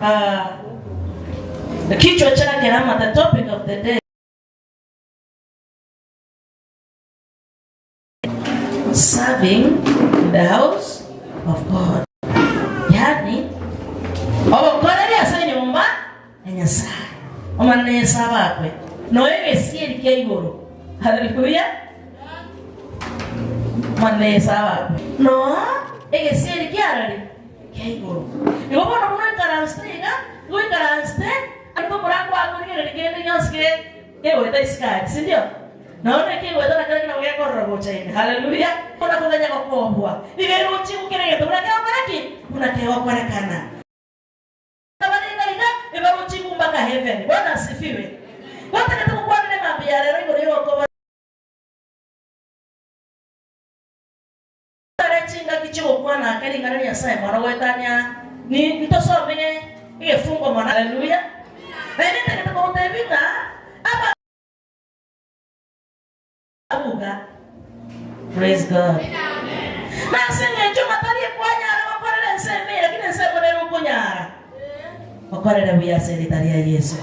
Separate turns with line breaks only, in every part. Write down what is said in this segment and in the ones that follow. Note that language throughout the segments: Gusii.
Ah, kichwa chake ama the topic of the day serving in the house of God. Yani obokoreri ase enyomba ya Nyasaye. Omonene Yeso abakwe noyo egesieri kia igoro. Haleluya. Omonene Yeso abakwe noa egesieri kiarari kia igoro. Igo bono buna oikaransete iga, igo oikaransete ande omorango akorigereria kende gionsi ke kegoeta isiko aria, sindio? Nonya na ekegoeta na kera nabo gekorora gocha ime. Haleluya! Buna koganya gokobua, nigo erochie kera egento buna kegokora ki? Buna kegokorekana. Abare iga iga ebarochigwe mpaka heaven. Bwana asifiwe. Gotagete gokwanera emambia ya rero igoro y'ogokoba. Are chingaki chi'ogokwana ake ring'ana ria Nyasae mono goetania ni ntosome egefungo mono. Haleluya! Naende ntagete kogotebia ng'a aba. Abuga. Praise God. Nase eng'encho ng'a tari ekwanyara gokorera ense ime, lakini ense emo nere okonyara okorere buya ase erieta ria Yeso.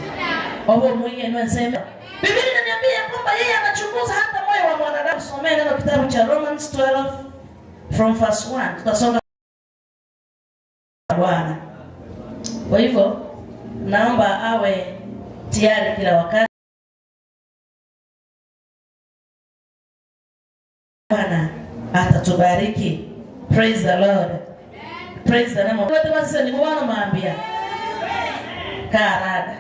Obe omwegenwa ense ime. Biblia inaniambia ya kwamba yeye anachunguza hata moyo wa mwanadamu. Tusomee neno kitabu cha Romans 12 from verse 1. Tutasonga Bwana. Kwa hivyo naomba awe tayari kila wakati. Bwana atatubariki. Praise the Lord. Praise the name of God. Baseseni bono mambia. Karada.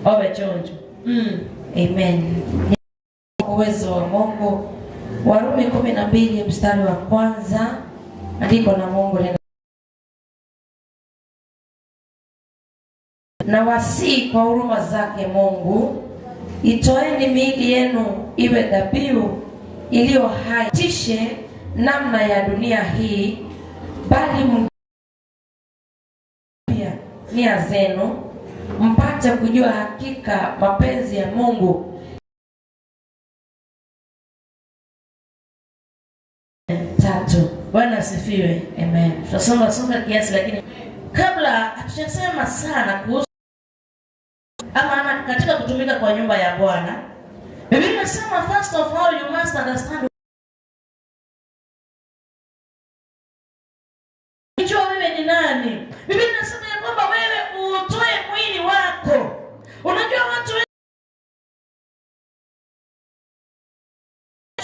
Obe chonjo. Mm.
Amen. Uwezo wa Mungu. Warumi 12 mstari wa kwanza, andiko la Mungu lina na wasii kwa huruma zake Mungu, itoeni miili yenu iwe dhabihu iliyo hai, tishe namna ya dunia hii, bali mpya nia zenu, mpate kujua hakika mapenzi ya Mungu.
Tatu. Bwana asifiwe.
Amen.
Tutasonga songa kiasi, lakini kabla hatujasema sana kuhusu ama ama katika kutumika kwa nyumba ya Bwana, Biblia inasema first of all you must understand, jua wewe ni nani. Biblia inasema ya kwamba wewe utoe mwili wako. Unajua watu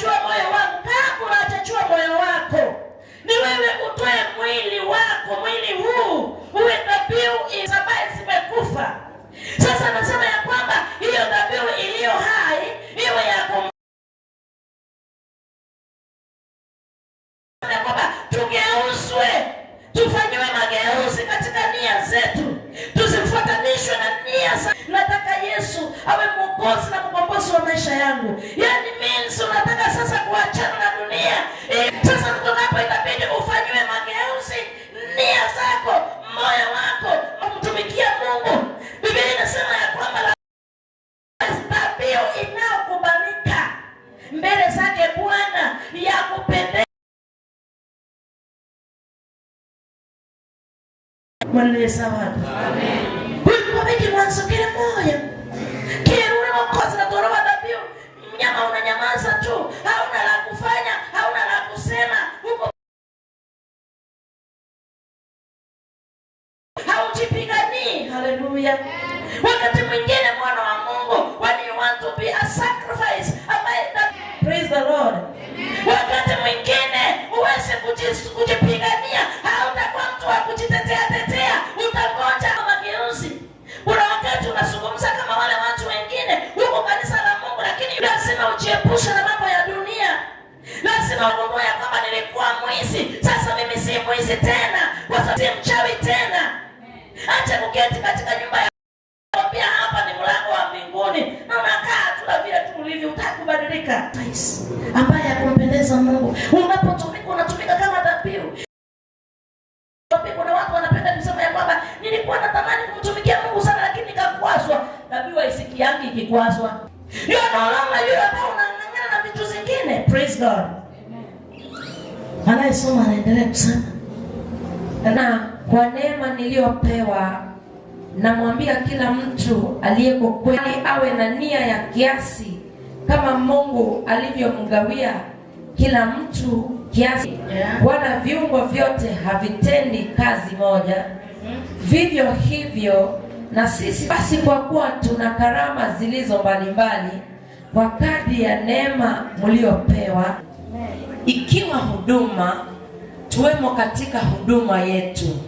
Chua moyo wangu kabla hajachua moyo wako, ni wewe utoe mwili wako, mwili huu uwe dhabihu ambaye zimekufa. Sasa nasema ya kwamba hiyo dhabihu iliyo hai iwe ya kum ya kwamba tugeuzwe, tufanyiwe mageuzi katika nia zetu, tusifuatanishwe na nia za. Nataka Yesu awe mwokozi na mkombozi wa maisha yangu. Yani means unataka sasa kuachana na dunia. Eh, Sasa kutoka hapo itabidi ufanyiwe mageuzi nia zako, moyo wako, kumtumikia Mungu. Biblia inasema ya kwamba la dhabihu inayokubalika mbele zake Bwana ya kupendeza. Bwana Yesu awakwe. Goika obe ekeng'wanso kere moyo, kerure gokosa na toroba dhabihu. Mnyama unanyamaza tu, hauna la kufanya, hauna la kusema, uko haujipiganii. Haleluya! Wakati mwingine mwana wa Mungu, when you want to be a sacrifice ambaye praise the Lord. Wakati mwingine huwezi kujipigania, hautakuwa mtu wa kujitetea tetea, utangoja mageuzi. Kuna wakati unazungumza kama wale watu wengine huko kanisa la Mungu, lakini lazima ujiepushe na mambo ya dunia. Lazima ugundue ya kwamba nilikuwa mwizi, sasa mimi si mwizi tena, kwa sababu si mchawi tena. Acha kuketi katika nyumba ya kwambia hapa ni mlango wa mbinguni, na unakaa tu na vile tu ulivyo, hutaki kubadilika. Nice. Ambaye hakumpendeza Mungu. Unapotumika unatumika kama dhabihu. Kuna watu wanapenda kusema ya kwamba nilikuwa natamani kumtumikia Mungu sana, lakini nikakwazwa. Dhabihu haisikiangi ikikwazwa. You are no longer yule ambao unang'ang'ana na vitu zingine. Praise God. Anayesoma anaendelea kusema
Na kwa Kwa neema niliyopewa namwambia kila mtu aliyeko kweli awe na nia ya kiasi kama Mungu alivyomgawia kila mtu kiasi.
Yeah.
Wala viungo vyote havitendi kazi moja. Vivyo hivyo na sisi basi, kwa kuwa tuna karama zilizo mbalimbali kwa kadri ya neema mliopewa, ikiwa huduma, tuwemo katika huduma yetu,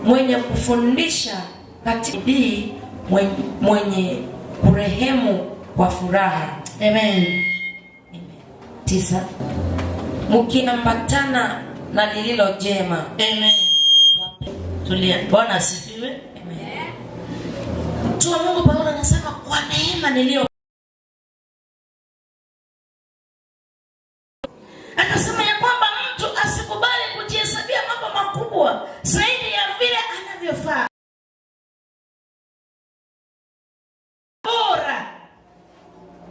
mwenye kufundisha katika bidii, mwenye, mwenye kurehemu kwa furaha.
Amen.
9 mkiambatana na lililo jema.
Amen. Tulia. Bwana asifiwe.
Amen.
Mtu wa Mungu Paulo anasema kwa neema niliyo akasema ya kwamba mtu asikubali kujihesabia mambo makubwa zaidi ya vile anavyofaa. Bora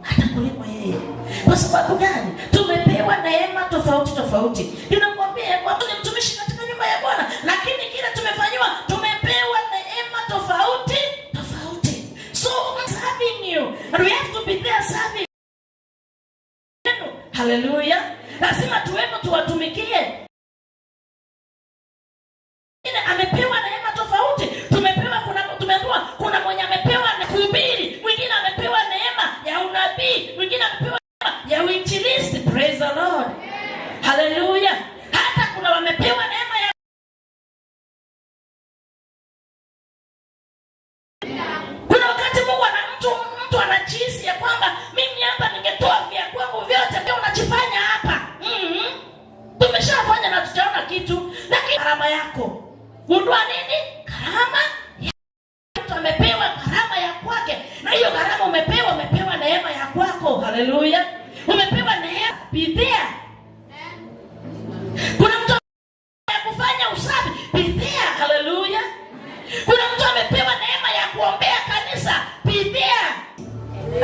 hata kuliko yeye. Kwa sababu gani? Tumepewa neema tofauti tofauti. Ninakwambia ya kwamba ni mtumishi katika nyumba ya Bwana, lakini kile tumefanyiwa, tumepewa neema tofauti tofauti. So serving you and we have to be there serving. Haleluya! Lazima tuwemo tuwatumikie. Mwingine amepewa neema tofauti. Tumepewa kuna tumeambiwa kuna mwenye amepewa na kuhubiri, mwingine amepewa neema ya unabii, mwingine amepewa neema ya uinjilisti. Praise the Lord. Haleluya. Hata kuna wamepewa neema ya kuna wakati Mungu ana mtu mtu anajihisi ya kwamba mimi hapa ningetoa vya kwangu vyote, ndio unajifanya hapa. Tumeshafanya na tujaona kitu, lakini karama yako gundua nini? Karama ya mtu amepewa karama ya kwake, na hiyo karama umepewa, umepewa neema ya kwako. Haleluya, umepewa neema. Be there. Kuna mtu ya kufanya usafi, be there. Haleluya. Kuna mtu amepewa neema ya kuombea kanisa, be there.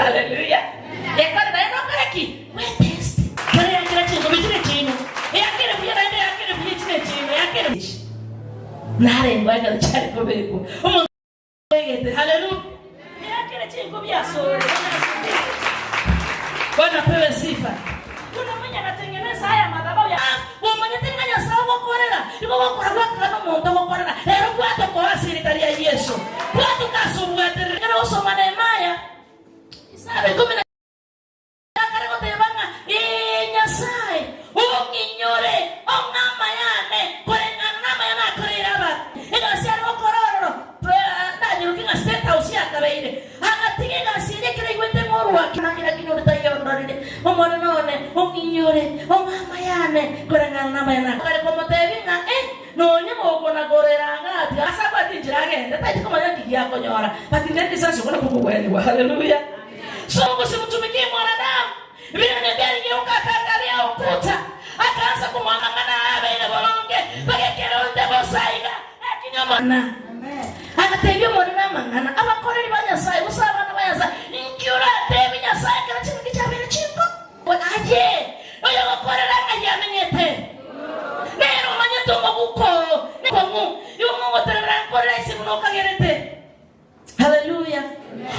Haleluya. Ekore naye nokoreki we test. Kare yakira chingo bichire chino. Yakire buya naende yakire buya chine chino yakire. Narengwa ekero chare kobekwa. Omonto egete. Haleluya. Yakire chingo byasore. Bwana apewe sifa. Kuna mwenye anatengeneza haya madhabahu ya umanyete ng'a Nyasaye ogokorera igo gokora gwakora n'omonto ogokorera rero bwatokoa sirikali ya Yesu bwatukasubwaterera kero gosoma Nehemaya isabe 10 na akare goteba ng'a ee Nyasaye ong'inyore ong'ama yane koreng'ana n'amaya nakoreire abantu egasi are gokora ororo ndanyiroki ng'a State House yakabeire agatiga egasi eria ekero aigwete ng'orwake nangira kinyorete omwana none ong'inyore ong'ama yane koreng'ana n'amaya nakare komotebi ng'a eh nonye gokonagorera ng'ati asa bwati njira agende taiti komanya nki giakonyora but ndendisasi okona kukugweniwa. Haleluya. So Mungu simtumikie mwanadamu. Biblia inaniambia aligeuka akaangalia ukuta akaanza kumwang'ang'ana abeire boronge bagekeronde bosaiga lakini omwana agatebia omwana namang'ana abakoreri ba Nyasaye gose abana ba Nyasaye inki oratebi Nyasaye ekero chinki chiabeire chinko aye oyo gokorera ng'ai amenyete nero omanyete omoguko kong'u igo mogoterera nkorera ase buna okagerete. Haleluya.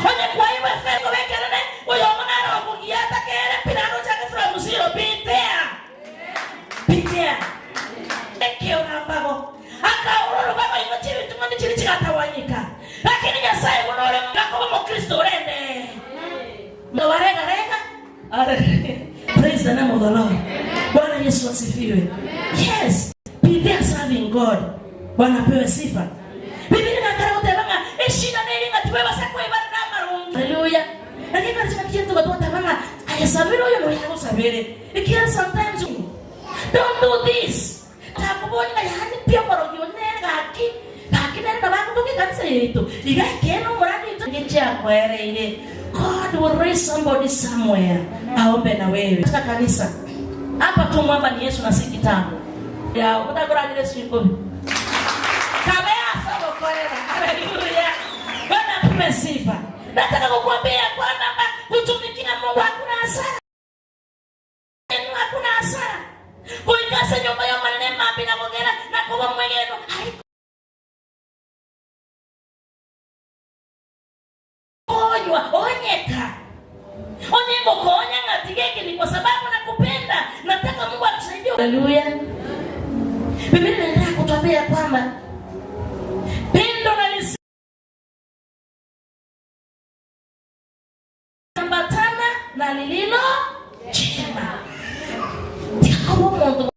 Onye kwaiba efengo bekerene oyo omonara okugia atakere pirano chake from zero. Be there. Be there. Ekio gambago akaururu baba ingo chiri tumani chiri chigatawanyika lakini Nyasaye bunore gakoba mukristo urende warega rega. Praise the name of the Lord. Bwana Yesu asifiwe. Yes, be there serving God. Bwana apewe sifa. Biblia inakara gutebanga eshida neri ngati we basa kwibara namarungi. Haleluya. Lakini kana chika kintu gatwa ayasabire oyo no yagusabire. Ikiera sometimes don't do this. Takubonye yani pia morogi onega gaki. Gaki nere na bakutuki kanisa yetu. Iga keno murani itu ngicha kwereire. God will raise somebody somewhere. Aombe na wewe. Katika kanisa. Hapa tu mwamba ni Yesu na si kitabu. Ya utakuragire siku. Kabea sabo korera. Haleluya. Bwana apewe sifa. Nataka kukuambia kwamba kutumikia Mungu hakuna hasara. Hakuna hasara. Kuikasa nyumba ya manene mapi na kugera na kuba mwegeno. Gokonywa onyeka. Onye ngokonya ng'a tiga eke ni kwa sababu nakupenda, nataka Mungu atusaidie. Haleluya. Biblia inaendelea kutuambia kwamba pendo na lisiambatana na lililo jema. Tiakoba omonto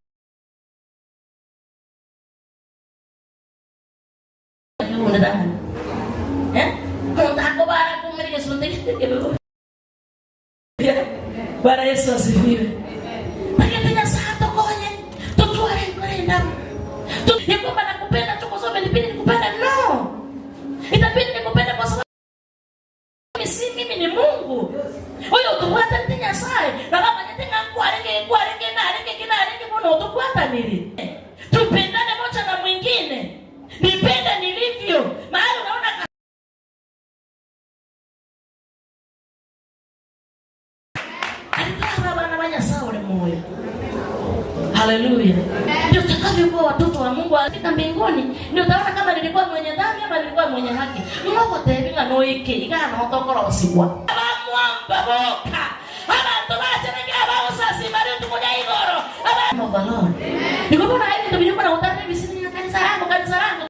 Omonto akobara akumire egesunte gete kebe bobe. Bwana Yesu asifiwe. Tagete Nyasaye atokonye totware enkoro endabu. Ya kwamba nakupenda tu kwa sababu imenibidi nikupende. No. Itabidi nikupende kwa sababu mimi si mimi ni Mungu. Oyo otobwatanete Nyasaye nabo amanyete ng'a nkwarenge nkwarenge narenge eke narenge bono otobwatanire. Tupendane moja na mwingine. Nipende nilivyo. Mahali unaona Aria turabe abana ba Nyasaye ore moyo. Haleluya. Ndio tutakavyokuwa watoto wa Mungu afika mbinguni, ndio utaona kama nilikuwa mwenye dhambi ama nilikuwa mwenye haki. Ngogotebi ng'a noike iga notokorosigwa. Abamwamba boka abanto bacheneke abagosasima rituko ria igoro. Aba of the Lord. Nigo bono aye ebinto biria okona gotarera ebisini ng'a kanisa rango kanisa rango.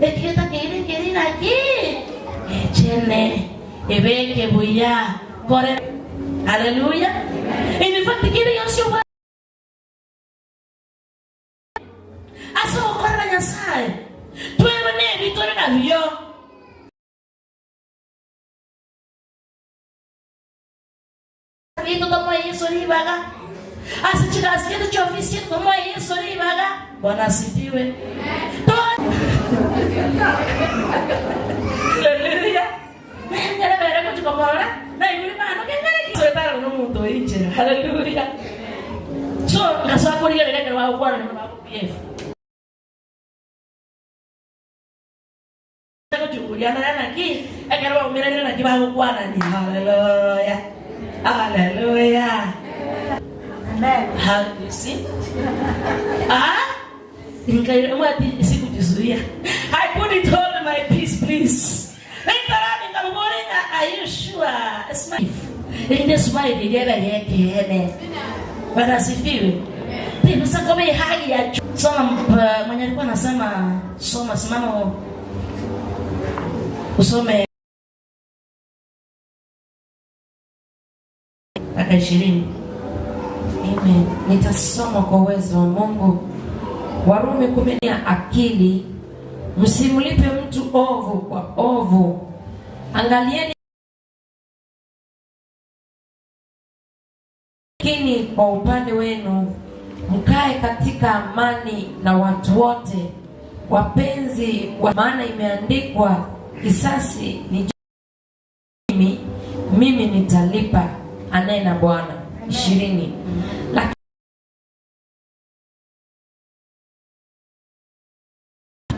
Ekieta keria nkeri naki? Echene, ebeke buya, kore. Haleluya! In fact, kende gionsi obwate ase ogokorera Nyasae, twebe nebi tore nabio. Biaito tomoe Yeso ribaga, ase chigasi chiaito chiofisi chiaito tomoe Yeso ribaga. Bwana asifiwe. Haleluya. Nere bere gochia komorora, naigure mano keng'ana ki? Soetara nomonto oyo inchera. Haleluya. So ngasoa korigereria ekero bagokwana nigo bagopf. Gochunguria nare naki ekero baumeranire naki bagokwanania. Haleluya. Haleluya. Amen. You see? Ah? Nkaira sikujizuia. I couldn't hold my peace, please. Nkarani nkamuboria ng'a are you sure? Smile. Erinde smile eria ebe y'ekeene. Bwana asifiwe. Tibisa koba ehagi ya Soma mwenye alikuwa anasema soma, simama usome mpaka 20.
Amen. Nitasoma kwa uwezo wa Mungu. Warumi 10 ya akili, msimlipe mtu ovu kwa ovu. Angalieni lakini kwa upande wenu mkae katika amani na watu wote. Wapenzi wa maana imeandikwa, kisasi ni mimi, mimi nitalipa, anena Bwana. 20. Lakini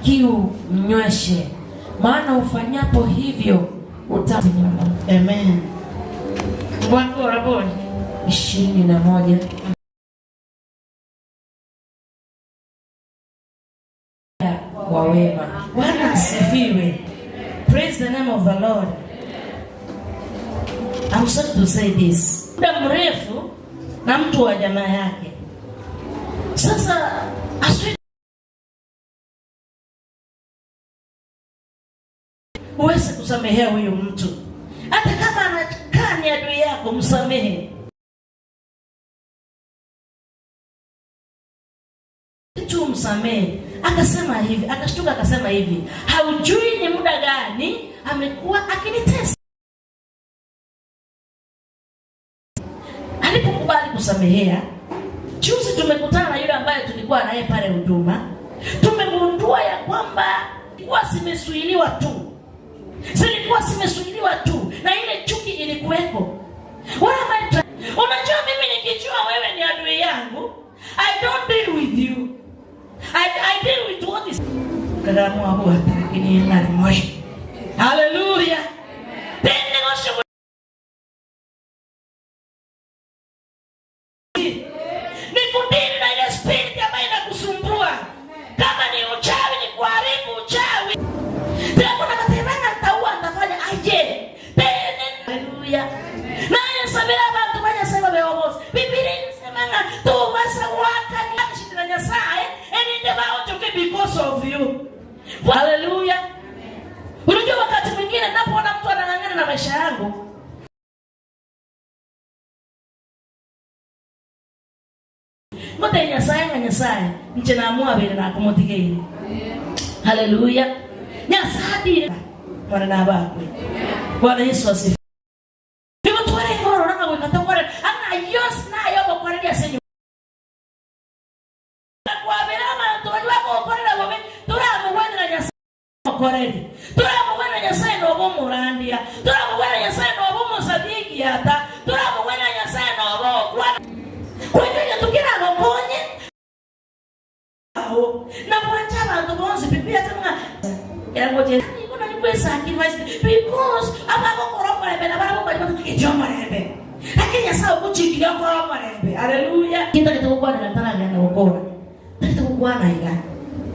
kiu mnyweshe, maana ufanyapo hivyo uta
Amen. Bwana bora.
21. Wa wema.
Bwana asifiwe. Praise the name of the Lord. I'm sorry to say this. Muda mrefu na mtu wa jamaa yake. Sasa aswi huwezi kusamehea huyu mtu, hata kama anakaa ni adui yako, msamehe tu, msamehe. Akasema hivi, akashtuka, akasema hivi, haujui ni muda gani amekuwa akinitesa. Alipokubali kusamehea, juzi tumekutana na yule ambaye tulikuwa naye pale huduma, tumegundua ya kwamba kuwa zimezuiliwa tu, zilikuwa zimezuiliwa tu, na ile chuki ilikuweko. What am I trying? Unajua, mimi nikijua wewe ni adui yangu, I don't deal with you. I deal with what is Karamu abu lakini nari moyo. Hallelujah. Tende ngosho ni kudili na ile spirit ambayo inakusumbua. Kama ni uchawi, ni kuharibu uchawi. Tena kuna matendo nitaua, nitafanya. Haleluya! Unajua wakati mwingine napoona mtu anang'ang'ana na maisha yangu Ngotebia Nyasae ng'a Nyasae, inche namwabeire nakomotigeire. Haleluya! Nyasae adire mwana nabakwe. Bwana Yesu asifiwe. Nigo twarenge ororo ng'a goika tokore ang'e ayio onsi naye ogokoreria ase enyomba. Kwabera abanto baria bagokorera bobe, toramogwenera Nyasae omokoreri, toramogwenera Nyasae nobe omorandia, toramogwenera Nyasae nobe omosabi egiata, toramogwenera Nyasae nobe ogokwana. Koika egento keragokonye ao, na bwanche abanto bonsi pi pi ase ng'a erangoche nigo nari gwe-sacrifice because abagokora omorembe nabarabwo mbaria batagete omorembe. Lakini Nyasae ogochikirie okore omorembe. Haleluya! Ntagete gokwanera ntaragenda gokora. Ntagete gokwana iga,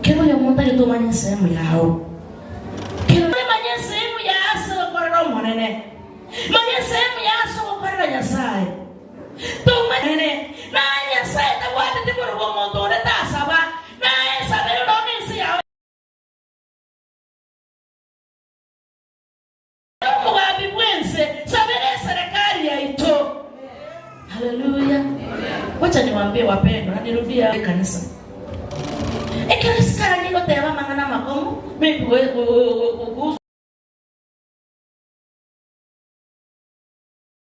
kera oyomo ntagete omanye ensemo yao. Kera manye ensemo yao ase ogokorera Omonene. Manya ensemo yao ase ogokorera Nyasae. Tomanye naye Nyasae tabwateti borobwo omonto onde tasaba, naye nsabere nonya ense yao. Omogambi bw'ense, sabera eserekari yaito. Haleluya. Wacha niwaambie wapendwa, na nirudie ekanisa. Ekero esikari egoteba amang'ana amakong'u, maybe kuhusu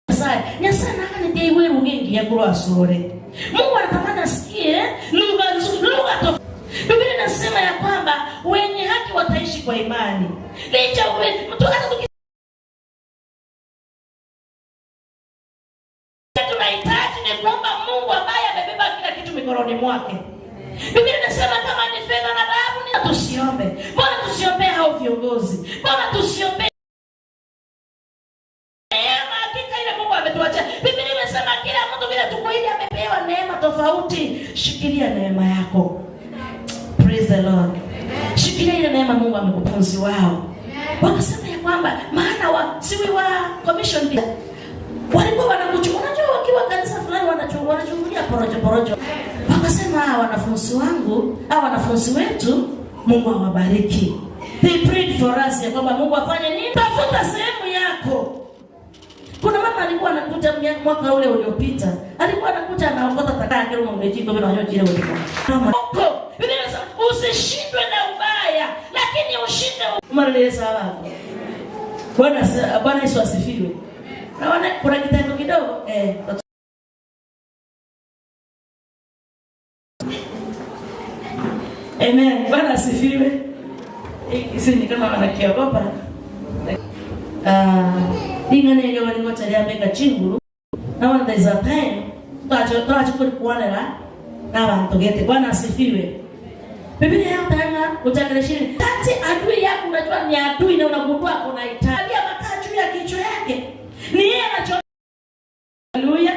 Nyasae. Nyasae naganeti aigwe eruga engiya korwa asore. Mungu anatamani asikie lugha nzuri, lugha tofauti. Biblia inasema ya kwamba wenye haki wataishi kwa imani. Licha mtu hata tuki tunahitaji ni kuomba Mungu ambaye amebeba kila kitu mikononi mwake. Biblia inasema kama ni fedha na dhahabu ni tusiombe. Mbona tusiombee hao viongozi? Mbona tusiombee neema hakika ile Mungu ametuachia. Biblia imesema kila mtu vile tuko hivi amepewa neema tofauti. Shikilia neema yako. Praise the Lord. Shikilia ile neema Mungu amekupunzi wao. Wakasema ya kwamba maana wa siwi wa commission walikuwa wanakuchukua, unajua wakiwa kanisa fulani wanachungulia porojo porojo. Wakasema hawa wanafunzi wangu, hawa wanafunzi wetu, Mungu awabariki. They prayed for us ya kwamba Mungu afanye nini? Tafuta sehemu yako. Kuna mama alikuwa anakuja mwaka ule uliopita, alikuwa anakuja anaokota taka kile mumejiko bila wanyo jile ulikuwa. Mama, Biblia inasema usishindwe na ubaya, lakini ushinde. Umareleza sababu. Bwana Bwana Yesu asifiwe. Naona kuna kitengo kidogo eh. Amen. Bwana asifiwe. Isi ni kama wanakiogopa. Ah, ing'ana erio bari gocha riambeka chinguru. Naona there is a time twache twache kurikwanera n'abanto gete. Bwana asifiwe. Biblia yatanga gochakera ishirini. Kati adui yako unajua ni adui na unagundua kuna hitaji makaa juu ya kichwa yake. Ni yeye anacho Haleluya.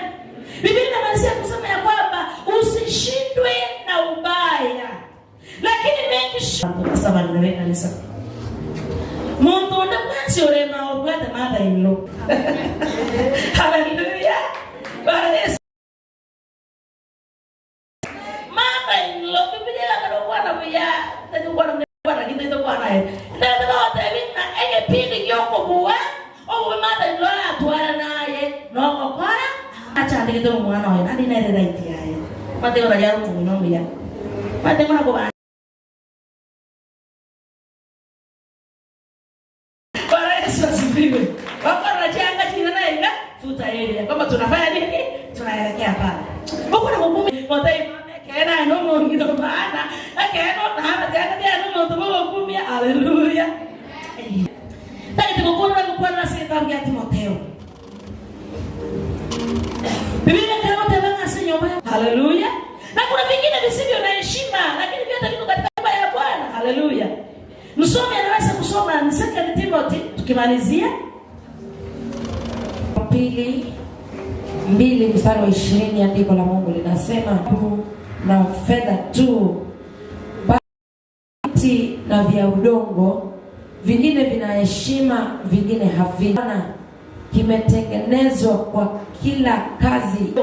Biblia inamalizia kusema ya kwamba usishindwe na ubaya. Lakini mengi saba nawe kanisa. Muntu onde bwensi orema obwate mother in law. Haleluya. Bwana Yesu. Mother in law Biblia yakana kwana buya tari kwana buya kwana gitaito kwana aye. Ndagete bagotebi ng'a egepindi giokobua obobe mother in law aratware naye nogokora achandegete omwana oye naende nere right yaye. Omanyete igo nari are omong'ina omuya. Omanyete ng'a nakoba. Bwana Yesu asifiwe. Wakorora chianga ching'ana iga tutaeria kwamba tunafanya nini? Tunaelekea pale. Okore gokumi gotai mama ekeene aye nomong'ina maana ekeene otahama chianga chiaye nomonto bogokumia haleluya. Tagete gokorora gokwanera ase egetabu gia Timotheo. Biblia ekero egoteba ng'a ase enyomba ya Haleluya. Na kuna vingine visivyo na heshima lakini vyote viko katika nyumba ya Bwana. Haleluya. Msomi anaweza kusoma ni Second Timothy tukimalizia.
Pili 2 mstari wa 20, andiko la Mungu linasema na fedha tu, bali na vya udongo, vingine vina heshima, vingine havina. Kimetengenezwa kwa kila kazi.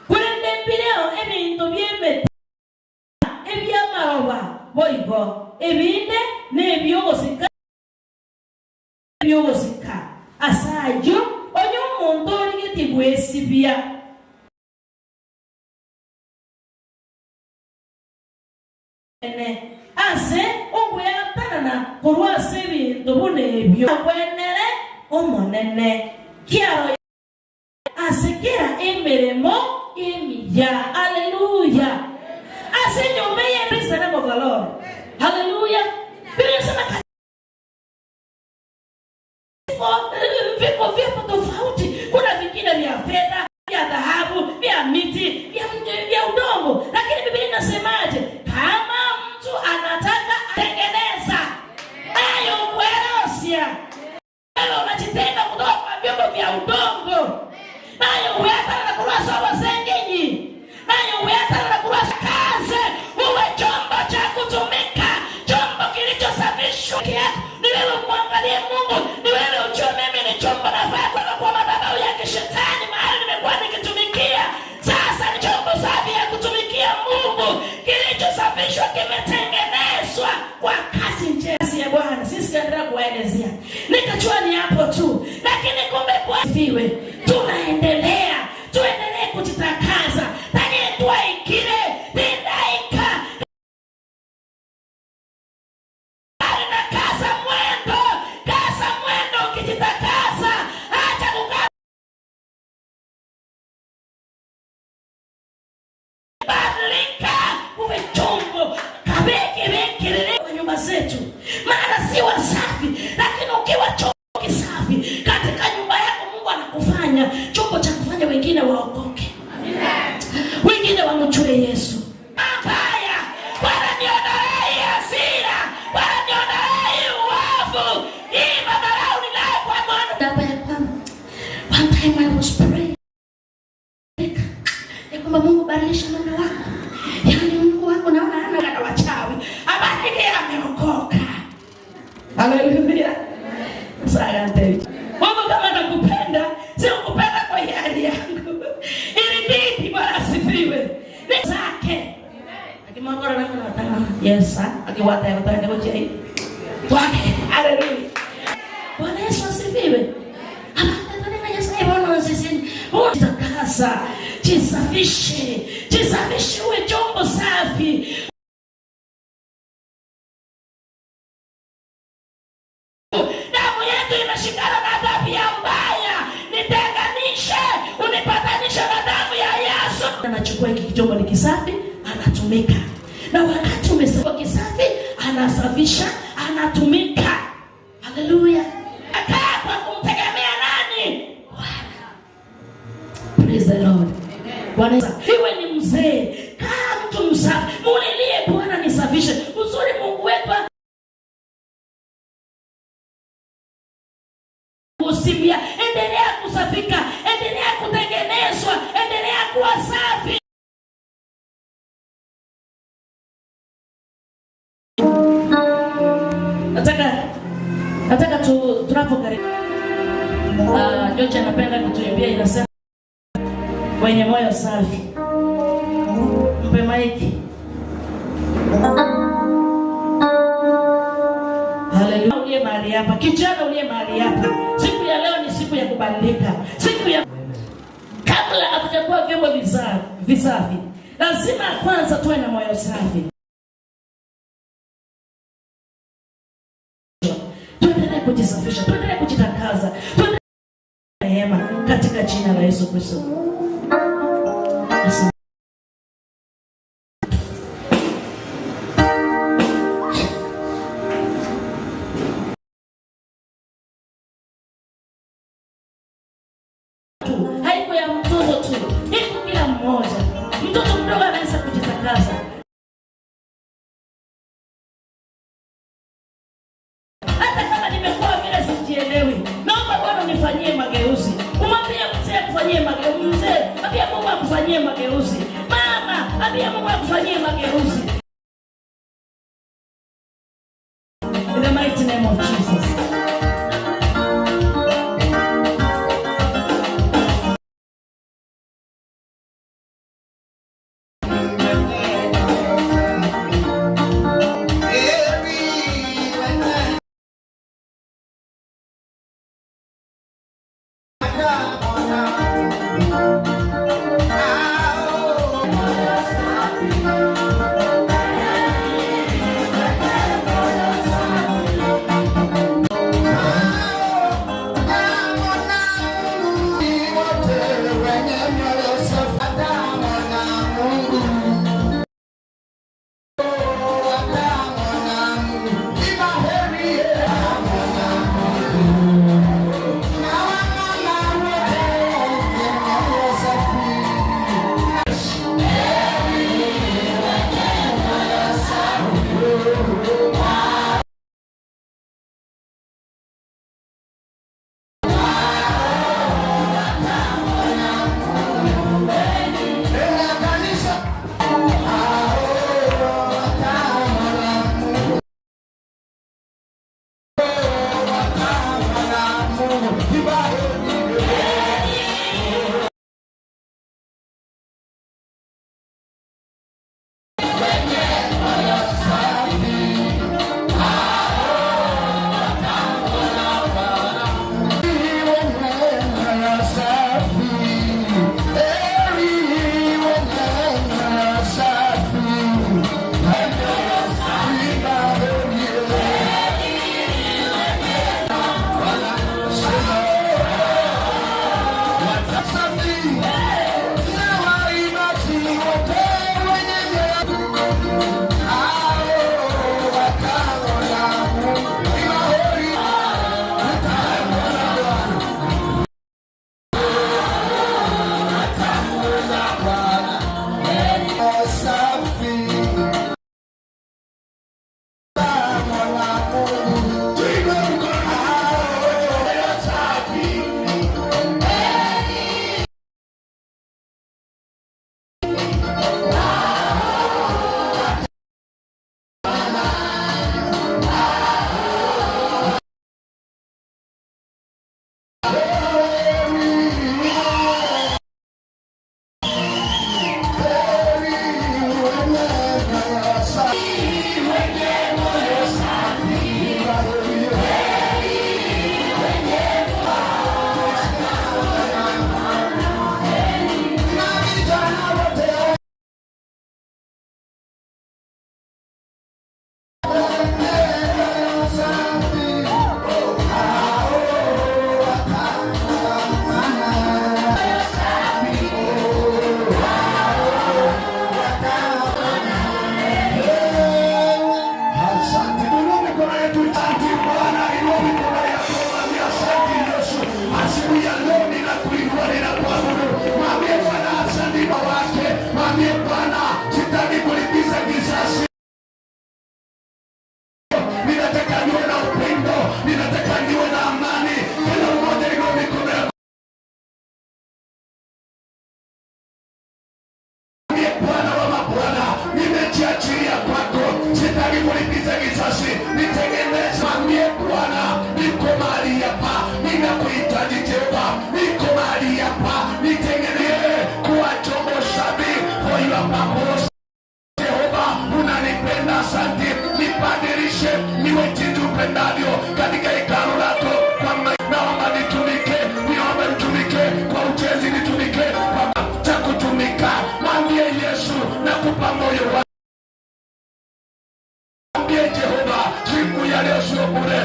Korende mbireo ebinto bi'emete ebi'amaroba boigo, ebinde nebi. Bibilia. Ene, ase ogweatanana korwa ase ebinto buna ebio. Agwenere Omonene, kiaro ase kera emeremo emiya. Haleluya! Ase enyomba eye. Praise the name of the Lord. Haleluya! Biblia inasema Viko vyombo tofauti, kuna vingine vya fedha, vya dhahabu, vya miti, vya udongo, lakini Biblia inasemaje? Kama mtu anataka tengeneza nayo kuerosia, wewe unajitenga kutoka kwa vyombo vya udongo, nayo uyatarara kurwasa wasengenyi, nayo uyatarara kurwasa kaze, uwe chombo cha kutumika, chombo kilichosafishwa. Ni wewe umwangalie Mungu, ni wewe ujue mimi ni chombo nafaa kwenda kwa madhabahu ya kishetani mahali nimekuwa nikitumikia. Sasa ni chombo safi ya kutumikia Mungu, kilichosafishwa, kimetengenezwa kwa kazi njema ya Bwana. Sisi tunaendelea kuwaelezea, nikajua ni hapo tu, lakini kumbe Bwana tunaendelea, tuendelee kujitakaza tanyetwaikire tindaika na kaza mwendo, kaza mwendo ukijitakaza, acha kukaa badilika, uwe chombo kabeke bekelele kwa nyumba zetu, maana si wasafi, lakini ukiwa chombo kisafi katika nyumba yako, Mungu anakufanya chombo cha kufanya wengine waokoke, wengine wamjue Yesu. Mabaya, Bwana niondolee hii hasira, Bwana niondolee hii uovu, hii madharau ninayo kwa mwana. Hapa ya kwamba one time I was praying ya kwamba Mungu badilisha mume wangu, yaani Mungu wangu naona hana na wachawi, abadilike, ameokoka. Haleluya, asante Mungu. Kama nakupenda, sio kupenda kwa hiari yangu, ilibidi. Bwana asifiwe. Ni zake akimwangora na nataka yes, akiwata yakutaka kuchei twake. Haleluya, Bwana Yesu asifiwe. Takasa, jisafishe, jisafishe, uwe chombo safi. Damu yetu imeshikana na tabia mbaya, nitenganishe, unipatanishe na damu ya Yesu. Anachukua hiki chombo ni kisafi, anatumika. Na wakati umesafisha kisafi, anasafisha, anatumika. Haleluya! Akaa kwa kumtegemea nani? Bwana. Praise the Lord. Bwana iwe ni mzee, kaa mtu msafi, mulilie Bwana nisafishe. Uzuri Mungu wetu kusimbia, endelea kusafika, endelea kutengenezwa, endelea kuwa safi. Nataka tu tunapokaribia, George anapenda kutuimbia, inasema wenye moyo safi. Mpe maiki. Haleluya. Uliye mahali hapa, kijana uliye mahali hapa, siku ya leo ni siku ya kubadilika, siku ya kabla hatujakuwa vyombo visafi, lazima kwanza tuwe na moyo safi. Tuendelee kujisafisha, tuendelee kujitakaza, tuendelee neema katika jina la Yesu Kristo. Asante. Tu, haiko ya mtoto tu, iko kila mmoja. Mtoto mdogo anaweza kujitakaza. Hata kama nimekuwa vile sijielewi, naomba Bwana unifanyie mageuzi. Umwambie mzee akufanyie mageuzi, mzee, ambia Mungu akufanyie mageuzi. Mama, ambia Mungu akufanyie mageuzi. In the mighty name of Jesus.
Asante. Inua mikono yetu. Asante Bwana, inua mikono yako. Mwambie asante Yesu. Asubuhi ya leo ninakuinua, ninakuabudu. Mwambie Bwana asante kwa wake. Mwambie Bwana sitaki kulipiza kisasi. Ninataka niwe na upendo, ninataka niwe na amani. Kila mmoja inua mikono yako. Mwambie Bwana wa mabwana, nimejiachilia kwako, sitaki kulipiza kisasi, nitengeneze. Mwambie Bwana, niko mahali hapa, ninakuhitaji Jehova, niko mahali hapa, nitengeneze kuwa chombo safi for your purpose. Jehova, unanipenda, asante, nibadilishe niwe jinsi upendavyo katika hekalu lako. Kwa naomba nitumike, niombe nitumike kwa ujenzi, nitumike kwa cha kutumika. Mwambie Yesu, nakupa moyo wangu. Mwambie Jehova, siku ya leo sio bure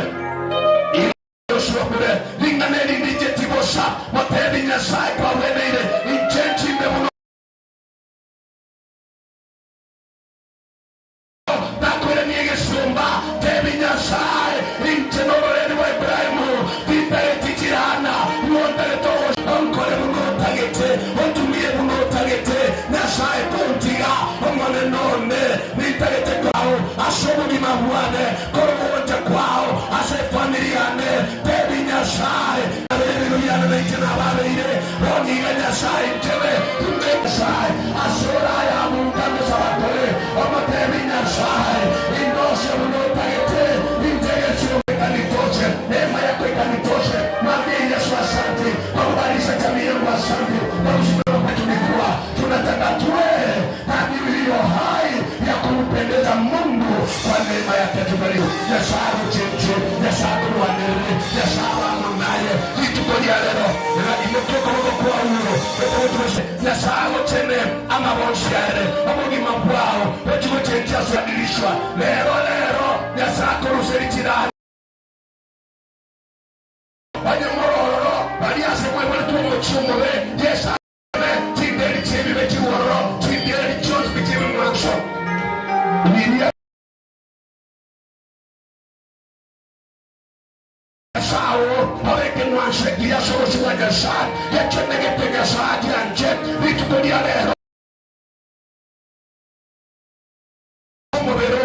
sio bure ring'ana nije tibosa motebi Nyasaye kwaweneire inche nchimbe muno nakwire egesumba tebi Nyasaye inche noboreri bwa Ibrahimu titageti chirana notagete onkore buno otagete otumie buno otagete Nyasaye tontiga omone none nitagete kwao ase obogima bwane korogocha kwao ase efamiri yane tebi Nyasaye ebintu byane nainche nababeire boniga Nyasaye nchebe tume Nyasaye ase oraya munga omotebi Nyasaye indoshe buno otagete integesi ikanitoshe neema yako ikanitoshe. Mwambie Yesu asante kwa kubadilisha jamii yangu, asante kwa kusimama kwetu mikuwa. Tunataka tuwe na mioyo hai ya kumpendeza Mungu kwa neema yake tubariki. Nyasaye uchenje, Nyasaye kurwanirire, Nyasaye wamunaye rituko rya lero imoke kuboko kwa uhuru Nyasaye uchene amabonsi yaere obugima bwao ekiguchenja sadilishwa lero lero Nyasaye kuruseri chirani banyamororo baliase mwebole tuomuchumube Yesu tinderi chibibe chiwororo tinderi chonsi bichibi mwanso Bibilia sawo aweke mwanse giya sorosi wa Nyasaye yechenegete Nyasaye gyanje rituko lya lero omubiri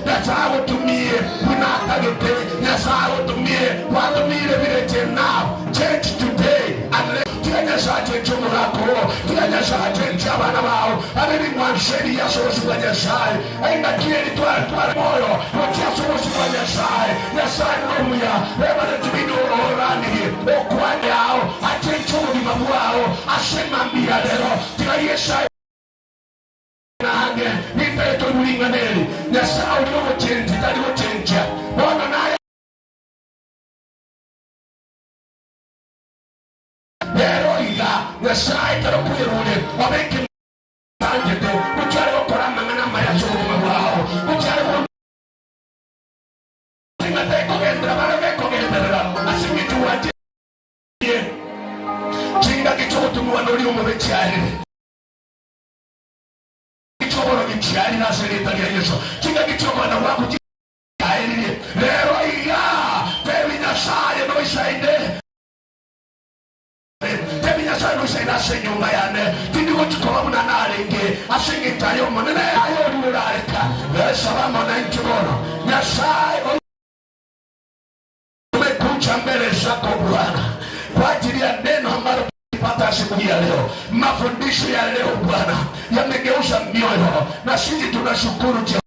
Nyasaye utumie unatagete Nyasaye utumie watumire bireche now change today and let tiga Nyasaye change omurako tiga Nyasaye change abana bao abiri mwanseri ya sorosi wa Nyasaye aingakie twara twara moyo otia sorosi wa Nyasaye Nyasaye nomuya ebale tubino orani okwanya Nyasae ekero kwerure obeke Tanchete, gochia are gokora amang'ana amaya ase obogima bwao, gochia are gochia tekogenderera bare bekogenderera ase engencho gwanchire chingaki chi'ogotumiwa noria omobe chiarire chi'oborogi chiarire ase erieta ria Yeso, chingaki chi'okoenda gwako chiaeririe rero iga. Tebi Nyasaye noisaine. Tebi Nyasae noisaine ase enyomba yane, tindi gochia koba buna narenge, ase engencho aye Omonene aye oria orareka gesaba amo nainche bono. Nyasae oi. Tumekuja mbele zako Bwana kwa ajili ya neno ambalo tumepata asubuhi ya leo. Mafundisho ya leo Bwana yamegeuza mioyo, na sisi tunashukuru Jehova.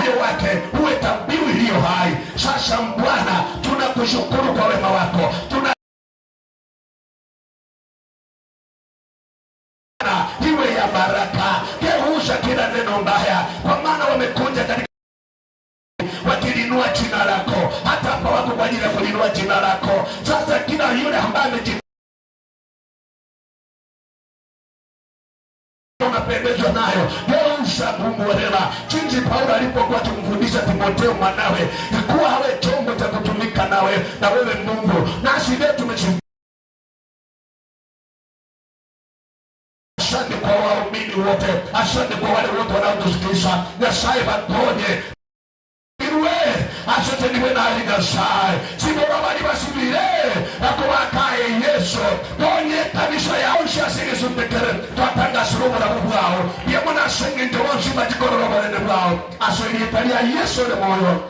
Moyo wake uwe dhabihu iliyo hai. Sasa Bwana, tunakushukuru kwa wema wako, tuna iwe ya baraka. Geuza kila neno mbaya, kwa maana wamekuja katika wakilinua jina lako, hata hapa wako kwa ajili ya kulinua jina lako. Sasa kila yule ambaye ameji unapendezwa nayo geuza Mungu wa rehema, jinsi Paulo alipokuwa akimfundisha Timotheo mwanawe kuwa awe chombo cha kutumika nawe na wewe Mungu, nasi leo tumeshuhudia. Asante kwa waumini wote, asante kwa wale wote wanaotusikiliza. Nyasaye batonye irwe asante niwe naye Nyasaye sibora bali basubire bakobakaye Yesu tonye kanisa yawe asigesundekere twatangasira obulamu bwawo byemo nasengente bonsi bagikorora obonene bwawo ase erieta ria Yesu ore moyo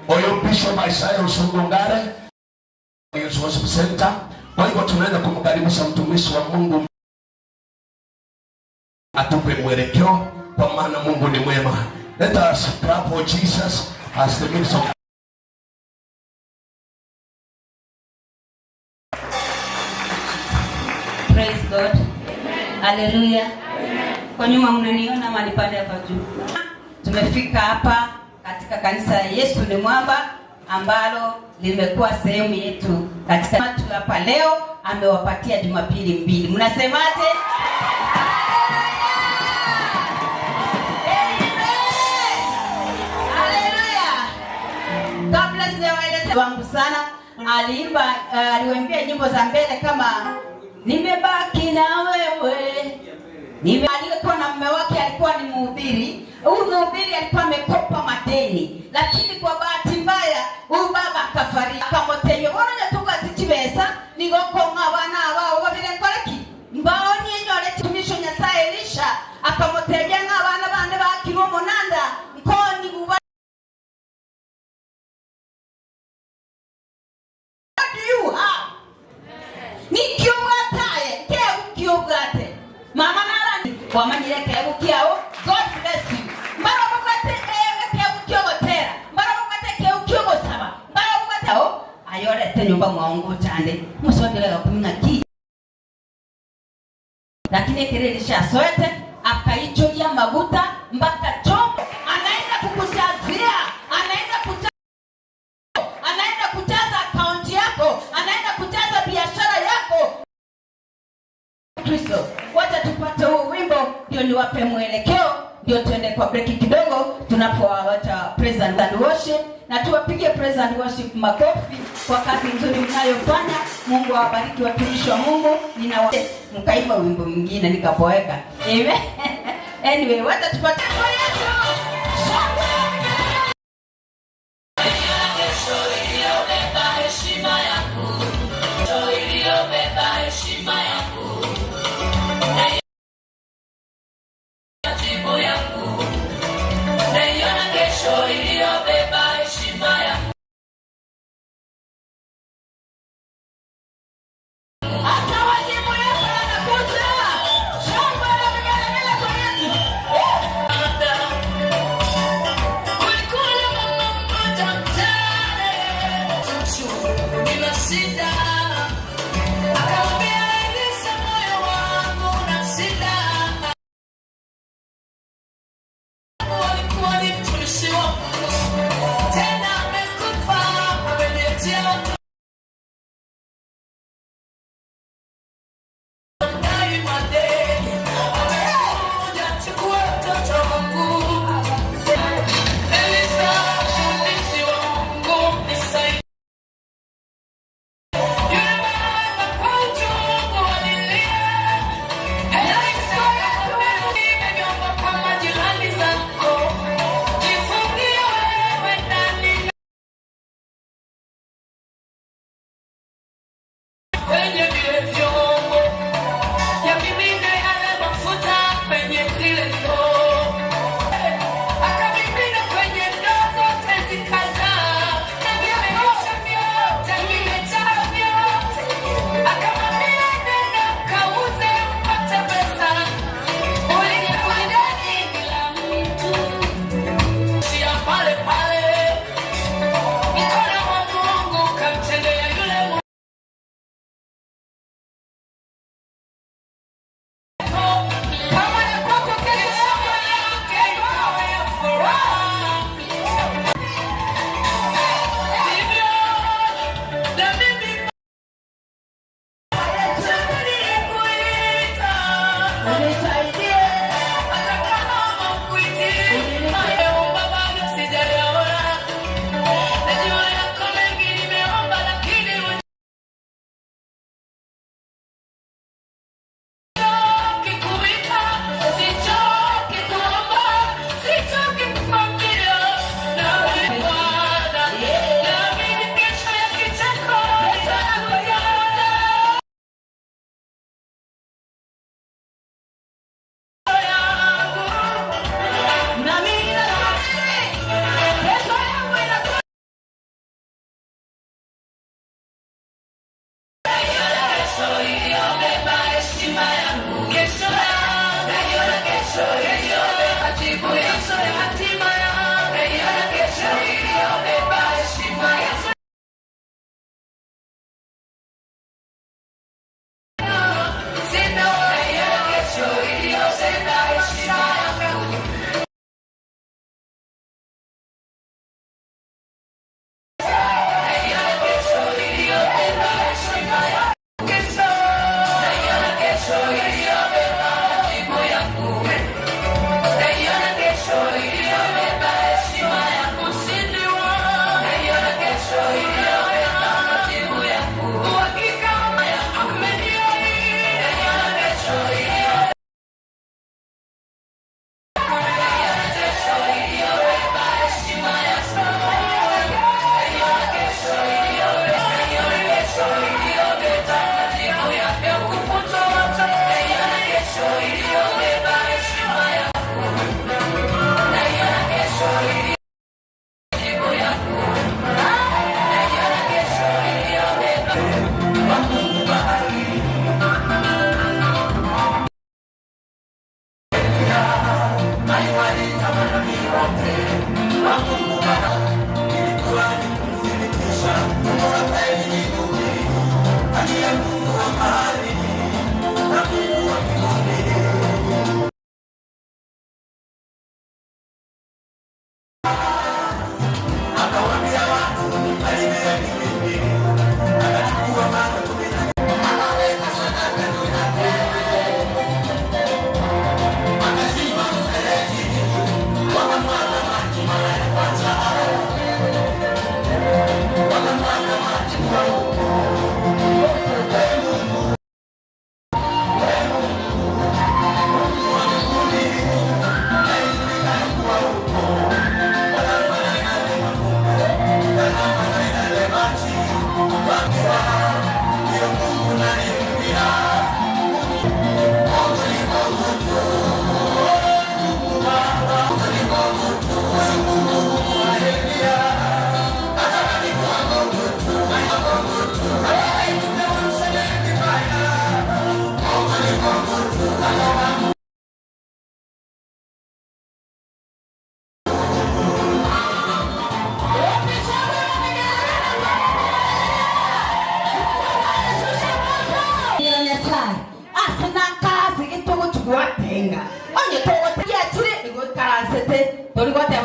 oyo Bishop Isaiah Osongo Ngare Yesu Worship Center. Kwa hivyo tunaenda kumkaribisha mtumishi wa Mungu atupe mwelekeo, kwa maana Mungu ni mwema. Let us clap for Jesus as the minister of
Praise God. Haleluya. Kwa nyuma mnaniona ama nipande hapa juu? Tumefika hapa katika kanisa ya Yesu ni Mwamba ambalo limekuwa sehemu yetu katika watu hapa leo amewapatia Jumapili mbili. Mnasemaje? Amen. Haleluya. Kabla sijawaelezea wangu sana, aliimba aliwaimbia nyimbo za mbele kama nimebaki na wewe. Nime aliyekuwa na mume wake alikuwa ni mhubiri. Huyu mhubiri alikuwa amekopa madeni, lakini kwa bahati mbaya huyu baba akafariki. Akamoteyo bona nyatuka zichibesa nigokonga abana abao babire nkoreki mbao nienyore tumisho Nyasaye Elisha akamotebia ng'a abana bande bakirwe omonanda nkoni buba. What do you have? Nikiobwataye kegukiobwate mama narani wamanyire kegukiao. God bless you. Mbarobwate kegukiogotera mbarobwate kegukiogosaba mbarobwate ao ayorete nyumba mwaongo chande musongerega kuming'aki lakini ekererisha asoete akaichoria maguta mpaka chombo anaenda kukujazia, anaenda kujaza, anaenda kujaza akaunti yako, anaenda kujaza biashara yako. Kristo, wacha tupate huu wimbo ndio niwape mwelekeo, ndio tuende kwa breki kidogo, tunapowacha praise and worship, na tuwapige praise and worship makofi kwa kazi nzuri mnayofanya. Mungu awabariki watumishi wa Mungu. Nina mkaimba wimbo mwingine nikapoeka. Amen. Anyway, wacha tupate kwa Yesu. Shangwe.
Iliyobeba heshima yangu, iliyobeba heshima yangu, majibu yangu, naiona kesho iliyobeba heshima yangu.
Hata wajibu Yesu anakuja. Shangwe na vigelegele kwa Yesu.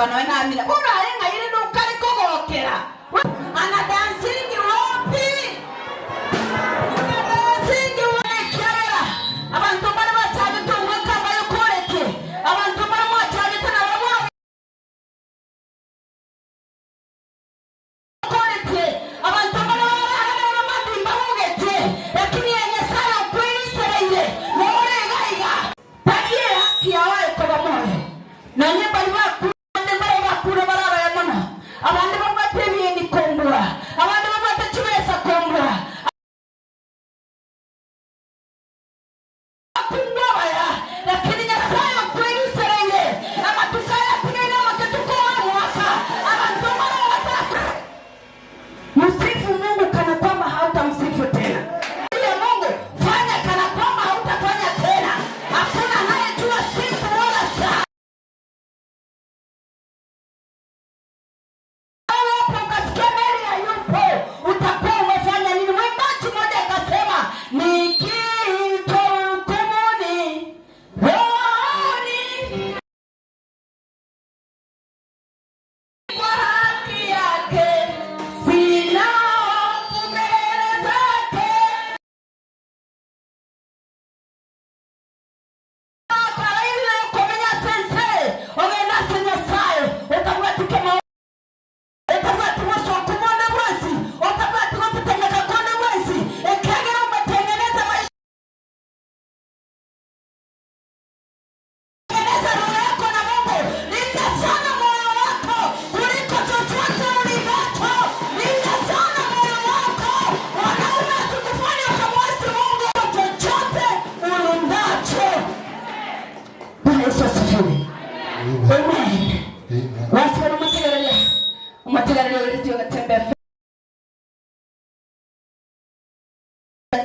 Ogoteba nonya namina, Bono aye ng'ai rende okare kogokera? Ana dansingi wapi? Ana dansingi wapi? Ekiagera abanto mbare bachagete omwaka mbayokorete, abanto mbare mwachagete nabarabwo Okoretie abanto baria bararane oromati mbabogetie, lakini aye Nyasae okwerisereire nore iga iga. Tari ehaki yao aye koba moyo, nonye mbaria bakure, abande mbarabwo bakure bare abaya mono, abande babwate ebieni kombua, abande babwate chibesa kombua. Abakungu abaya, lakini Nyasae okwerisereire amatuko aya atigaire amake tokoa omwaka, abanto mbaroo batarakore. Msifu Mungu kana kwamba hautamsifu tena. Ya Mungu fanya kana kwamba hautafanya tena. Hakuna anayejua siku wala saa. Iwapo ukasikia Mary hayupo, utakuwa umefanya nini? Mwimbaji mmoja akasema, nikiitwa hukumuni rohoni kwa haki yake, sina hofu mbele zake. Okarairire komenya ase ense, ogende ase Nyasae, otabwati kemo, otabwati bosooku bonde bwensi, otabwati gotetemeka konde gwensi, ekiagera ometengenete maisha. Tengeneza roho yako na Mungu. Linda sana moyo wako kuliko chochote ulindacho. Linda sana moyo wako. Wanaume wasikufanye ukamwasi Mungu chochote ulindacho. Bwana Yesu asifiwe. Amen. Wasibona umutegereria umutegereria oretio gatembea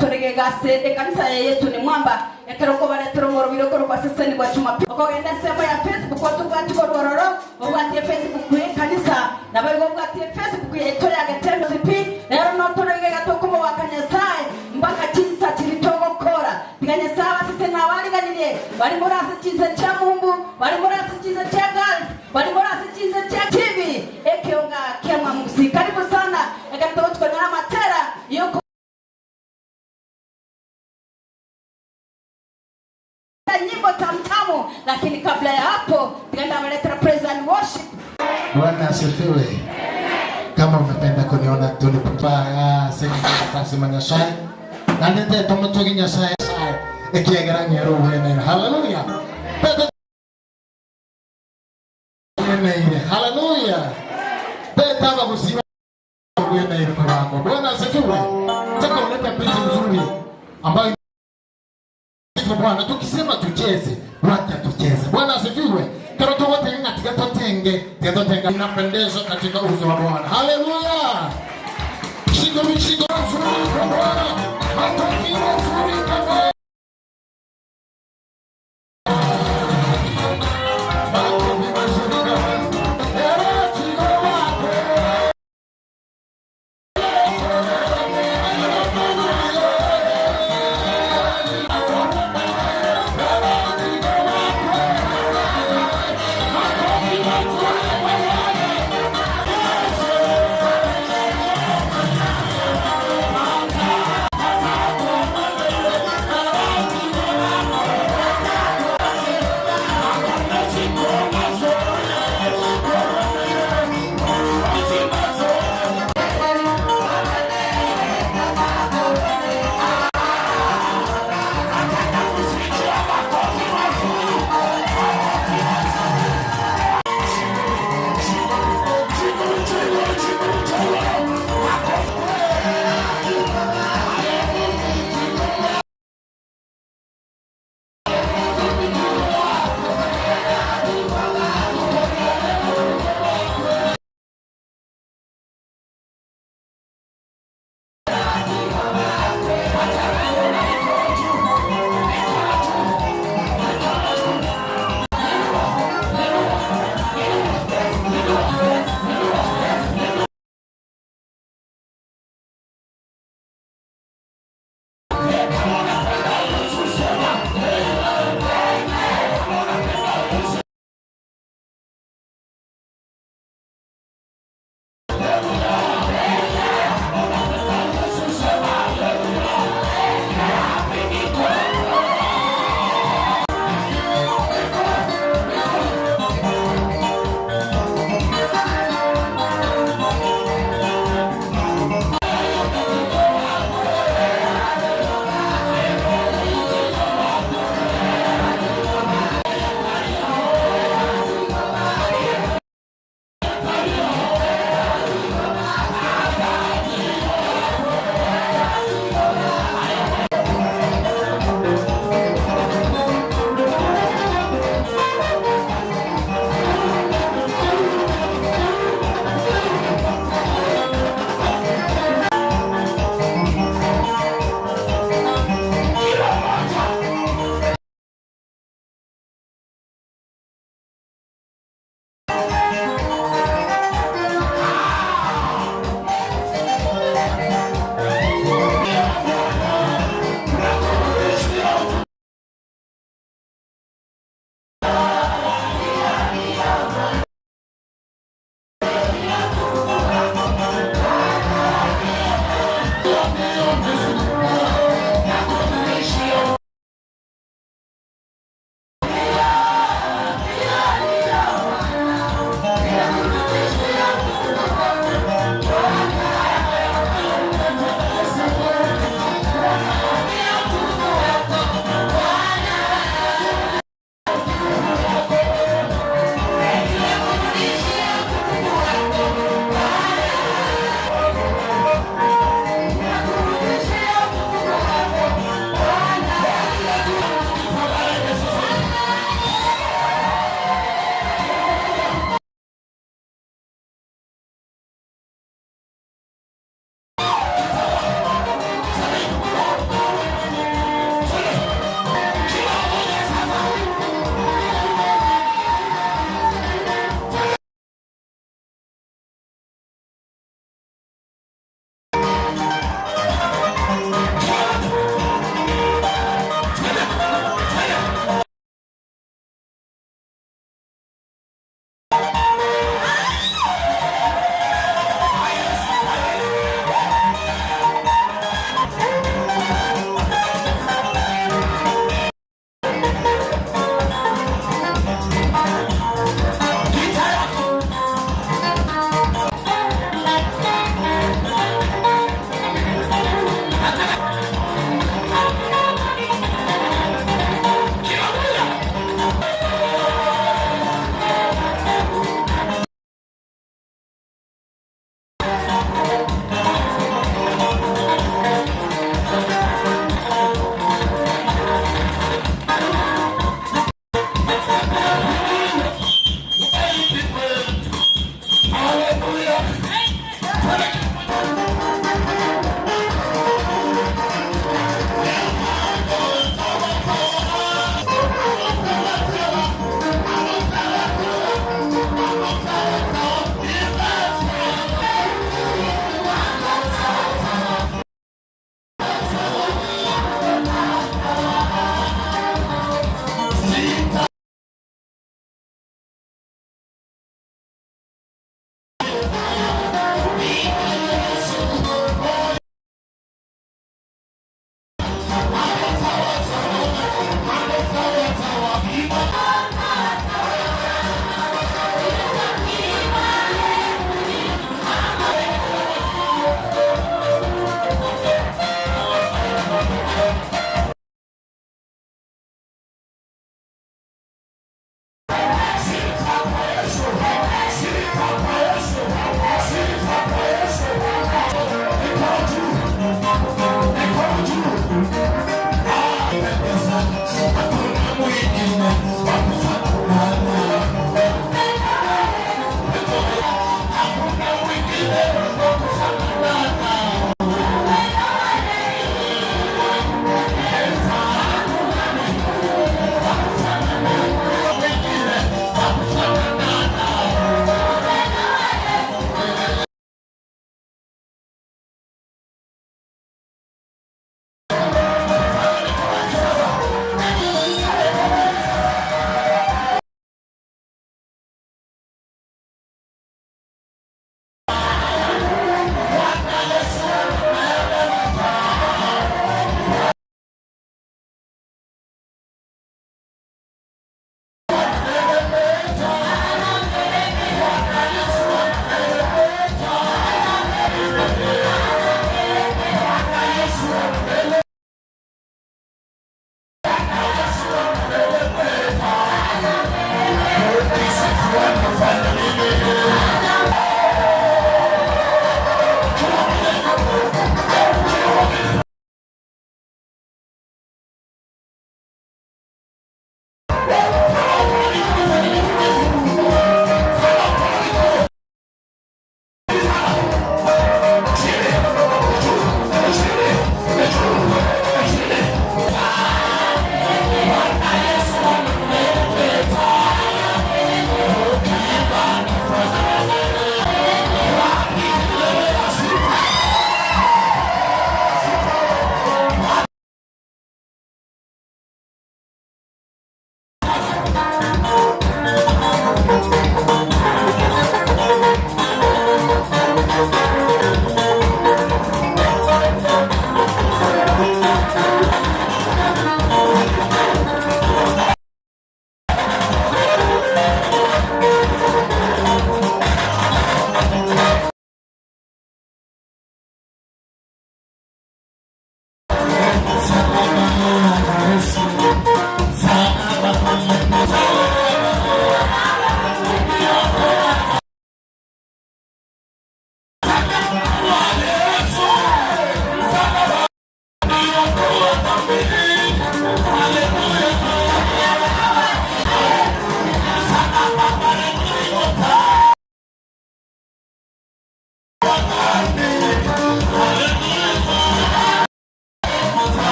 Torigega ase ekanisa ya Yesu ni mwamba ekero okobaretera omorobiri okorokwa Sesenigwa Jumapili. Okogenda ensemo ya Facebook otobwati korwa ororo, obwatie Facebook y'ekanisa, naboigo obwatie Facebook yaito ya Getembe CP. Rero notorigega tokomowaka Nyasae mpaka chinsa chiria togokora. Tiga Nyasae abasesenie na abariganirie baria more ase chinsa chia mumbu, baria more ase chinsa chia Gulf, baria more ase chinsa chia TV, ekeonga kia Mwamusi. Karibu sana ekero togochi konyora amatera y'oko. Nyimbo tamtamu, lakini kabla ya hapo tiga ndabaretera praise and worship.
Bwana asifiwe. Kama umependa kuniona tunipapa sema Nyasaye na nete tomotogi Nyasaye ekiagera ng'ero obwenere. Haleluya. Tete obweneire. Haleluya. Tete abagusiba obweneire mubango. Bwana asifiwe. Nataka ulete picha nzuri ambayo Bwana tukisema tucheze, wacha tucheze. Bwana asifiwe. Kero tugotenga tiga totenge, tiga totenga inapendeza katika uso wa Bwana. Haleluya. Shingo shingo nzuri kwa Bwana. Makofi mazuri kwa Bwana. Makofi mazuri kwa Bwana. Era tigo wako.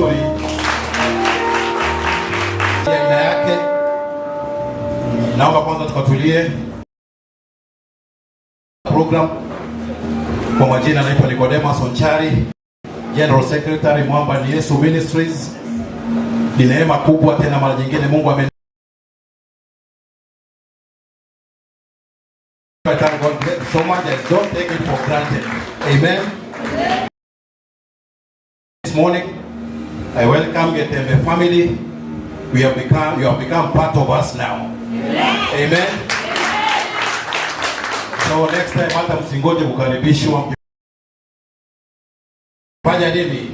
mazuri ya aina yake. Naomba kwanza tukatulie program. Kwa majina naitwa Nicodemus Onchari, General Secretary Mwamba ni Yesu Ministries. Ni neema kubwa tena mara nyingine Mungu ame I thank God so much. I don't take it for granted. Amen. This morning, I welcome Getembe family. We have become, you have become part of us now. Amen. So next time hata msingoje kukaribishwa. Fanya nini?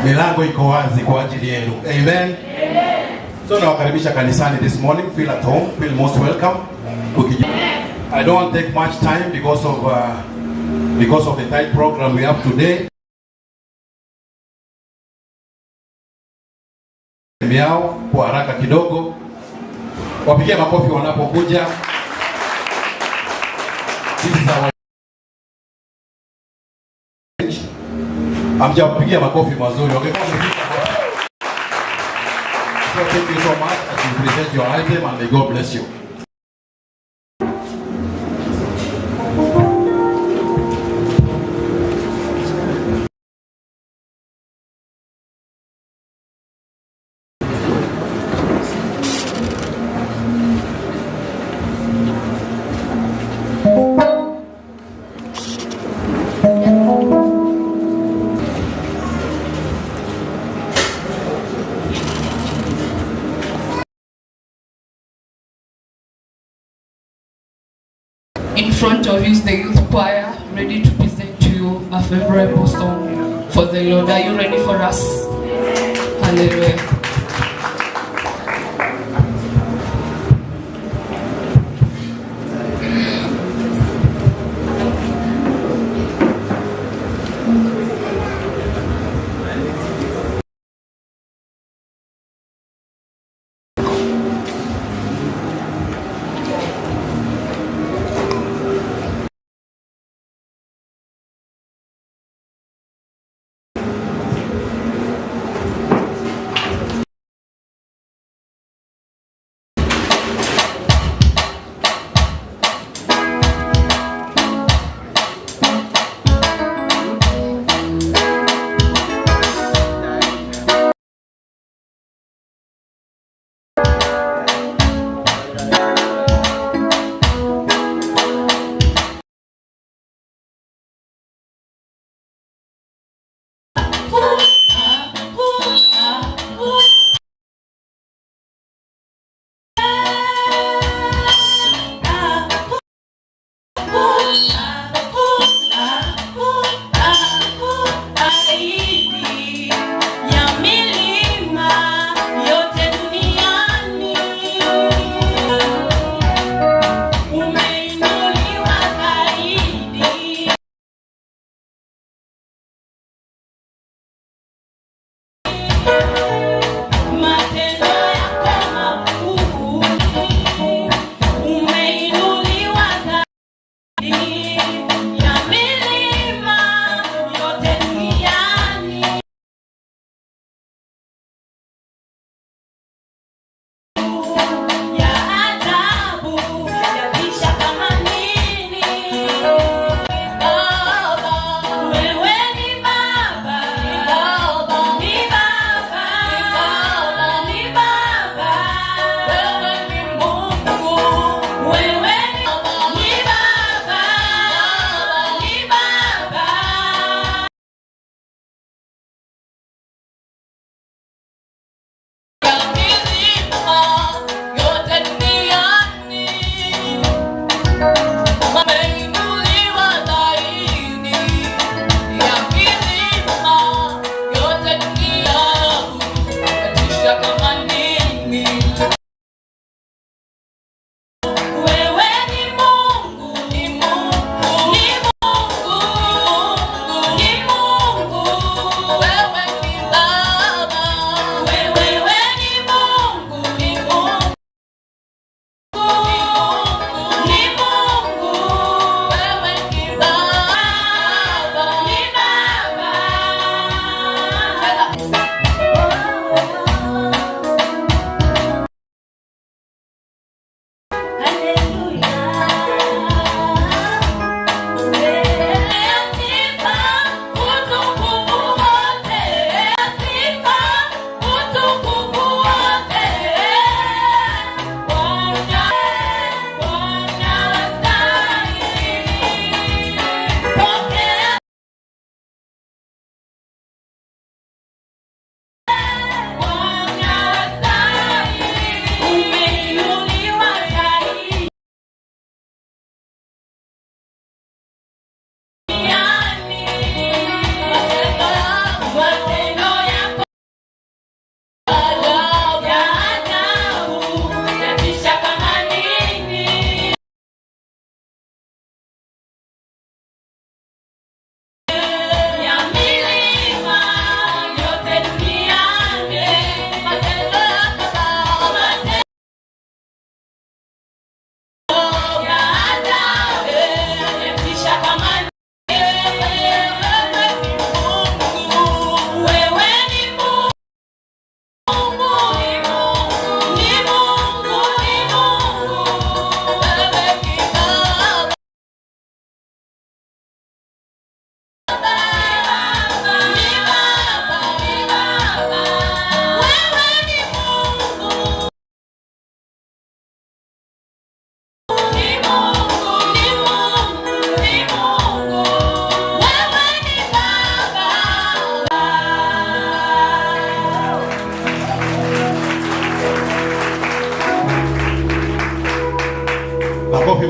Milango iko wazi kwa ajili yenu. Amen. So nawakaribisha kanisani this morning. Feel at home. Feel most welcome. Ukiji I don't want to take much time because of the tight program we have today. Yao kwa haraka kidogo, wapigie makofi wanapokuja. This is our Hamjawapigia makofi mazuri, wangekuwa wamefika hapa. So thank you so much as you present your item and may God bless you.
In front of you is the youth choir, ready to present to you a favorable song for the Lord. Are you ready for us? Hallelujah.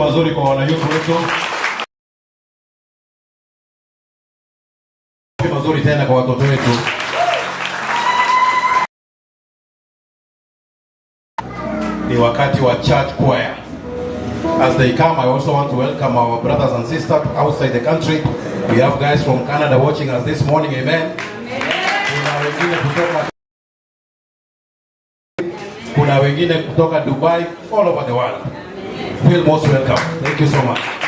mazuri kwa wanayouth wetu. Makofi mazuri tena kwa watoto wetu. Ni wakati wa church choir. As they come, I also want to welcome our brothers and sisters outside the country. We have guys from Canada watching us this morning. Amen. Kuna wengine kutoka kuna wengine kutoka Dubai, all over the world. Feel most welcome. Thank you so much.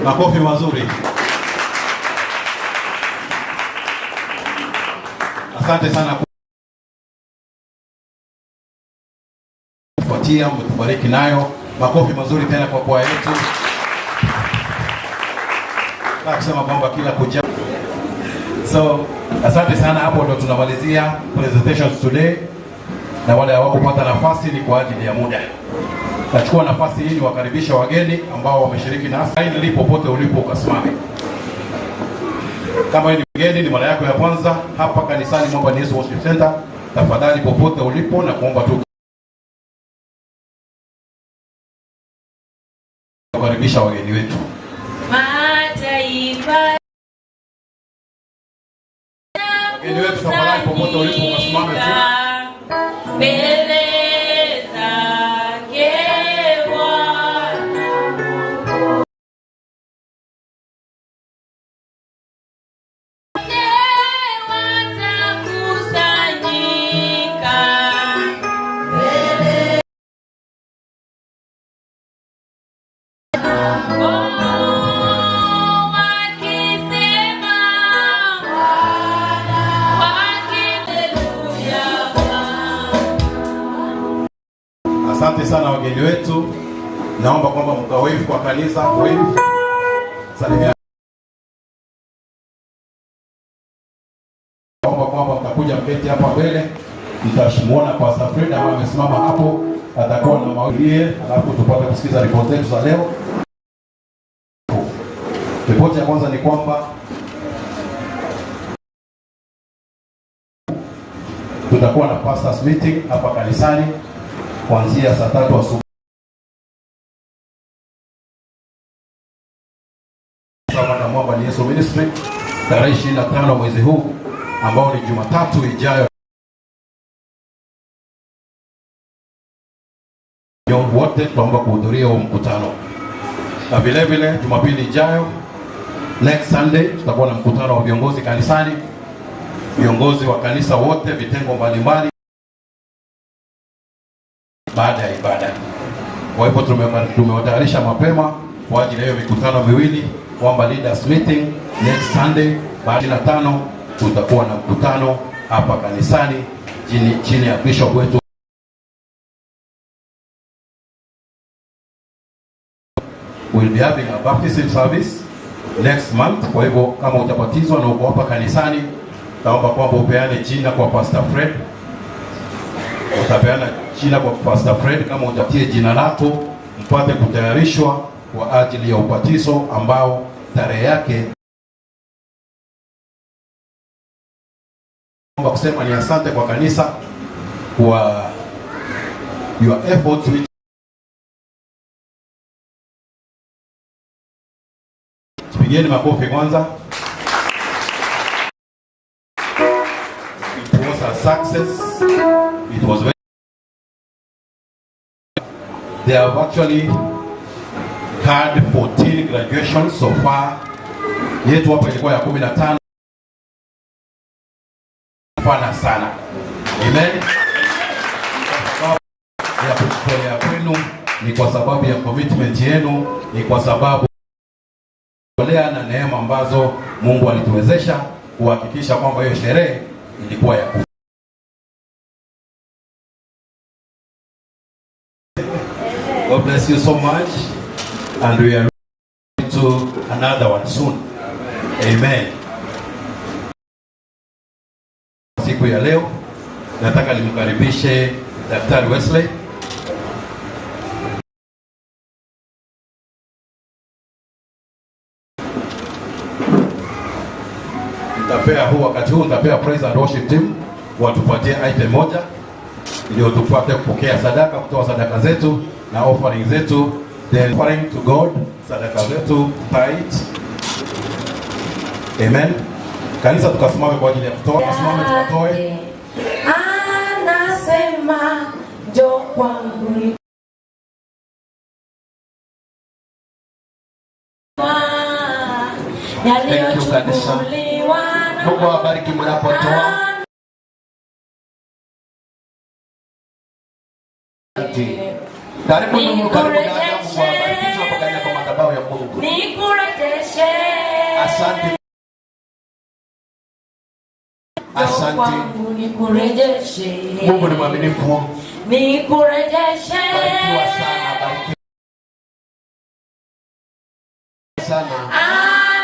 Makofi mazuri. Asante sana kufuatia, mmetubariki nayo. Makofi mazuri tena kwa kwaya yetu. Nataka kusema kwamba kila kuja. So, asante sana, hapo ndo tunamalizia presentations today, na wale hawakupata nafasi ni kwa ajili ya muda. Nachukua nafasi hii niwakaribisha wageni ambao wameshiriki nasi. Kindly, popote ulipo ukasimame. Kama wewe ni mgeni, ni mara yako ya kwanza hapa kanisani Mwamba ni Yesu Worship Center, tafadhali popote ulipo na kuomba tu kukaribisha wageni wetu.
Mataifa
Wageni wetu tafadhali, popote ulipo ukasimame tu.
Mbele zake Bwana. Wote watakusanyika mbele. Oh, wakisema, Haleluya.
Asante sana wageni wetu, naomba kwamba mkawave kwa kanisa, wave, salimia. Naomba kwamba mtakuja mketi hapa mbele, mtamuona Pastor Fred ambaye amesimama hapo, atakuwa na mawaidha, alafu tupate kusikiza ripoti zetu za leo. Ripoti ya kwanza ni kwamba tutakuwa na pastors meeting hapa kanisani kuanzia saa 3 asubuhi. Sawa na Mwamba ni Yesu Ministry tarehe 25 mwezi huu ambao ni Jumatatu ijayo. Wote tunaomba kuhudhuria huo mkutano. Na vile vile Jumapili ijayo, next Sunday, tutakuwa na mkutano wa viongozi kanisani, viongozi wa kanisa wote vitengo mbalimbali baada ya ibada. Kwa hivyo tumewatayarisha mapema kwa ajili ya hiyo mikutano miwili, kwamba leaders meeting next Sunday baada ya 5 tutakuwa na mkutano hapa kanisani chini ya bishop wetu. We'll be having a baptism service next month. Kwa hivyo kama utabatizwa na uko hapa kanisani, naomba kwamba upeane jina kwa Pastor Fred. Utapeana jina kwa Pastor Fred kama utatie jina lako mpate kutayarishwa kwa ajili ya ubatizo ambao tarehe yake. Naomba kusema ni asante kwa kanisa kwa your efforts which Pigeni makofi kwanza. It was a success. It was very They have actually had 14 graduations so far. Yetu hapa ilikuwa ya 15. Fana sana. Amen. Kwa sababu ya kujitolea kwenu, ni kwa sababu ya commitment yenu, ni kwa sababu na neema ambazo Mungu alituwezesha kuhakikisha kwamba hiyo sherehe ilikuwa ya kufa. God bless you so much, and we are to another one soon. Amen. Siku ya leo nataka nimkaribishe Daktari Wesley. Nitapea huu wakati huu nitapea praise and worship team watupatie item moja ndio tupate kupokea sadaka, kutoa sadaka zetu na offering zetu, then offering to God, sadaka zetu, tithe. Amen. Kanisa tukasimame kwa ajili ya kutoa, tukasimame tukatoe.
Anasema njoo kwangu.
Thank you, kanisa. Mungu awabariki mnapotoa. Karibu ndugu, karibu dada, Mungu awabariki. Tunapokanya kwa madhabahu ya Mungu.
Nikurejeshe.
Asante. Asante.
Kwangu nikurejeshe.
Mungu ni mwaminifu.
Nikurejeshe.
Barikiwa sana, barikiwa sana.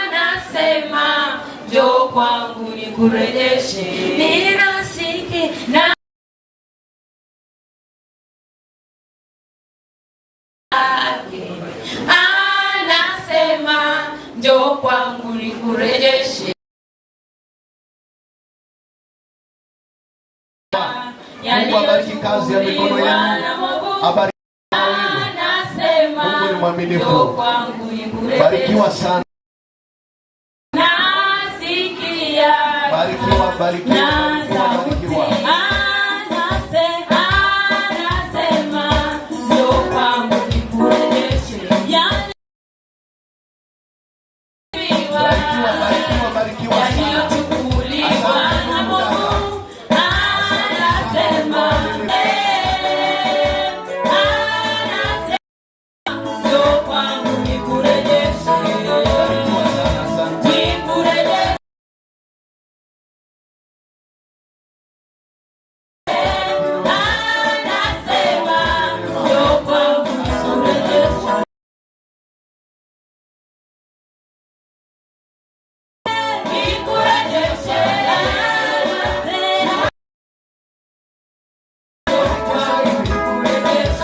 Anasema njoo kwangu nikurejeshe. Ninasiki na Anasema njoo kwangu nikurejeshe.
Mungu abariki kazi ya mikono yenu. Abariki
Anasema
Mungu ni mwaminifu.
njoo kwangu nikurejeshe.
Barikiwa sana.
Nasikia
Barikiwa, barikiwa,
na sauti
barikiwa.
anasema njoo kwangu nikurejeshe.
Barikiwa, barikiwa, barikiwa sana.
Yaliyochukuliwa na Mungu anasema anasema njoo kwangu nikurejeshe.
Barikiwa sana, asante.
Nikurejeshe. Anasema njoo kwangu nikurejeshe.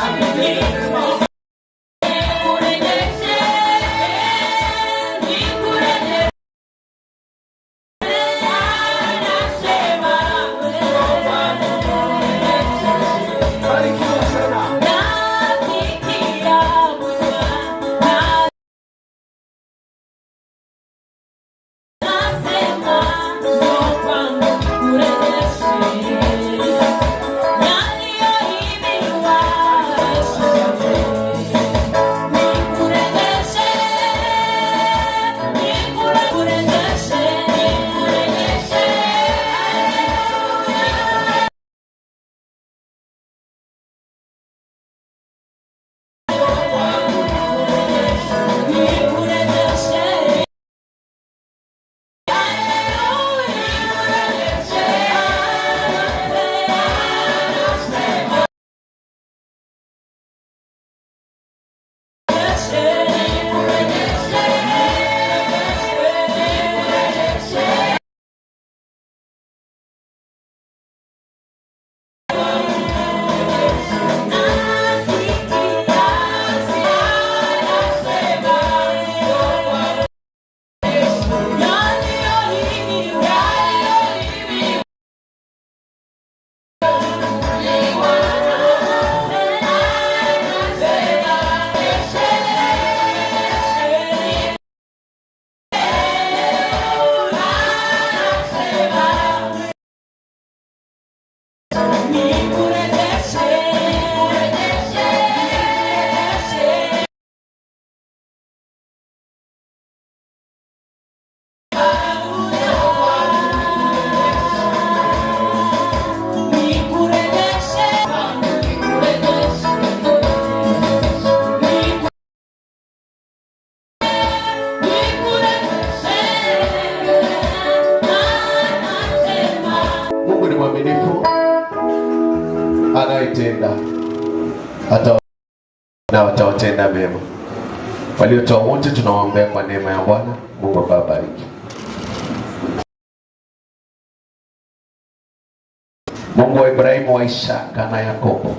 Nikurejeshe. Nikurejeshe. Nikurejeshe. Anasema njoo kwangu
Barikiwa sana.
Nasikia Bwana anasema njoo kwangu nikurejeshe. Yaliyoibiwa nikurejeshe, nikurejeshe, nikurejeshe. Nikurejeshe.
Mungu ni mwaminifu, anayetenda hata na watawatenda mema. Waliotoa wote tunawaombea kwa neema ya Bwana. Mungu awabariki. Mungu wa Ibrahimu, wa Isaka na Yakobo,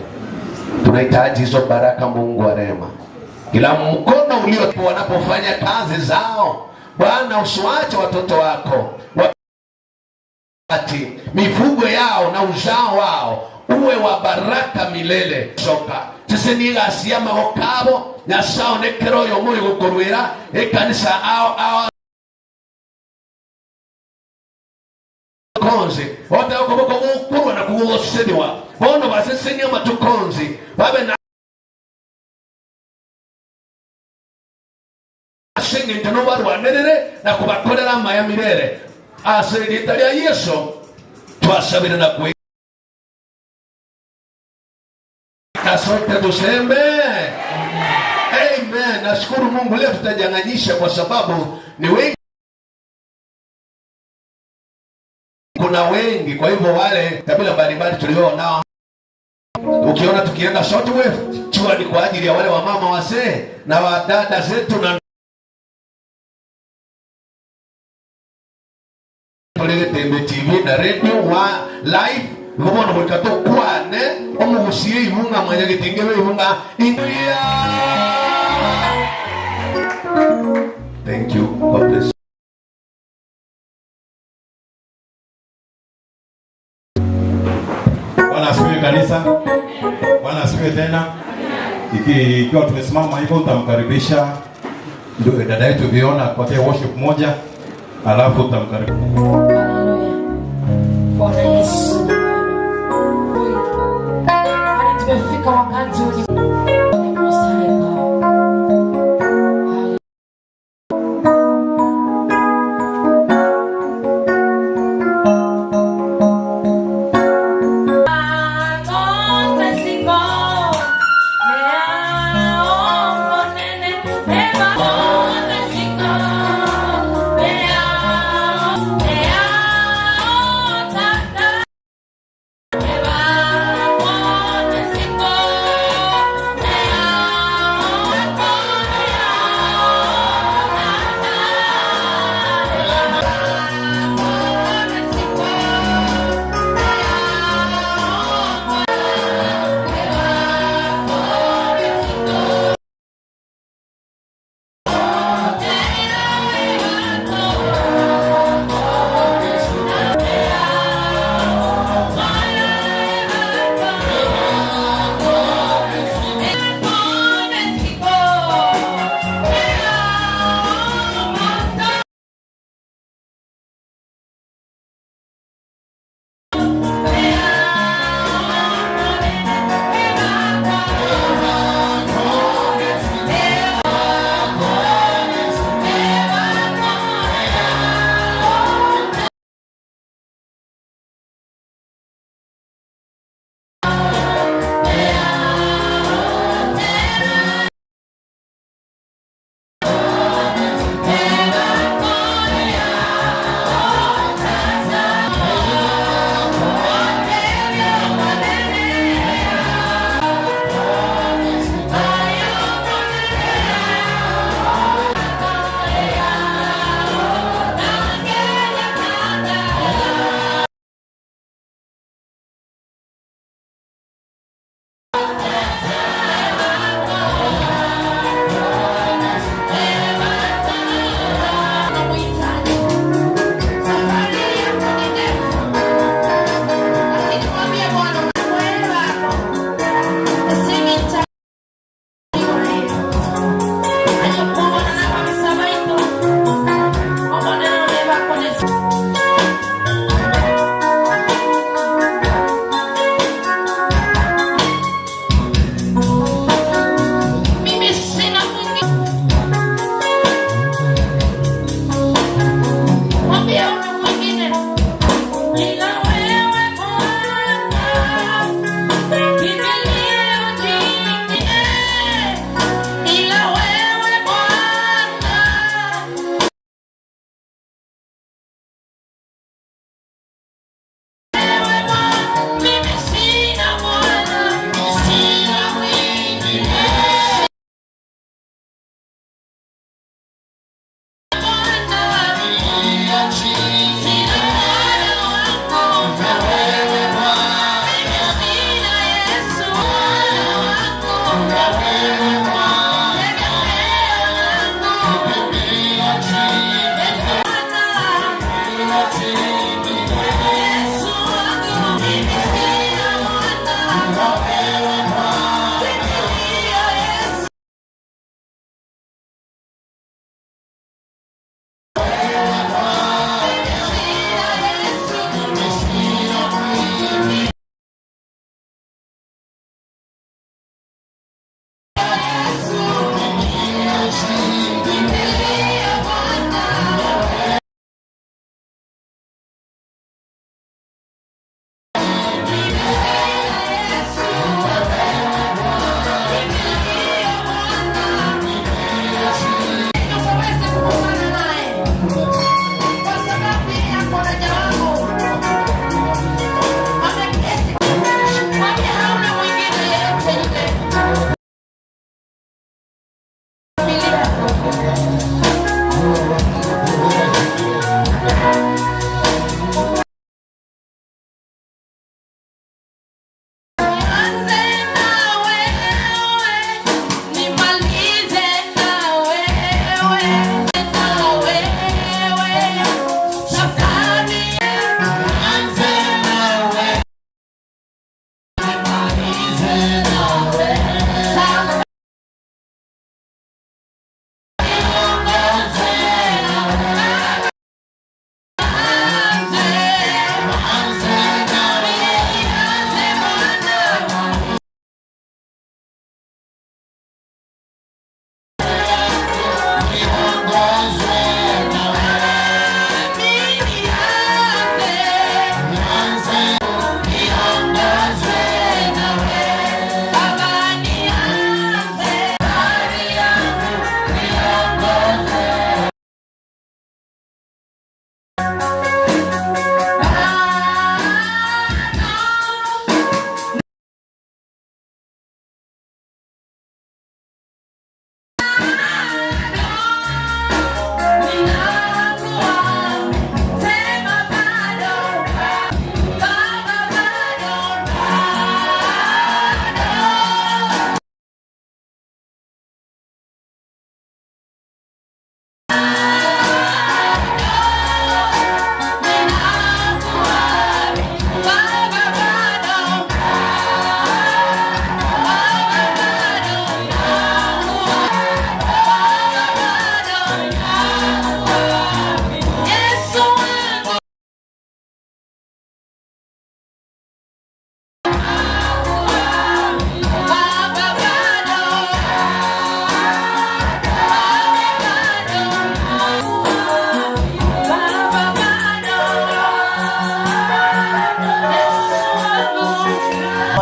tunahitaji hizo baraka, Mungu wa rehema. Kila mkono ulio wanapofanya kazi zao, Bwana usiwache watoto wako wakati mifugo yao na uzao wao uwe wa baraka milele soka sisi nigacia magokabo nyasaye nekero oyo muri gukurwira ekanisa ao ao konzi ote okoboko gukurwa na kugoceriwa bono basesenia matukonzi babe na asengente nobarwanerere na kubakorera amaya mirere ase rita rya Yesu twasabire na kwe na sote tuseme amen. Nashukuru Mungu leo tutajanganyisha kwa sababu ni wengi.
Kuna wengi, kwa hivyo wale kabila mbalimbali tulio nao Ukiona tukienda shortwave, jua ni kwa ajili ya wale wamama wazee na wadada zetu na Tembe TV na radio wa live ngobono goika tokwane omogusie ibunga mwene getinge be ibunga India. Thank you. God bless.
Bwana asifiwe kanisa. Bwana asifiwe tena. Ikiwa tumesimama hivyo, utamkaribisha ndio dada yetu Viona akupatie worship moja, alafu utamkaribisha.
Haleluya. Bwana Yesu. Hadi tumefika wakati huu ni the Most High God. Mimi sina mwingine. Mwambie una mwingine ila wewe Bwana. Kimbilio jingine ila wewe Bwana. Wewe Bwana, mimi sina Bwana, sina mwingine.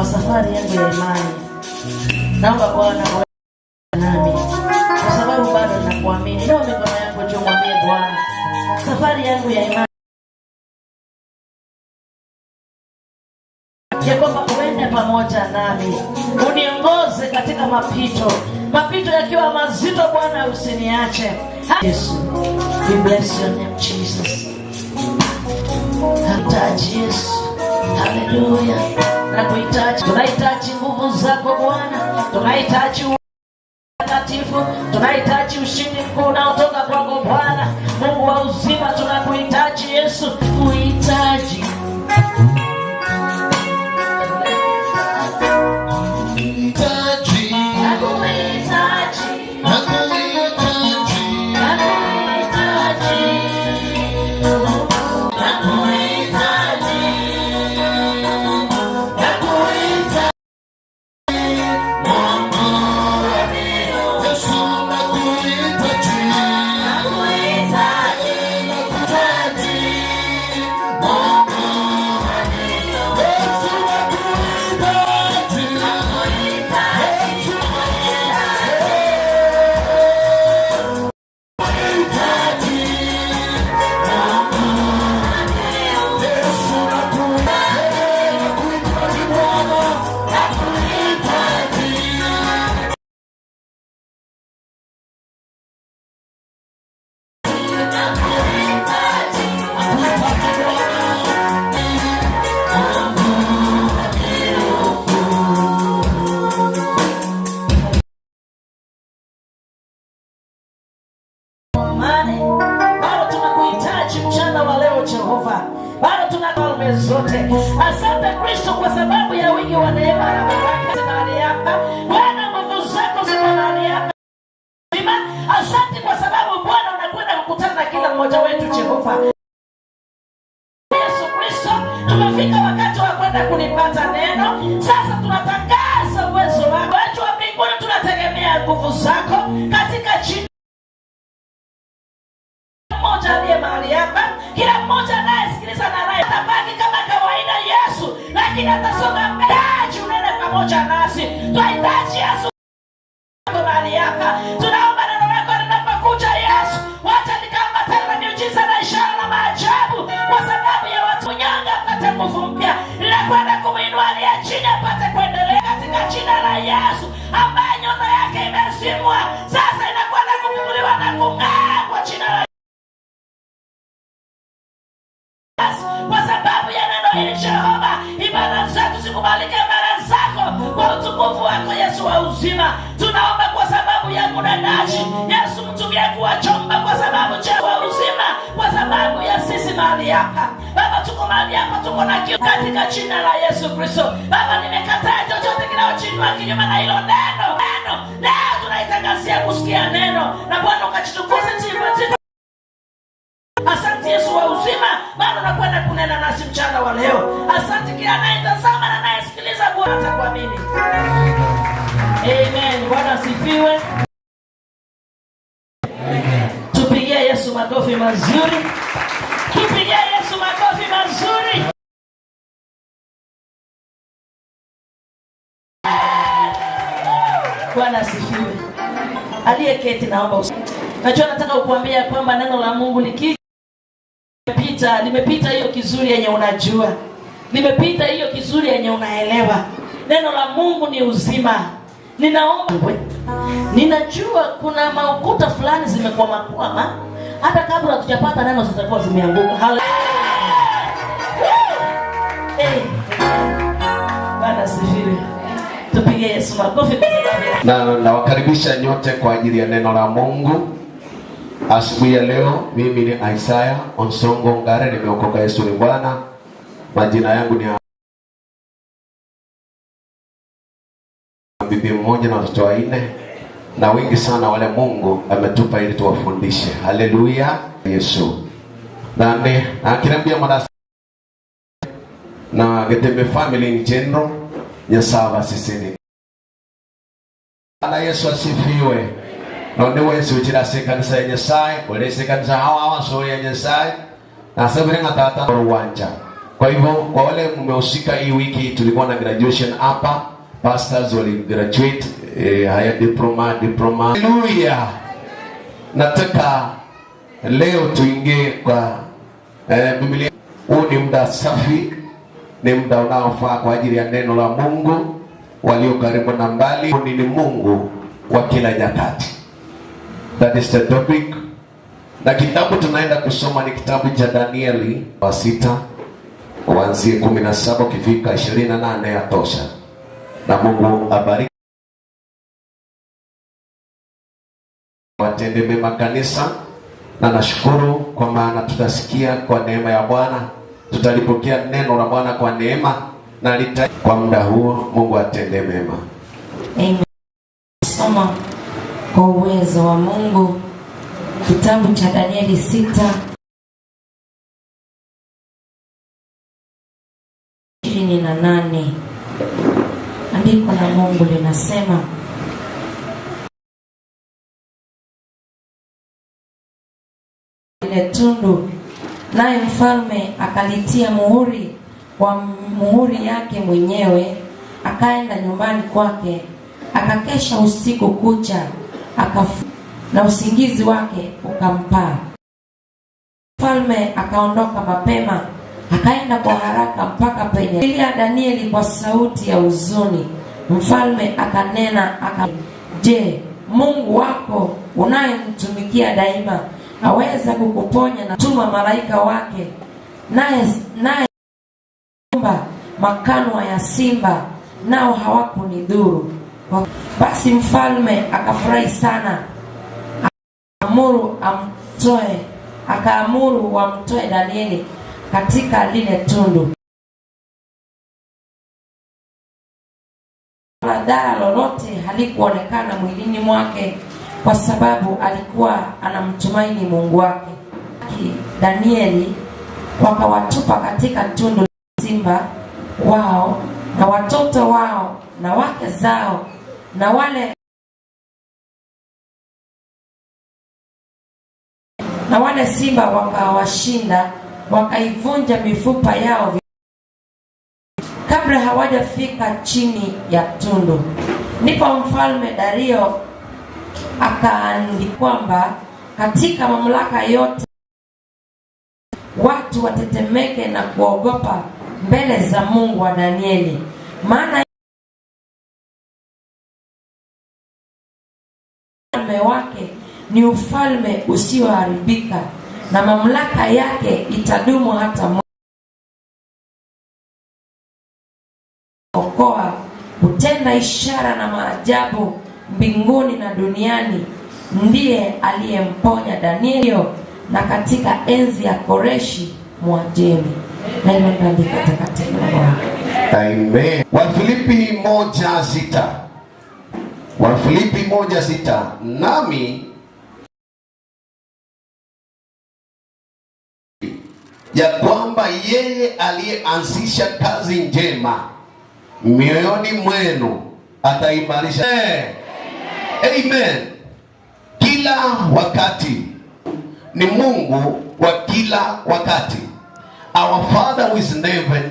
Kwa safari yangu ya imani, naomba Bwana uwe nami, kwa sababu bado ninakuamini. Inua mikono yako juu, mwambie Bwana, safari yangu ya imani ya kwamba uende pamoja nami, uniongoze katika mapito, mapito yakiwa mazito, Bwana usiniache. Yesu, we bless your name Jesus. Hitaji Yesu, haleluya, nakuhitaji. Tunahitaji nguvu zako Bwana, tunahitaji Mtakatifu, tunahitaji ushindi mkuu unaotoka kwako Bwana Mungu wa uzima, tunakuhitaji Yesu, kuhitaji nakuhitaji, nakuhitaji, nakuhitaji, nakuhitaji. Amani. Bado tunakuhitaji mchana wa leo Jehova, bado tuna falme zote. Asante Kristo kwa sababu ya wingi wa neema na baraka mahali hapa. Bwana, nguvu zako ziko mahali hapa zima. Asante kwa sababu Bwana unakwenda kukutana na kila mmoja wetu Jehova. Yesu Kristo, tumefika wakati wa kwenda kulipata neno. Sasa tunatangaza uwezo wako, watu wa mbinguni, tunategemea nguvu zako katika jina mmoja aliye mahali hapa, kila mmoja anayesikiliza na anaye atabaki kama kawaida Yesu, lakini atasonga mbele. Unene pamoja nasi, twahitaji Yesu mahali hapa. Tunaomba neno lako linapokuja Yesu, wacha likaambatane na miujiza na ishara na maajabu, kwa sababu ya watu mnyonge apate nguvu mpya, linakwenda kumuinua aliye chini apate kuendelea katika jina la Yesu, ambaye nyota yake imezimwa sasa inakwenda kufufuliwa na kung'aa kwa jina la Yesu. Kwa sababu ya neno hili Jehova, ibada zetu zikubalike mbele zako kwa utukufu wako Yesu wa uzima. Tunaomba kwa sababu ya mnenaji Yesu, mtumie kuwachomba kwa sababu Yesu wa uzima, kwa sababu ya sisi mahali hapa Baba, tuko mahali hapa, tuko na kiu katika jina la Yesu Kristo. Baba, nimekataa chochote kinachoinua kinyume na hilo neno neno. Leo tunaitangazia kusikia neno na Bwana ukajitukuze sifa. Asante Yesu wa uzima, maana unakwenda kunena nasi mchana wa leo. Asante kila anayetazama na anayesikiliza, Bwana atakuamini. Amen. Bwana asifiwe. Tupigie Yesu makofi mazuri. Tupigie Yesu makofi mazuri. Bwana asifiwe. Aliyeketi naomba usi. Najua nataka kukuambia kwamba neno la Mungu likipita, limepita hiyo kizuri yenye unajua, limepita hiyo kizuri yenye unaelewa. Neno la Mungu ni uzima. Ninaomba, ninajua kuna maukuta fulani zimekwamakwama, hata kabla hatujapata neno zitakuwa zimeanguka. Haleluya. Hey. Bwana asifiwe. Tupige Yesu makofi kwa sababu ya
Na nawakaribisha nyote kwa ajili ya neno la Mungu asubuhi ya leo. Mimi ni Isaiah Onsongo Ngare, nimeokoka. Yesu ni Bwana. Majina yangu ni bibi mmoja na watoto wanne, na wengi sana wale Mungu ametupa ili tuwafundishe. Haleluya Yesu. Na ni akirambia mwana na Getembe family in general, Nyasaye sisini. Bwana Yesu asifiwe. Nonde wensi uchira se kanisa ya Nyasaye, ule se kanisa hawa hawa so ya Nyasaye. Na sabire nga tata ruwanja.
Kwa hivyo kwa wale mmehusika hii wiki tulikuwa na graduation hapa, pastors wali graduate eh, haya diploma diploma. Haleluya! Nataka leo tuingie kwa eh, Biblia. Huu ni muda safi, ni muda unaofaa kwa ajili ya neno la Mungu. Walio karibu na mbali, ni Mungu wa kila nyakati. That is the topic. Na kitabu tunaenda kusoma ni kitabu cha Danieli wa sita kuanzia 17 ukifika 28 yatosha. Na Mungu abariki, watende mema kanisa, na nashukuru kwa maana tutasikia kwa neema ya Bwana, tutalipokea neno la Bwana kwa neema na lita kwa muda huo. Mungu atende mema.
Amen. Soma kwa uwezo wa Mungu kitabu cha Danieli sita 28. Andiko la Mungu linasema lile tundu, naye mfalme akalitia muhuri kwa muhuri yake mwenyewe, akaenda nyumbani kwake, akakesha usiku kucha, akaf na usingizi wake ukampaa. Mfalme akaondoka mapema akaenda kwa haraka mpaka penye ilia Danieli kwa sauti ya huzuni. Mfalme akanena aka, je, Mungu wako unayemtumikia daima aweza kukuponya na tuma malaika wake naye naye makanwa ya simba nao hawakunidhuru. Basi mfalme akafurahi sana, akaamuru amtoe, akaamuru wamtoe Danieli katika lile tundu. Wala dhara lolote halikuonekana mwilini mwake, kwa sababu alikuwa anamtumaini Mungu wake. Danieli wakawatupa katika tundu la simba wao na watoto wao na wake zao na wale na wale simba wakawashinda, wakaivunja mifupa yao kabla hawajafika chini ya tundu. Ndipo mfalme Dario akaandika kwamba katika mamlaka yote watu watetemeke na kuogopa mbele za Mungu wa Danieli, maana ufalme wake ni ufalme usioharibika na mamlaka yake itadumu hata okoa kutenda ishara na maajabu mbinguni na duniani. Ndiye aliyemponya Danieli na katika enzi ya Koreshi Mwajemi. Na hilo ndilo andiko takatifu la Bwana.
Amen. Wafilipi 1:6. Wafilipi 1:6. Nami ya kwamba yeye aliyeanzisha kazi njema mioyoni mwenu ataimarisha. Amen. Kila wakati ni Mungu wa kila wakati. Our Father who is in heaven.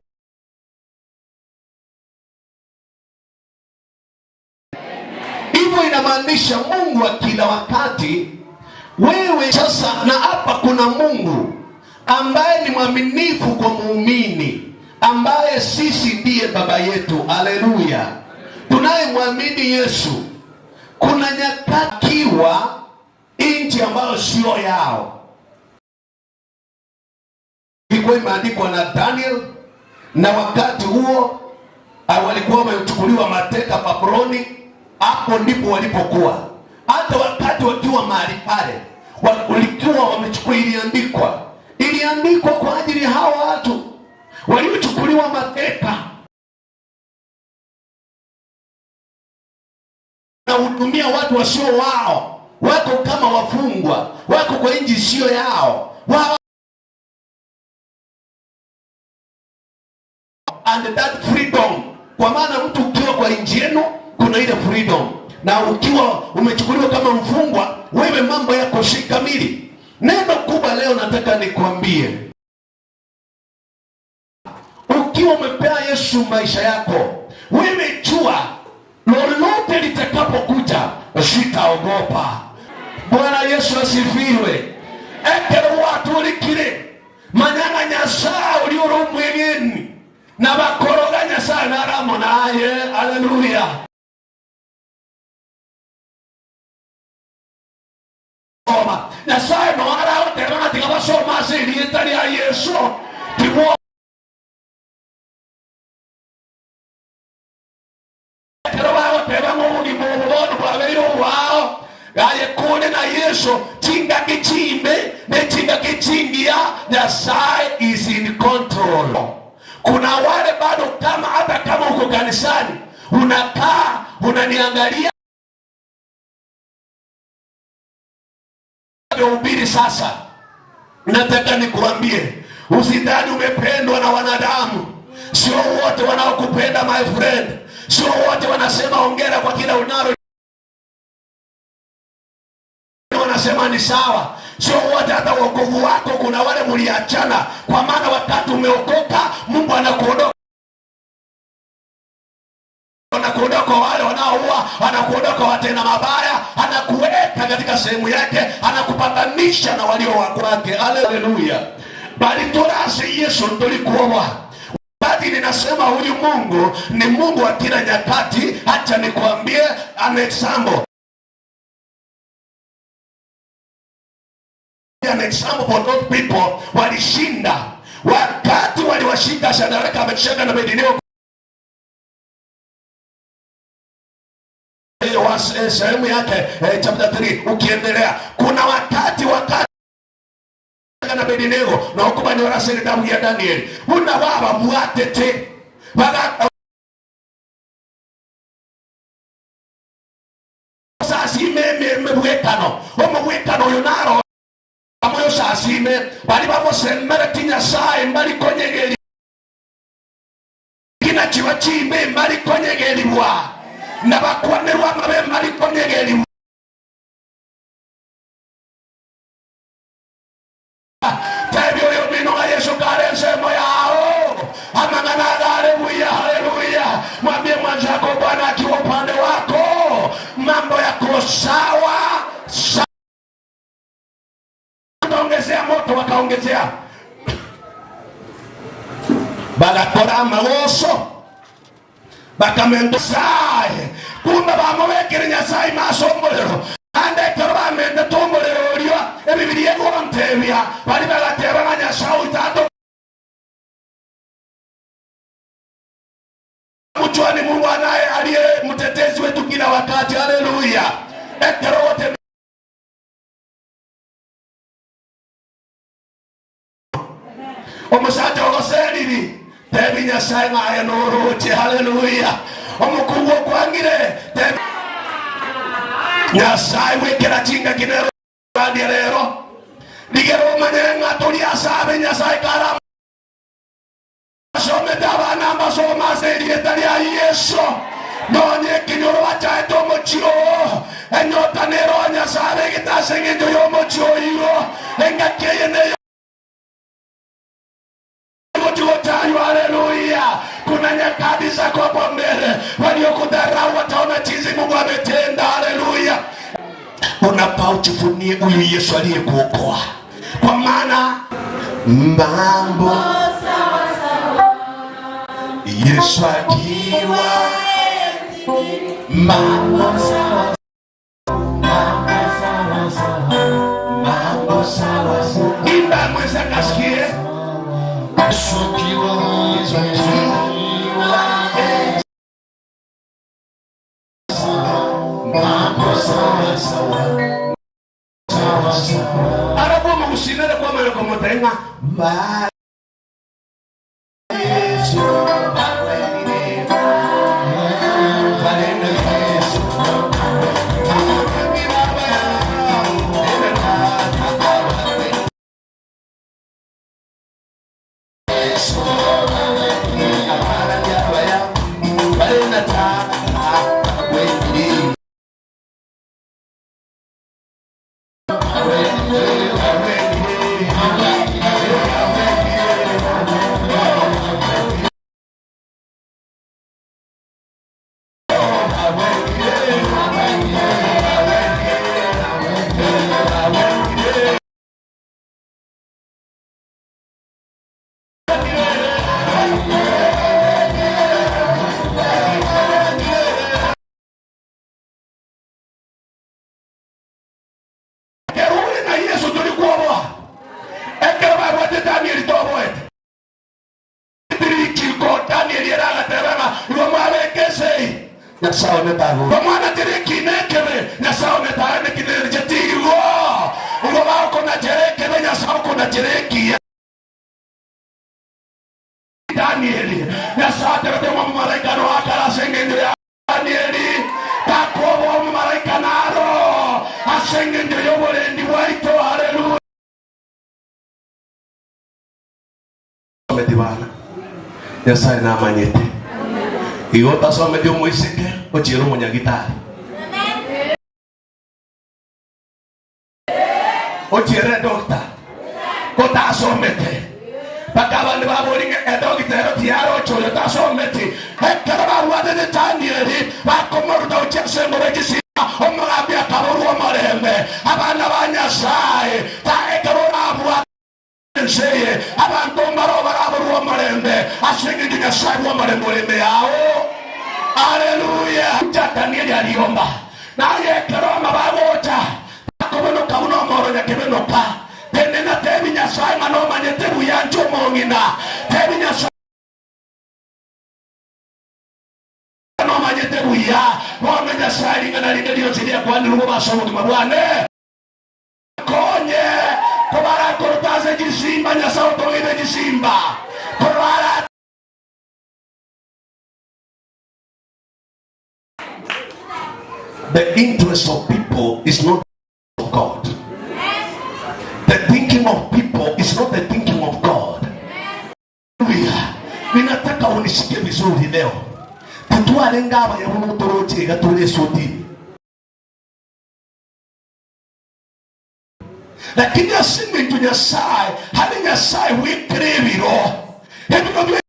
Hivyo inamaanisha Mungu wa kila wakati. Wewe sasa, na hapa kuna Mungu ambaye ni mwaminifu kwa muumini, ambaye sisi ndiye baba yetu. Haleluya! Tunayemwamini Yesu, kuna nyakati nchi ambayo sio yao, ilikuwa imeandikwa na Daniel, na wakati huo walikuwa wamechukuliwa mateka Babuloni. Hapo ndipo walipokuwa, hata wakati wakiwa mahali pale walikuwa wamechukua, iliandikwa, iliandikwa kwa ajili ya hawa watu waliochukuliwa mateka na hudumia watu wasio wao, wako kama wafungwa, wako kwa nchi sio yao wao. And that freedom, kwa maana mtu ukiwa kwa nchi yenu kuna ile freedom, na ukiwa umechukuliwa kama mfungwa, wewe mambo yako si kamili. Neno kubwa leo nataka nikwambie,
Ukiwa umempea Yesu maisha yako, wewe jua lolote litakapokuja sitaogopa. Bwana Yesu asifiwe. Ekero gwatorikire, manya ng'a Nyasae oria ore omwegeni, na bakoroga Nyasae nare amo naye. Haleluya! Soma. Nyasae noo aragoteba ng'a tiga basome ase erieta ria Yeso. Tibwo. Ekero bagoteba ng'a obogima obo bono bwabeire obwao, aye kore na Yeso, chingaki chimbe ne chingaki chingiya, Nyasae is in control. Kuna wale bado kama hata kama uko kanisani unakaa unaniangalia Ubiri sasa, nataka nikuambie, usidhani umependwa na wanadamu. Sio wote wanaokupenda my friend, sio wote wanasema hongera kwa kila unalo, wanasema ni sawa. Sio wote, hata wokovu wako kuna wale mliachana, kwa maana wakati umeokoka Mungu anakuondoa anakuondoa kwa wale wanaoua, anakuondoa kwa watenda mabaya, anakuweka katika sehemu yake, anakupatanisha na walio wa kwake. Haleluya! Bali torasi Yesu ndolikuoa wakati ninasema huyu Mungu ni Mungu wa kila nyakati. Acha nikuambie an example an example for those people walishinda wakati waliwashinda Shadraka, Meshaki na Abednego sehemu yake chapter 3 ukiendelea, kuna wakati wakati na Abednego na okubanyora ase egetabu gia Danieli buna bababwatete baga sasime emebwekano omobwekano oyo naro amoyo sasime bari bamosemereti Nyasaye mbari konyegeria kina chiba chimbe mbari konyegeribwa na bakwanerwa amabe mbari konyegeribwa tebia oyo mino ng'a Yesu kare ensemo yao amang'ana agare buya. Haleluya! Mwambie mwenzako Bwana akiwa upande wako mambo yako sawa sawa. Ongezea moto, wakaongezea bagakora amagoso bakamenta Nyasaye kumbe bamobekire Nyasaye maso omorero ande ekero bamendete omorero oria ebibiri egontebia bari bagateba ng'a Nyasaye oitato mchwani Mungu anaye aliye mtetezi wetu kila wakati. Haleluya! ekero wote omusacha ogoseriri tebi Nyasaye ng'aye noroche. Haleluya! Omukungu okwangire tebi Nyasaye gwekera chingaki nero randie rero rigero omanye ng'a tori asabe Nyasaye kara asomete abana mbasoma ase erieta ria Yesu nonye ekinyoro bachaete omochio enyota nero Nyasaye egete ase eng'encho ya omochio oyo engaki eye neyo gochaywa. Haleluya! Kuna nyakati zako hapo mbele, waliokudharau wataona jinsi Mungu ametenda. Haleluya! Unafaa ujivunie huyu Yesu aliyekuokoa, kwa maana mambo Yesu akiwa mambo sawa mambo sawa sawa mambo sawa sawa. Imba mweza kasikie
Yesu akiwa Yesu akiwa mambo sawa sawa sawa sawa
arabu mugusinere kwa mwere komotenga ba Yesu
Yesu.
Ekero ore na Yeso tori kwoboa. Ekero babwate Danieli toboete. Richiko Danieli ere agateba ng'a igo mwabeka esegi. Nyasae one tagocha. Omwana teri ekina ekebe, Nyasae one tare nekina eriche tigo. Igo bagokonachera ekebe, Nyasae okonachera ekiya. Danieli, Nyasae atebete ng'a omomalaika noakare ase engencho ya Danieli, takoboa omomalaika naro ase engencho y'oborendi bwaito. Haleluya.
Someti bana, Nyasae namanyete. Igo otasometi omoiseke, ochiere omonyagitari. Ochiere edokita, kotasomete. Mpaka abande babori ng'a edokita ero tiyaroche oyo tasometi. Ekero babwatete Danieli, bakomoruta gochia ase engoro ye chisimba, omogambi akaborwa omorembe. Abana ba Nyasae, ta ekero orabwate. Ense eye abanto mbaroo baraborwe omorembe, ase engencho Nyasae bw'omorembe ore ime yao. Haleluya! Inche Danieli ariomba, naye ekero amabe agocha, takobenoka buna omoro nyakebenoka. Tenena, tebi Nyasae ng'a nomanyete buya inche omong'ina, tebi Nyasae nomanyete buya. Bono Nyasae ring'ana rinde rionsi riakwanirwe bobe ase obogima bwane. Konye kobarakorota ase chisimba, Nyasae otong'ete chisimba, korara. The interest of people is not of God. The thinking of people is not the thinking of God. Haleluya. Ninataka unishike vizuri leo. Titwarenge abaya buna otoroche iga tore esutini. Lakini ase engencho Nyasae are Nyasae bw'ekero ebiro, ebiro bia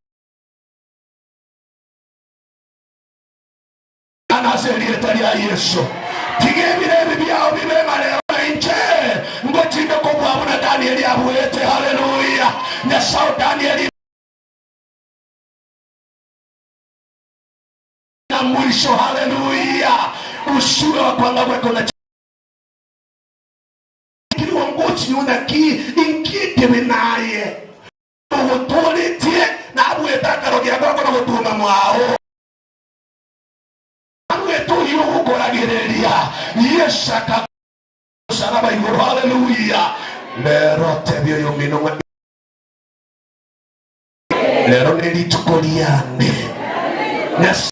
ase erieta ria Yeso. Tiga ebiro ebi biao bibe ng'a rero na inche ngochinde kobua buna Danieli abuete. Haleluya! Nyasae o Danieli na mwisho. Haleluya! Usiwe wa kwanga gwekona Ngochinywa naki inki ekebe naye ogotooretie nabuete akarogia gako na gotuma mwao abuete oyio ogokoragereria Yesu akasalaba igoro. Haleluya! Rero tebia oyomino ng'a rero ne rituko riane. Nyasae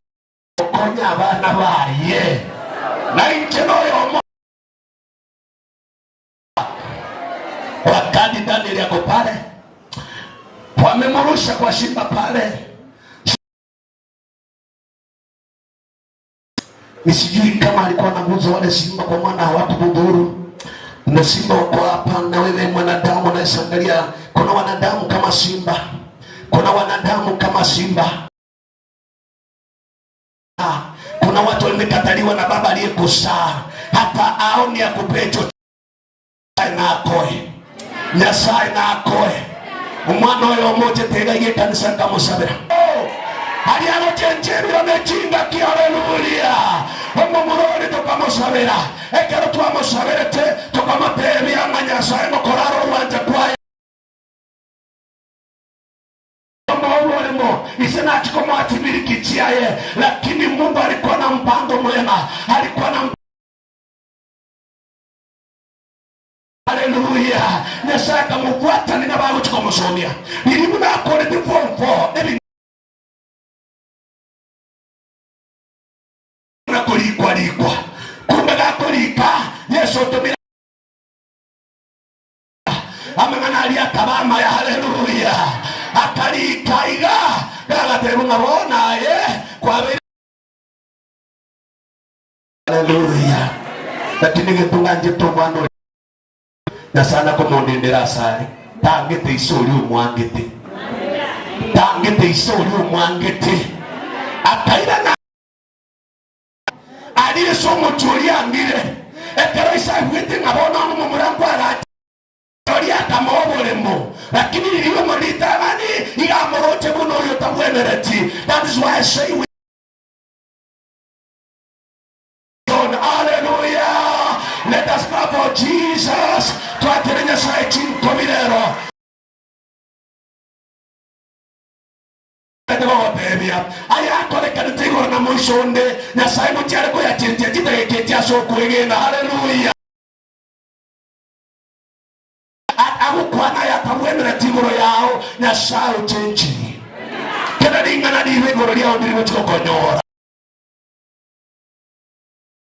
okonya abana baye na inche noyomo. Wakati Danieli ako pale, wamemurusha kwa simba pale, ni sijui kama alikuwa anaguza wale simba, kwa maana hawakudhuru na simba wako hapa, na wewe mwanadamu unayesangalia, kuna wanadamu kama simba, kuna wanadamu kama simba. Kuna watu wamekataliwa na baba aliyekuzaa, hata aoni akupee chochote. Nakoe Nyasaye nakoe omwana oyo omoche tegaiga ekanisa nkamusabera aria agochencha ebiro ne chingaki. Haleluya! Omomura ore tokamosabera, ekero twamosaberete tokamotebia ng'a Nyasaye ngokorara ogwancha kwaye. Omooremo ise nachia komoa chimiriki chiaye, lakini Mungu alikuwa na mpango mwema, alikuwa na Haleluya! Nyasaye akamobwatania na bagochia komosomia riria buna akorete form 4 ebi na korikwa rikwa kumbe gakorika Yesu otomire Amang'ana aria akaba amaya. Haleluya! Akarika iga, gagateba ng'a bono aye kwabeire. Haleluya! Lakini gento ng'anchete omwana oria, Nyasae nakomondendera asare, tangete ise oria omwangete, tangete ise oria omwangete. Akairana aria ase omochie oria ang'ire, ekero ise aigwete ng'a bono omomura nkwagache oria.
Akamoa oboremo, lakini riria omo ritang'ani iga amoroche buna oyo otabwenereti. That is why I say we on. Hallelujah! Let us clap for Jesus. Twakere Nyasaye chinkobi rero. Gogotebia ayakorekanete igoro na moiso onde, Nyasaye ngochia are koyachenchia chidageka echi ase okwegena. Haleluya! Agokwana ayatabwenereti igoro yao, Nyasaye ochenchirie. Kera ring'ana ribe igoro riao ndiri gochia gokonyora.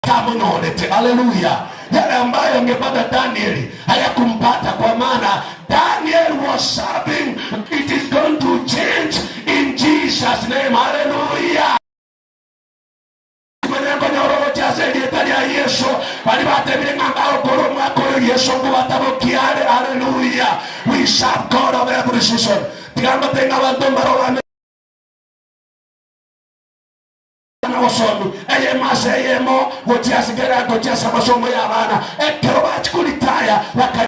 Tamonyorete. Haleluya! Yale ambayo angepata Danieli hayakumpata, kwa maana Daniel was serving. It is going to change in Jesus name. Haleluya! Konyora ogochia ase erieta ria Yeso, baria batebire ng'a ngagokora omwaka oyo Yeso nkobatabokia are. Haleluya! We serve God of every season. Tiga ngote ng'a abanto mbaro bame na gosomi eyemo ase eyemo gochia ase kera gochia ase amasomo y'abana ekero bachia koritaya baka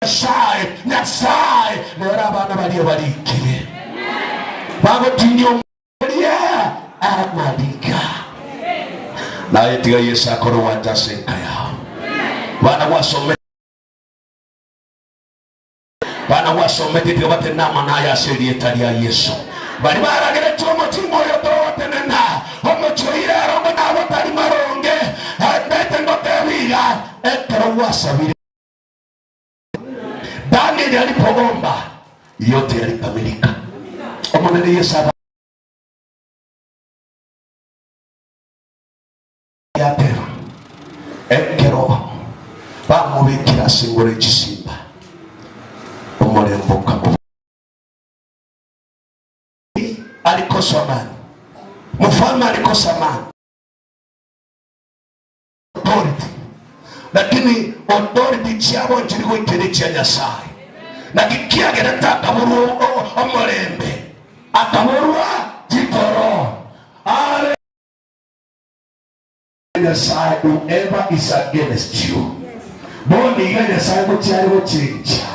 Nyasae, Nyasae, rero abana baria barikire bagotinia omoria amariga naye tiga Yesu akore gwancha ase enka yao bana gwasome bana gwasomete tiga batende amang'ana aya ase erieta ria Yesu bari barageretie omochie oyo togotenena omochie oyo rero ngo nabo tari maronge ndete ngoteba iga ekero gwasabire Danieli alipoomba yote yalikamilika. Omonene Yesu aba yateba ekero bamobekire ase engoro echisimba omorembo okamoba alikosa amani mfalme alikosa amani authority lakini authority chiabo nchiri goikera echia Nyasaye naki kiagerete akaborwa omorembe akaborwa chitoro are Nyasaye whoever is against you bono iga Nyasaye gochiare gochencha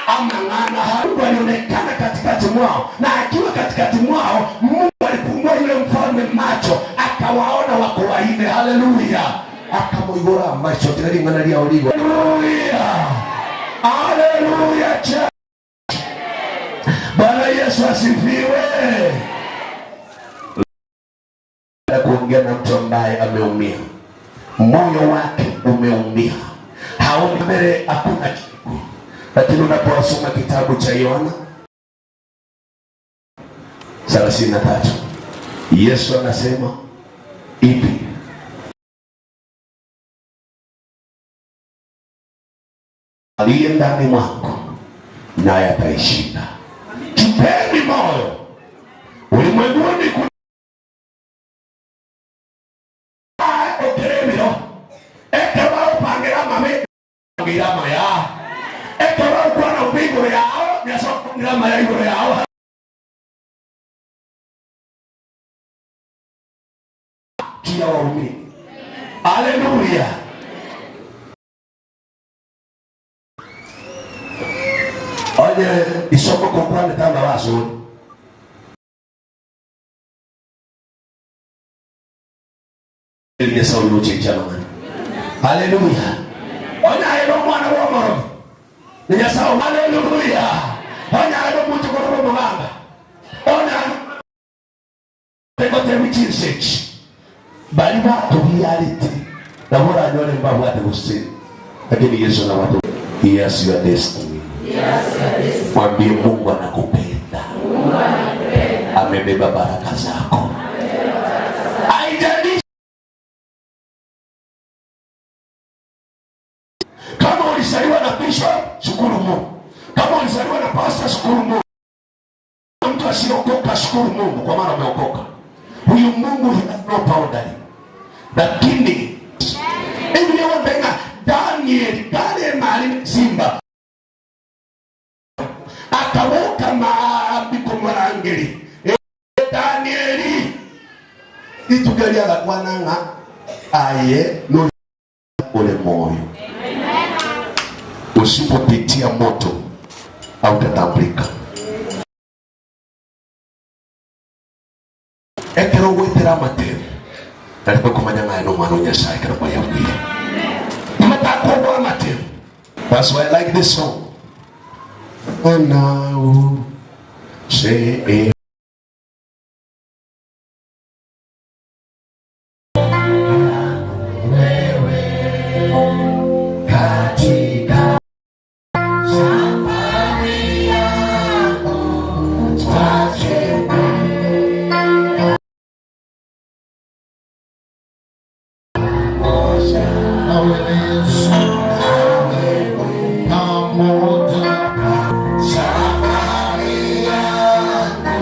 amang'ana Mungu alionekana katikati mwao na akiwa katikati mwao Mungu alifungua yule mfalme macho akawaona wako waine haleluya akamoigora amacho tiga ring'ana riao rigo haleluya haleluya church Bwana Yesu asifiwe kuongea na mtu ambaye ameumia, moyo wake umeumia, haoni mbele, hakuna jibu. Lakini unaposoma kitabu cha Yohana 33 Yesu anasema ipi? Aliye ndani mwangu naye ataishinda. Jipeni moyo, ulimwenguni kuna okeremiro ekero bagopangera amabe ngira amaya ekero bagokwana bobe igoro yao Nyasae okwanire amaya igoro yao. Juu ya waumini. Haleluya. Onye isomo kokwanete amabe asore. Nyasaye oyochecha amang'ana. Haleluya. Onye aye nomwana bw'omorogi ni Nyasaye. Haleluya. Onye aye nomochokoro bw'omoganga. Onye aye gotebi chinse echi bari batobiarete nabo oranyore mbabwate gose lakini Yesu nabwate. Yes, your destiny. Mwambie Mungu anakupenda, amebeba baraka zako. Haijalishi kama ulizaliwa na bishop, shukuru Mungu. Kama ulizaliwa na pastor, shukuru Mungu. Mtu asiokoka, shukuru Mungu kwa maana umeokoka. Huyu Mungu he has no boundary. Lakini Biblia wambenga Daniel kale mali simba akaboka maambi kumurangeri Danieli ituka riagakwana ng'a aye no ore moyo.
Usipopitia moto hautatambulika. Ekero ogoetera amatemo, nari tokomanya ng'a aye nomwana o Nyasae ekero kwayabuire. Igo takoboa amatemo. That's why I like this song. Mwana o Katika safari yangu twatembea
Na wewe Yesu, pamoja.
Safari yangu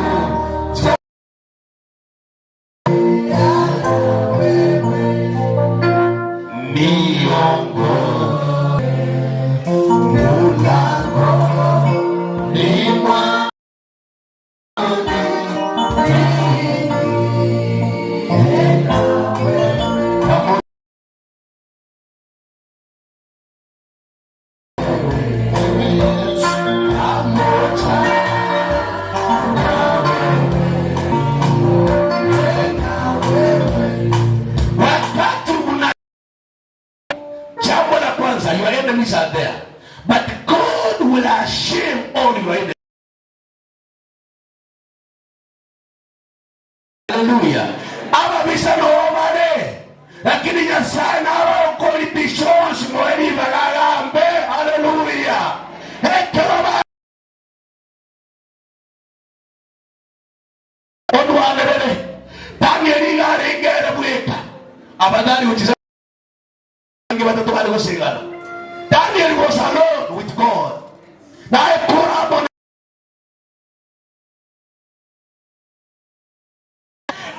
Wakati una jambo la kwanza, your enemies are there, but God will ashame all your enemies. Haleluya. Ababisa nobare lakini Nyasaye narokoribisha onsi moe ribaga agambe. Haleluya. Ekero ba Ondwanerere Danieli iga arenge ere bweka abadhani gochiza bange batato bare gosegana. Daniel was alone with God. Naye kora amo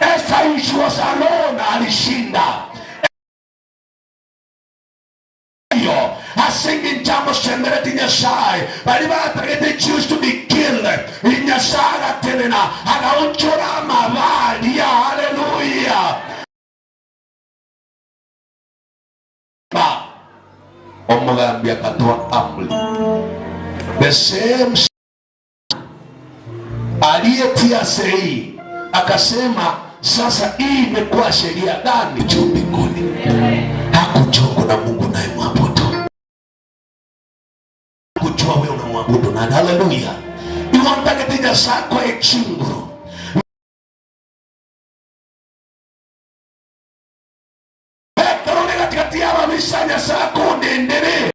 Esther she was alone alishinda. Eyo ase engencho amosemereti Nyasae, baria batagete Jews to be killed, Nyasae agatenena agaonchora amaba aria. Haleluya! Omogambi akatoa amri the same aliyetia sahihi akasema, sasa hii imekuwa sheria gani juu mbinguni? Hakujua kuna Mungu naye mwabudu, kujua wewe unamwabudu nani. Haleluya! iwantagete Nyasaye echinguru ekero ore gatigati y'ababisa Nyasaye akondendere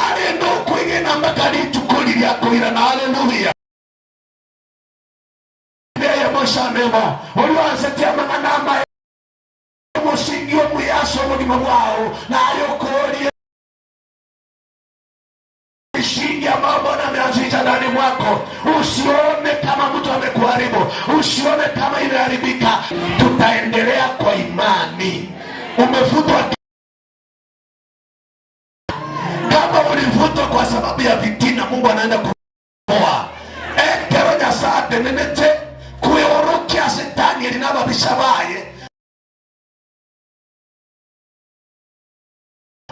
arende okwegena mpaka rituko riria akoirana. Haleluya! Eyemo esanemo, oria oansetie amang'ana amaya, omosingi omuya ase obogima bwao, naye okorie misingi ambayo Bwana ameanzisha ndani mwako. Usione kama mtu amekuharibu, usione kama imeharibika. Tutaendelea kwa imani. Umevutwa kama ulivutwa kwa sababu ya vitina, Mungu anaenda kuoa ekero Nyasaye atenenete kweorokia ase Danieli na ababisa baye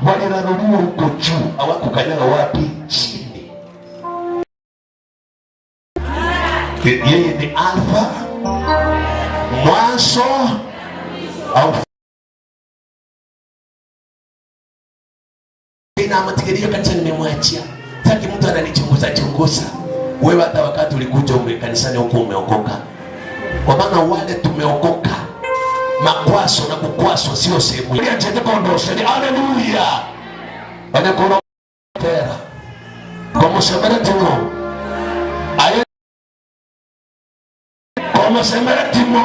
waliraruliwa huko juu, hawakukanyaga wapi? Chini. Yeye ni Alfa, mwanzo au Namatikirio kanisa nimemwachia. Taki mtu ananichunguza chunguza. Wewe hata wakati ulikuja ume kanisani huko umeokoka. Kwa maana wale tumeokoka makwaso na kukwaswa sio sehemu. Ya chete kondoshe. Haleluya. Bana kono tera. Komosemere timo. Ayo komosemere timo.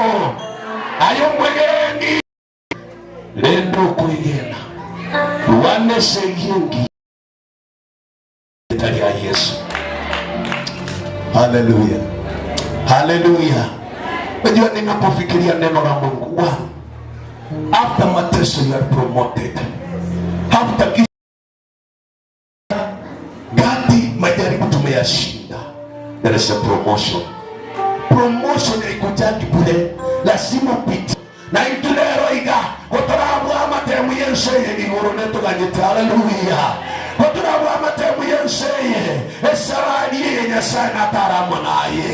Ayo mwegeni. Rende okwegena rwane esegi engiya erieta ria Yeso. Haleluya, haleluya. Unajua, ninapofikiria neno la Mungu, one, after mateso you are promoted, after gati majaribu tumeyashinda, there is a promotion. Promotion haikujangi bure, lazima upite na itu rero iga gotorabwa amatemu y'ense eye igoro netoganyete. Haleluya, gotorabwa amatemu.
ense eye, esabari eye Nyasae natare amo naye.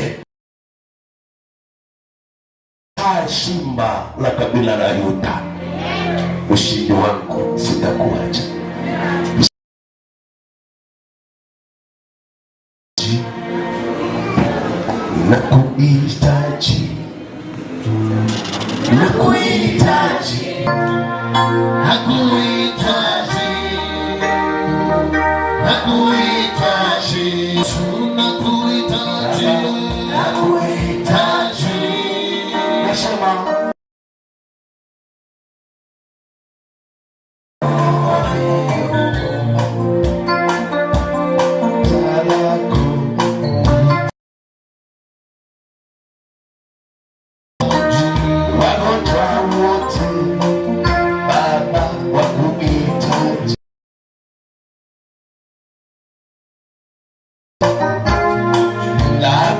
Nyasae simba la kabila la Yuda, ushindi wangu sitakuacha. Nakuhitaji, nakuhitaji, nakuhitaji, nakuhitaji, tunakuhitaji, nakuhitaji. Nasema Wagonjwa wote Baba wakuhitaji,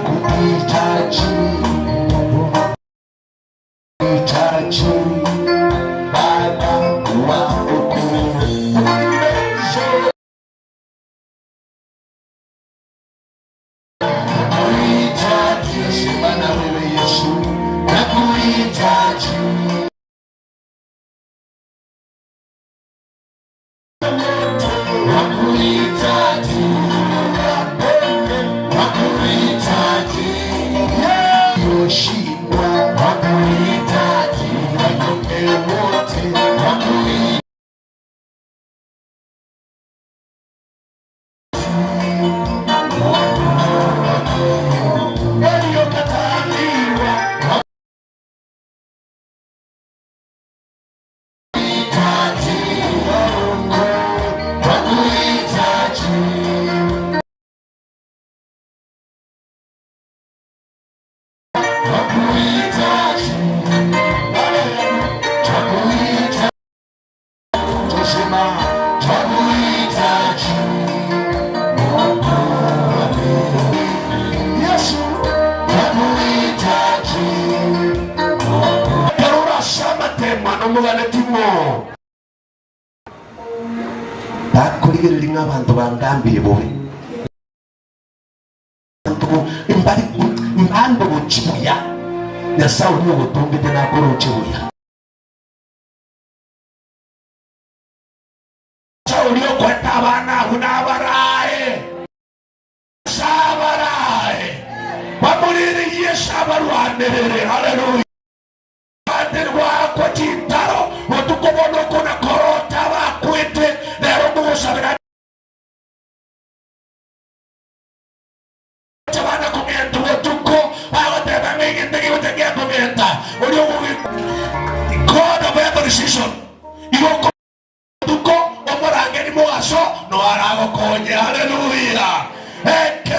nakuhitaji, hitaji Baba waokoe. Nakuhitaji, sema na wewe Yesu, nakuhitaji. Nakuhitaji, nakuhitaji, yoshindwa, nakuhitaji, wanyonge wote, nakuhitaji. Waliokataliwa, nakuhitaji, nakuhitaji. Nakuhitaji, twakuhitaji, tusema twakuhitaji Yesu, twakuhitaji. Karura samatema nomugane timo bakurigereria ng'a abanto bangambire bobe Abanto mbari mbando gochibuya Nyasaye oria ogotombete nakoroche buya Nyasaye oria okoeta abana abwo nabarae Nyasaye abarae bamorere Yesu abarwanerere haleluya Ande rwakwa chintaro botuko bono okona korota abakwete rero mogosabera abana kogenta botuko bagoteba ng'a egento gegocha giakogenta oria ogogi God of every season igo okotuko omorangeri mogaso noaragokonye haleluya eke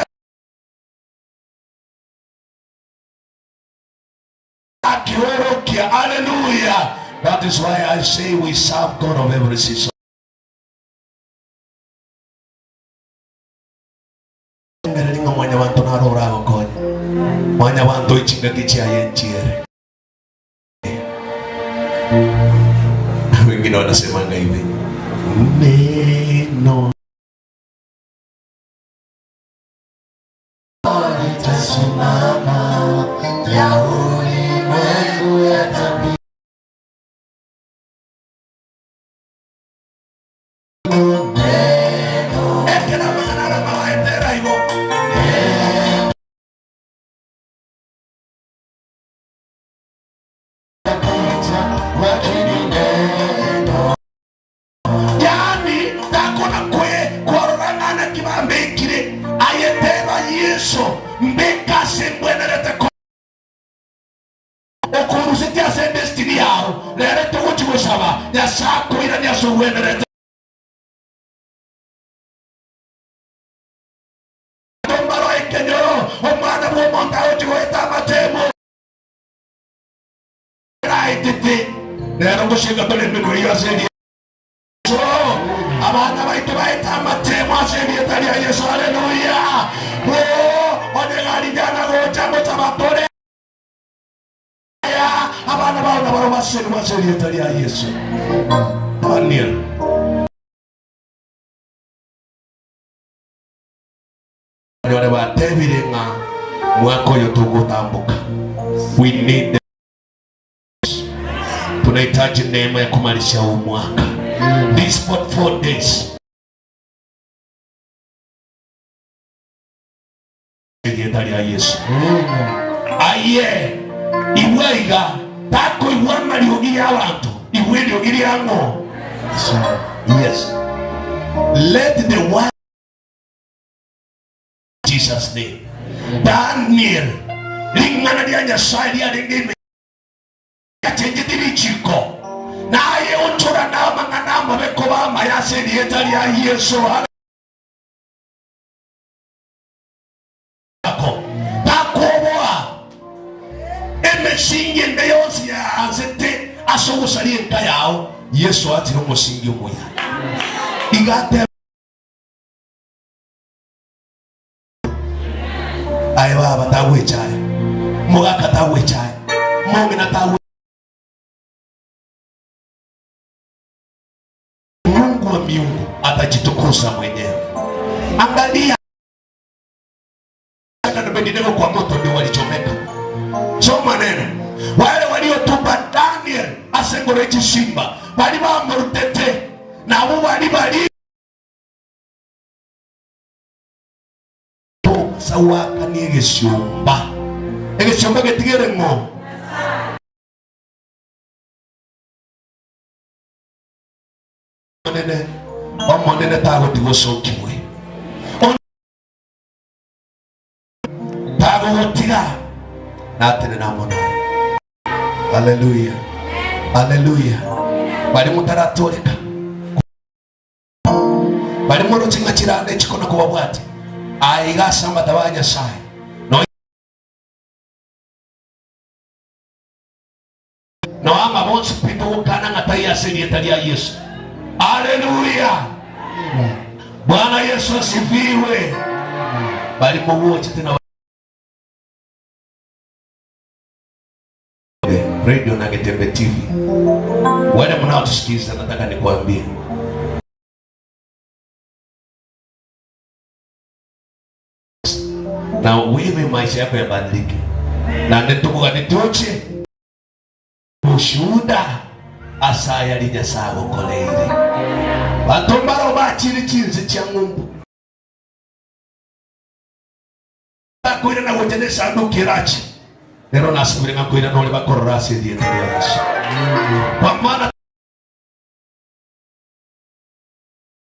akiorokia haleluya that is why I say we serve God of every season Ngereri ng'a mwanyabanto naro oragokonye mwanyabanto echingaki chiaye nchiere wengine wanasemanga hivi neno litasimama ya ulimwengu yatapi Ekera amang'ana ara mawaetera igo. Yaani takona kwe kwarora ng'a naki bambekire aye teba Yeso mbeka ase mbwenerete ko okorusetie ase edestiny yao rero togochi gosaba Nyasaye akoiranie ase obwenerete Tombaro ekenyoro omwana bw'omonto agochi goeta amatemo raetete rero ngoshinga tore emenwa eyio ase eria Yesu abana baito baeta amatemo ase erieta ria Yesu haleluya Oh, onye gari jana gocha gocha batore abana bao nabaro baserwa ase erieta ria Yesu Daniel.
Batebire ng'a mwaka oyo togotamboka. We need the tunahitaji neema ya kumalizia huu mwaka. These 44 days erieta ria Yesu. Aye igwa iga takoigwa amariogi ya abanto igwa eriogi ria ng'o. Yes. Let the word Jesus name. Daniel ring'ana ria Nyasaye riarenge ime yachenjetie richiko naye ochora na amang'ana amabe koba amaya ase erieta ria Yesu. Ako takoboa emesingi ende yonsi yaanzete ase ogosaria enka yao. Yesu atire omosingi omuya iga ateba Aye baba tagwechaya, mogaka tagwechaya, mong'ina tagwe Mungu wa miungu atajitukuza mwenyewe. Angalia na Abednego kwa moto ndio walichomeka. Soma neno. Wale waliotupa Daniel asengore chisimba bali bamurutete nabo bali bali Togosawakania egesiomba, egesiomba getigere ng'o? Omonene, Omonene tagotiga osokigwe, tagogotiga natenene amo naye. Haleluya, haleluya. Baria motaratoreka Baria moroche ng'a chiranda echi kona kobabwate aye iga ase amata ba Nyasae, Noe anga bonsi pi togokana ng'a taiyo ase erieta ria Yeso. Haleluya! Bwana Yesu asifiwe. Bari mogwochete na Radio na Getembe TV. Wale mnaotusikiliza, nataka nikuambie na wewe maisha yako yabadilike, na nitubuganituche ushuhuda asaya li Nyasaye agokoreire banto mbaro bachire chinse chia ng'umbu bakoirana gocha nesanduki erache rero nasabire ng'a koirana ore bakorora ase erieta ria Yesu kwa maana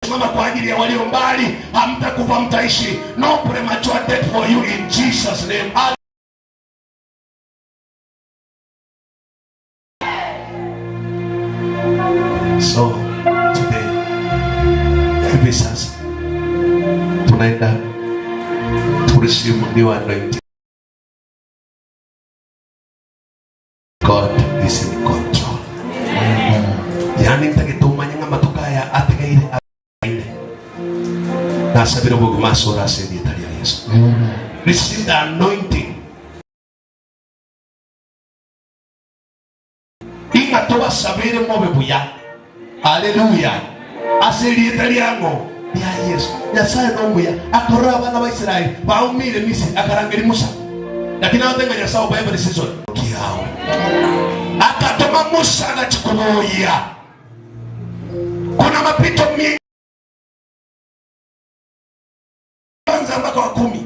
Simama kwa ajili ya walio mbali, hamtakufa mtaishi. No premature death for you in Jesus name. So today, hivi sasa tunaenda to receive new anointing. God is in control. Yani ntagete omanye ng'a amatuko aya atigaire aine nasabire obogima ase ore ase erieta ria Yesu. Receive the anointing. Ing'a tobasabere mobe buya. Haleluya. Ase erieta riang'o ria Yesu. Nyasae nomuya akorora abana ba Israeli baumire Misiri akarangeria Musa. Lakini agote ng'a Nyasae oba every season. Kiao. Akatoma Musa agachia koboyia. Kuna mapito mingi kwanza mpaka wa kumi,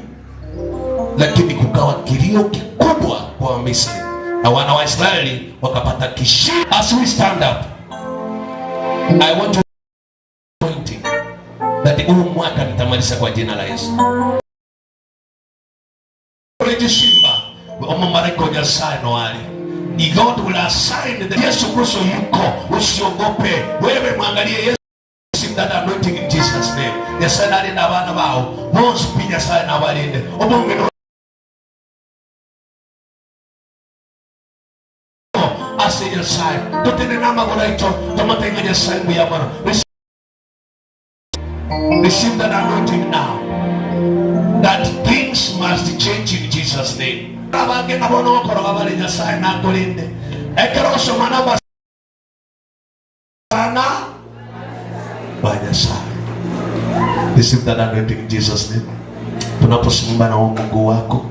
lakini kukawa kilio kikubwa kwa Wamisri na wana wa Israeli wakapata kishi. As we stand up, I want to anointing that huu mwaka nitamaliza kwa jina la Yesu. Simba omomalaika o Nyasaye noari God will assign the Yesu Kristo yuko, usiogope wewe, mwangalie Yesu. Receive that anointing in Jesus name. Nyasaye narinde abana bao bonsi pi, Nyasaye nabarinde obong'ina ase Nyasaye totenene amagoro aito tomote ng'a Nyasaye mbuya mono. Receive that anointing now that things must change in Jesus name. Abange nabo nokoroga bare Nyasaye nakorinde ekero osoma namba Bana ba Nyasaye. Receive that anointing in Jesus name. Tunaposimama na huyu Mungu wako,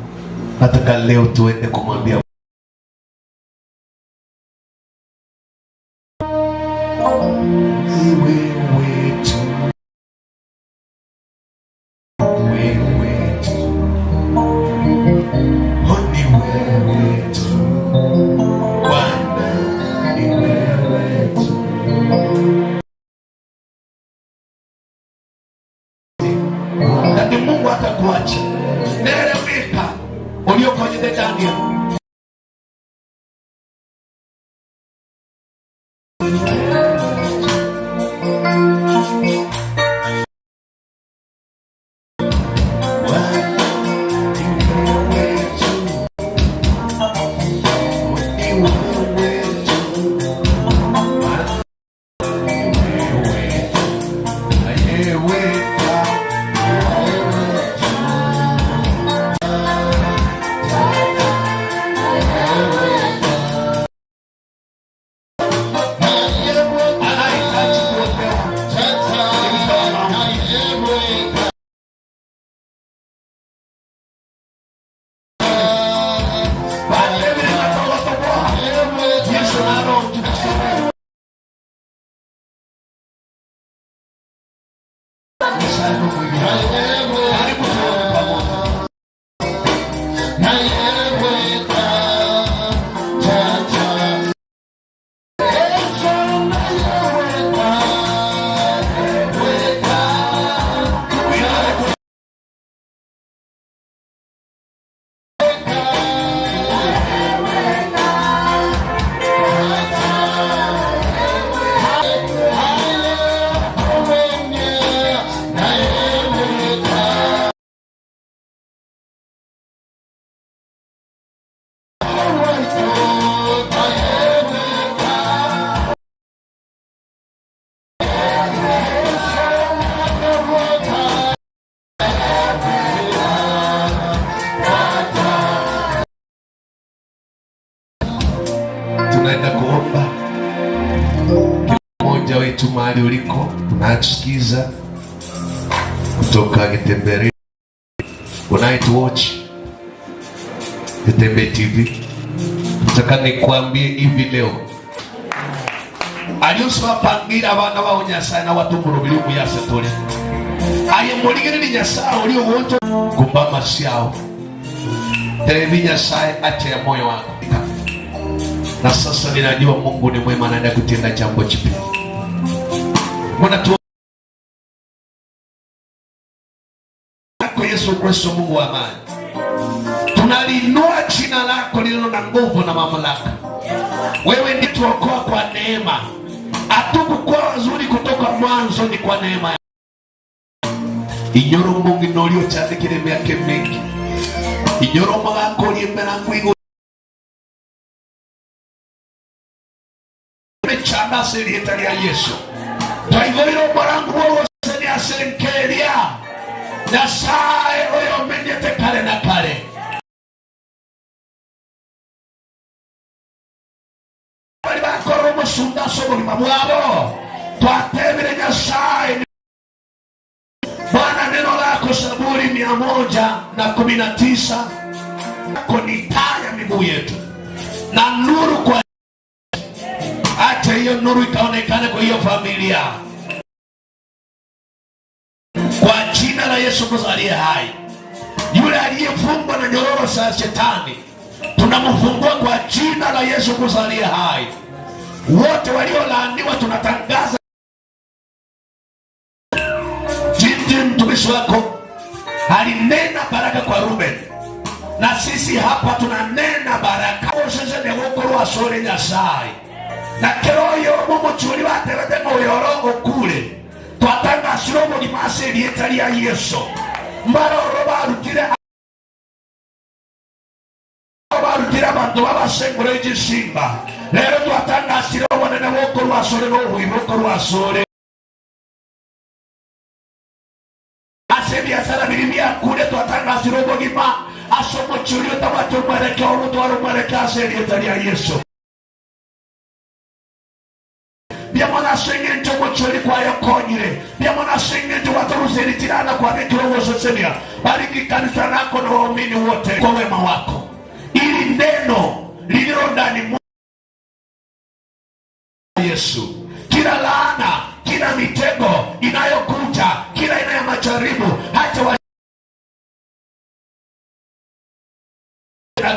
nataka leo tuende kumwambia Ni wewe tu, wewe tu, oh, ni wewe tu, Bwana ni wewe tu. Lakini Mungu hatakuacha. Nereweka uliofanyika Daniel. Anahitaji kuokolewa. Karibu tuombe pamoja. Tunaenda kuomba. Kila mmoja wetu mahali uliko unatusikiza kutoka Gitembere, unayetuwatch Getembe TV, nataka nikwambie hivi leo aliusibapangira abana bao Nyasaye na watumurubiri omuyase tore aye murigereri Nyasaye ori ogonto kumbama ciao tebi Nyasaye acha ya moyo wako na sasa ninajua Mungu ni mwema, anaenda kutenda jambo jipya. Mbona tu yako Yesu Kristo, Mungu wa amani, tunaliinua jina lako lililo na nguvu na mamlaka. Wewe ndiye tuokoa kwa neema, hatukukuwa wazuri kutoka mwanzo, ni kwa neema yako. Inyoro Mungu nolio chandikire miaka mingi, inyoro magakorie mirango iguru mechanda ase erieta ria Yesu twaigorire omorango bwa ni ase nkeria Nyasaye oyo omenyete kare na kare. Bari bakorera omusunda ase obogima bwabo twatebire Nyasaye. Bwana, neno lako Zaburi 119 yako ni taa ya miguu yetu na nuru kwa acha hiyo nuru ikaonekane kwa hiyo familia kwa jina la Yesu Kristo aliye hai. Yule aliyefungwa na nyororo za shetani tunamfungua kwa jina la Yesu Kristo aliye hai. Wote waliolaaniwa tunatangaza jinsi mtumishi wako alinena baraka kwa Ruben, na sisi hapa tunanena baraka osese negokorwa sore Nyasaye na kero yo mumuchuri batebete ng'oyoro okure twatangasire obogima ase erieta ria Yesu mbaroro barutire barutire abanto babasengura egisimba rero twatangasire obonene bokorwa asore n'obubi bokorwa asore ase ebiasara biri biakure twatangasire obogima ase omochuri otabwate omwerekeo omotware omwerekeo ase erieta ria Yesu.
Mbuya mono ase engencho omochori kwaye okonyire. Mbuya mono ase engencho gwatoruseiri chirana kwabekire ogosesenia. Bariki kanisa lako na waumini wote kwa wema wako. Ili neno lililo ndani mwa Yesu, kila laana, kila mitego inayokuja, kila aina ya majaribu, hata wa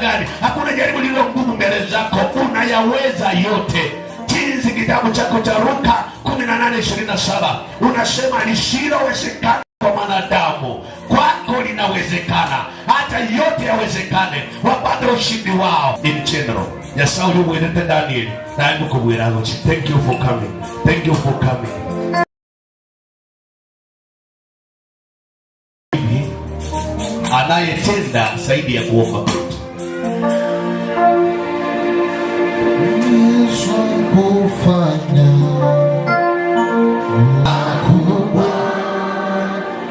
gani, hakuna jaribu lililo ngumu mbele zako, unayaweza yote. Jinsi kitabu chako cha Luka 18:27 unasema lisilowezekana kwa mwanadamu kwako linawezekana, hata yote yawezekane, wapate ushindi wao. In general, Nyasaye uliobwerete Daniel naye ngokobwera gochi. Thank you for coming, thank you for coming. Anayetenda zaidi ya kuomba kwetu.
Yesu kufanya makubwa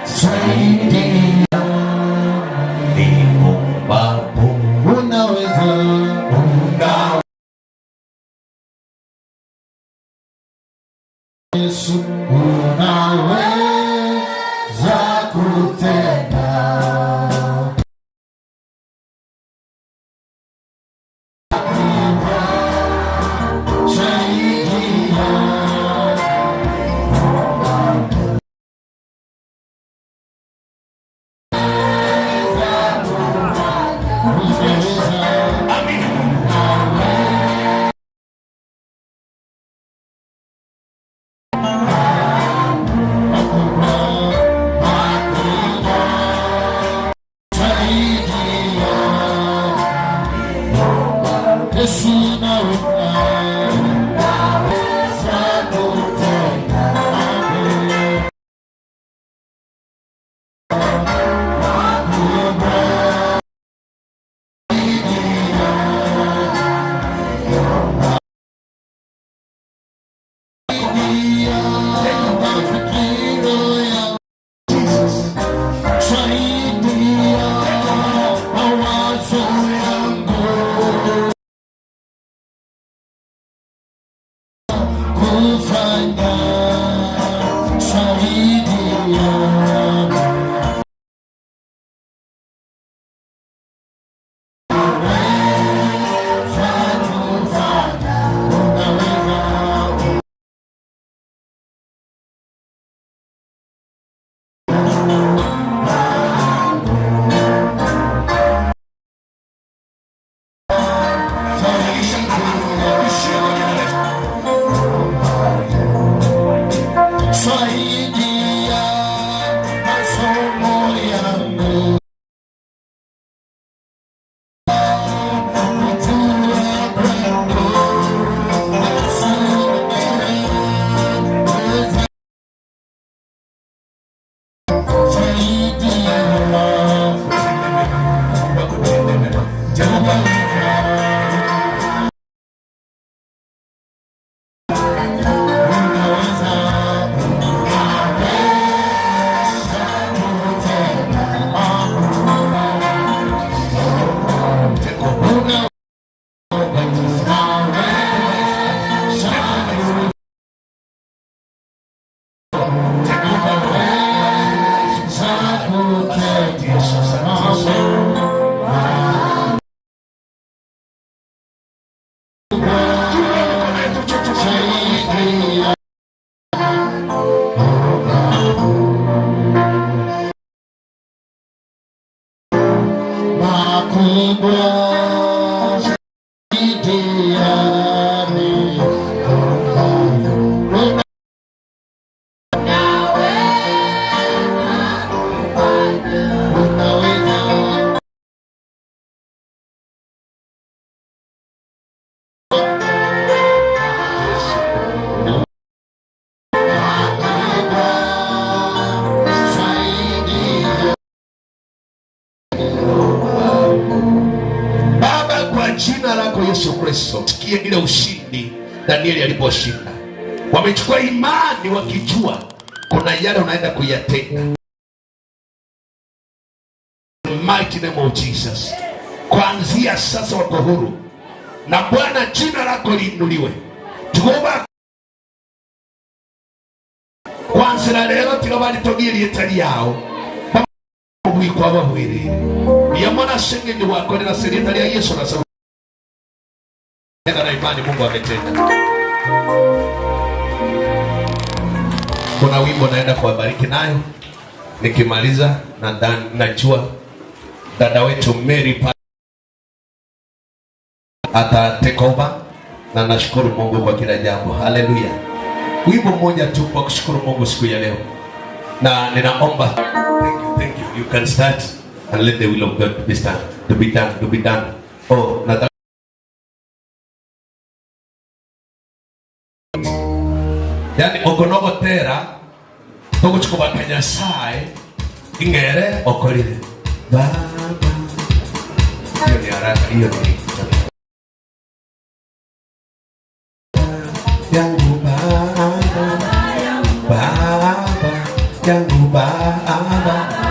zaidi ya
Niombapo.
Unaweza,
Una
Yesu unaweza kutenda. Zaidi ya unaweza.
Amini Mungu.
Yesu unaweza kutenda. Zaidi ya mawazo yangu kufanya zaidi ya kufanya, unaweza. Zaidi ya masomo yangu kujua kwako Yesu unaweza. Zaidi ya
Wakutende mema. Jehova
unaweza, unaweza kutenda.
Take over.
Unaweza
Take over.
kutenda.
Yesu, asante Yesu. Tuinue mikono yetu juu tumwambie
Zaidi ya makubwa zaidi ya niombayo. Unaweza. Zaidi ya
Baba, kwa jina lako Yesu Kristo, sikie ile ushindi Danieli aliposhinda. Wamechukua imani wakijua kuna yale unaenda kuyatenda. Mighty name of Jesus. Kuanzia sasa wako huru, na Bwana jina lako liinuliwe. Tuomba.
Kwanzira rero tiga baritogie erieta riao, bamanye obobui kwababuereire. Mbuya mono ase engencho gwakorire ase erieta ria Yeso na na imani Mungu ametenda. Kuna wimbo naenda kuwabariki nayo nikimaliza, na najua dada wetu Mary pa ata take over, na nashukuru Mungu kwa kila jambo. Haleluya! Wimbo mmoja tu kwa kushukuru Mungu siku ya leo, na ninaomba thank you, thank you. You can start and let the will of God to be done, to be done, to be done. Oh, nataka yani okonogotera togochikobaka Nyasaye ing'ere okorire baba. Hiyo ni haraka, hiyo ni yangu baba, baba yangu baba, baba.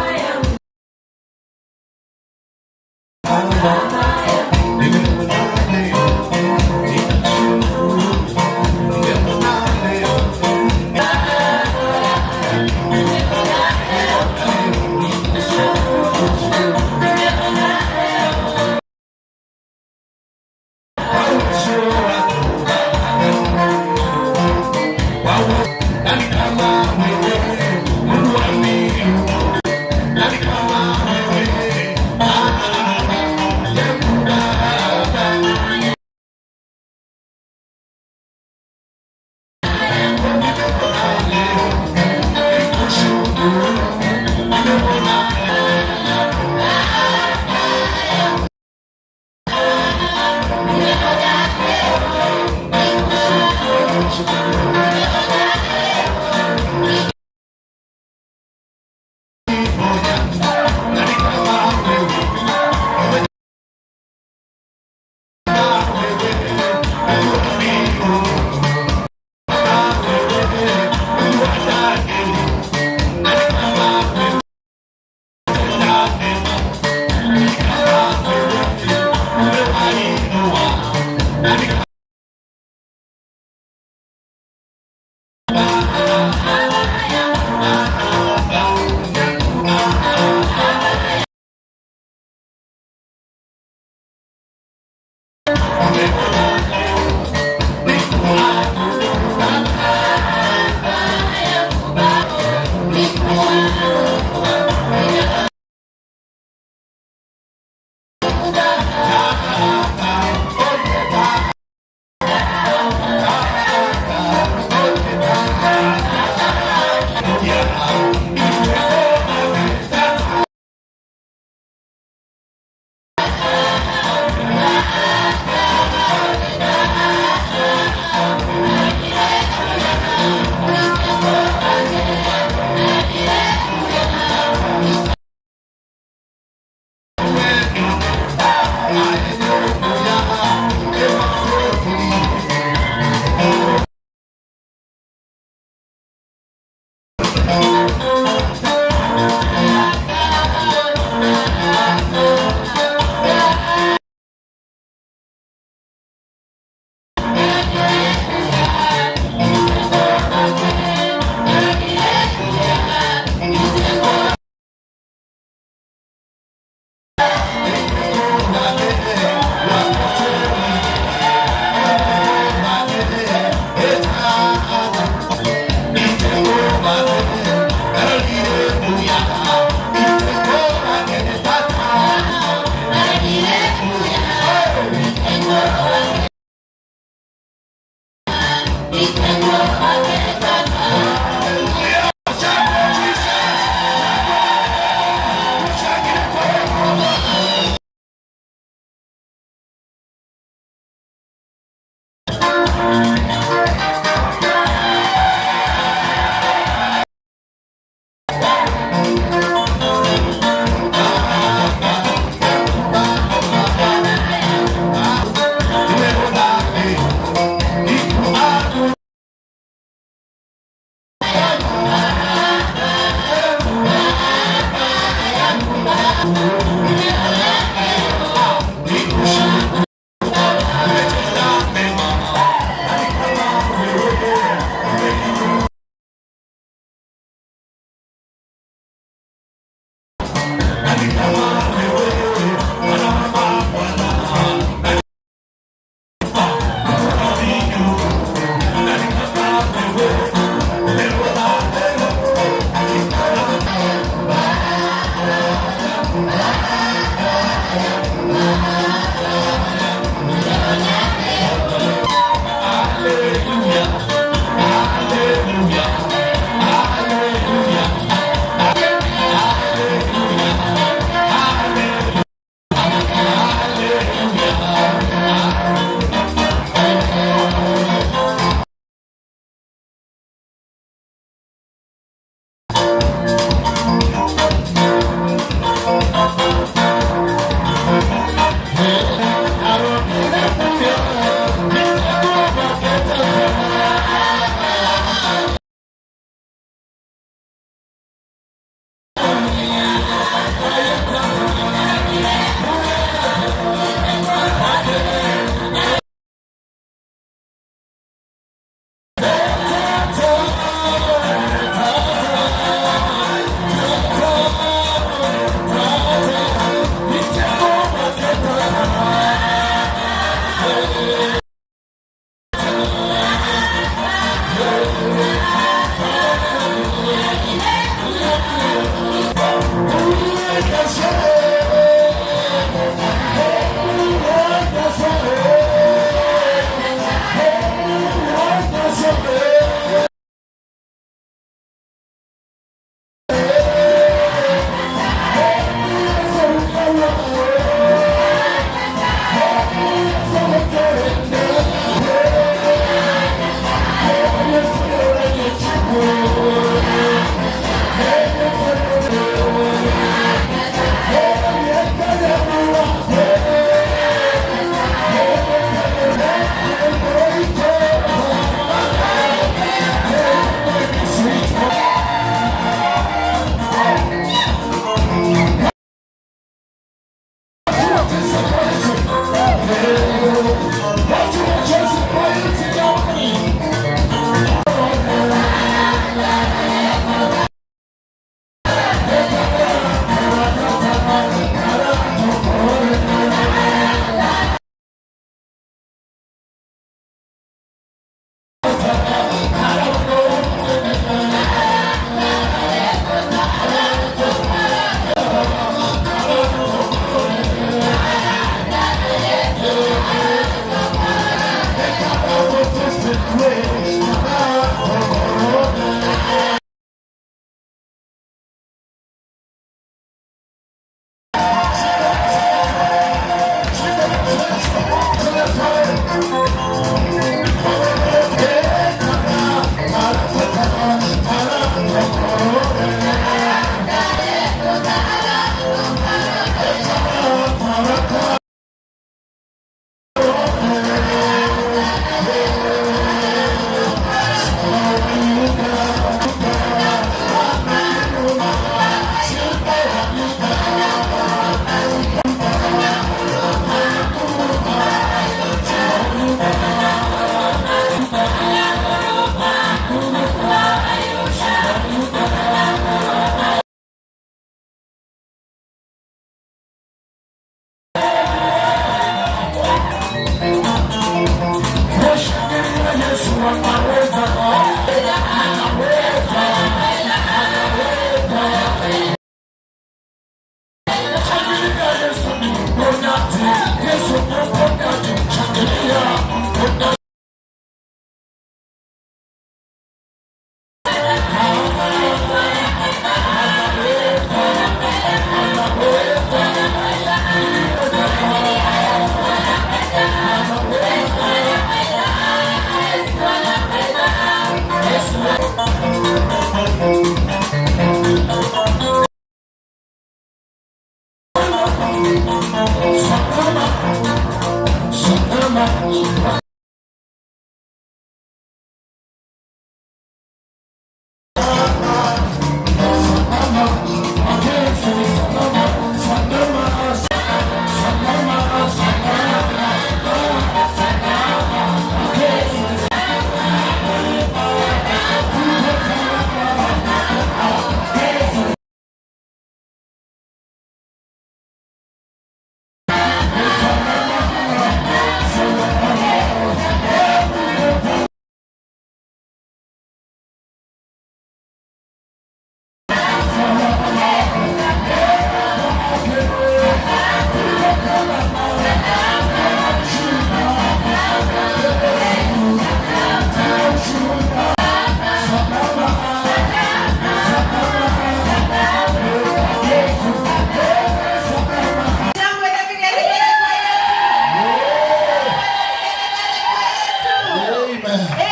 Shangwe na vigelegele kwa Yesu.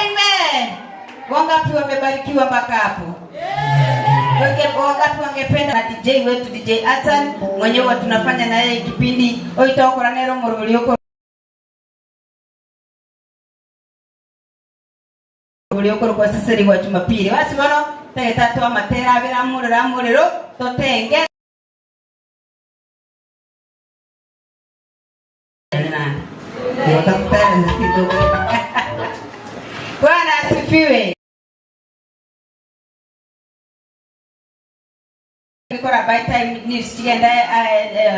Amen. Wangapi wamebarikiwa mpaka hapo? Wangapi wangependa na DJ wetu DJ Atan mwenyewe tunafanya na yeye kipindi oitokora nero murulioko uliokoro kwa seseri wa Jumapili wasi bono tegeta twa matera abira muriro amuriro totenge Bwana asifiwe. Nikora by time news chigenda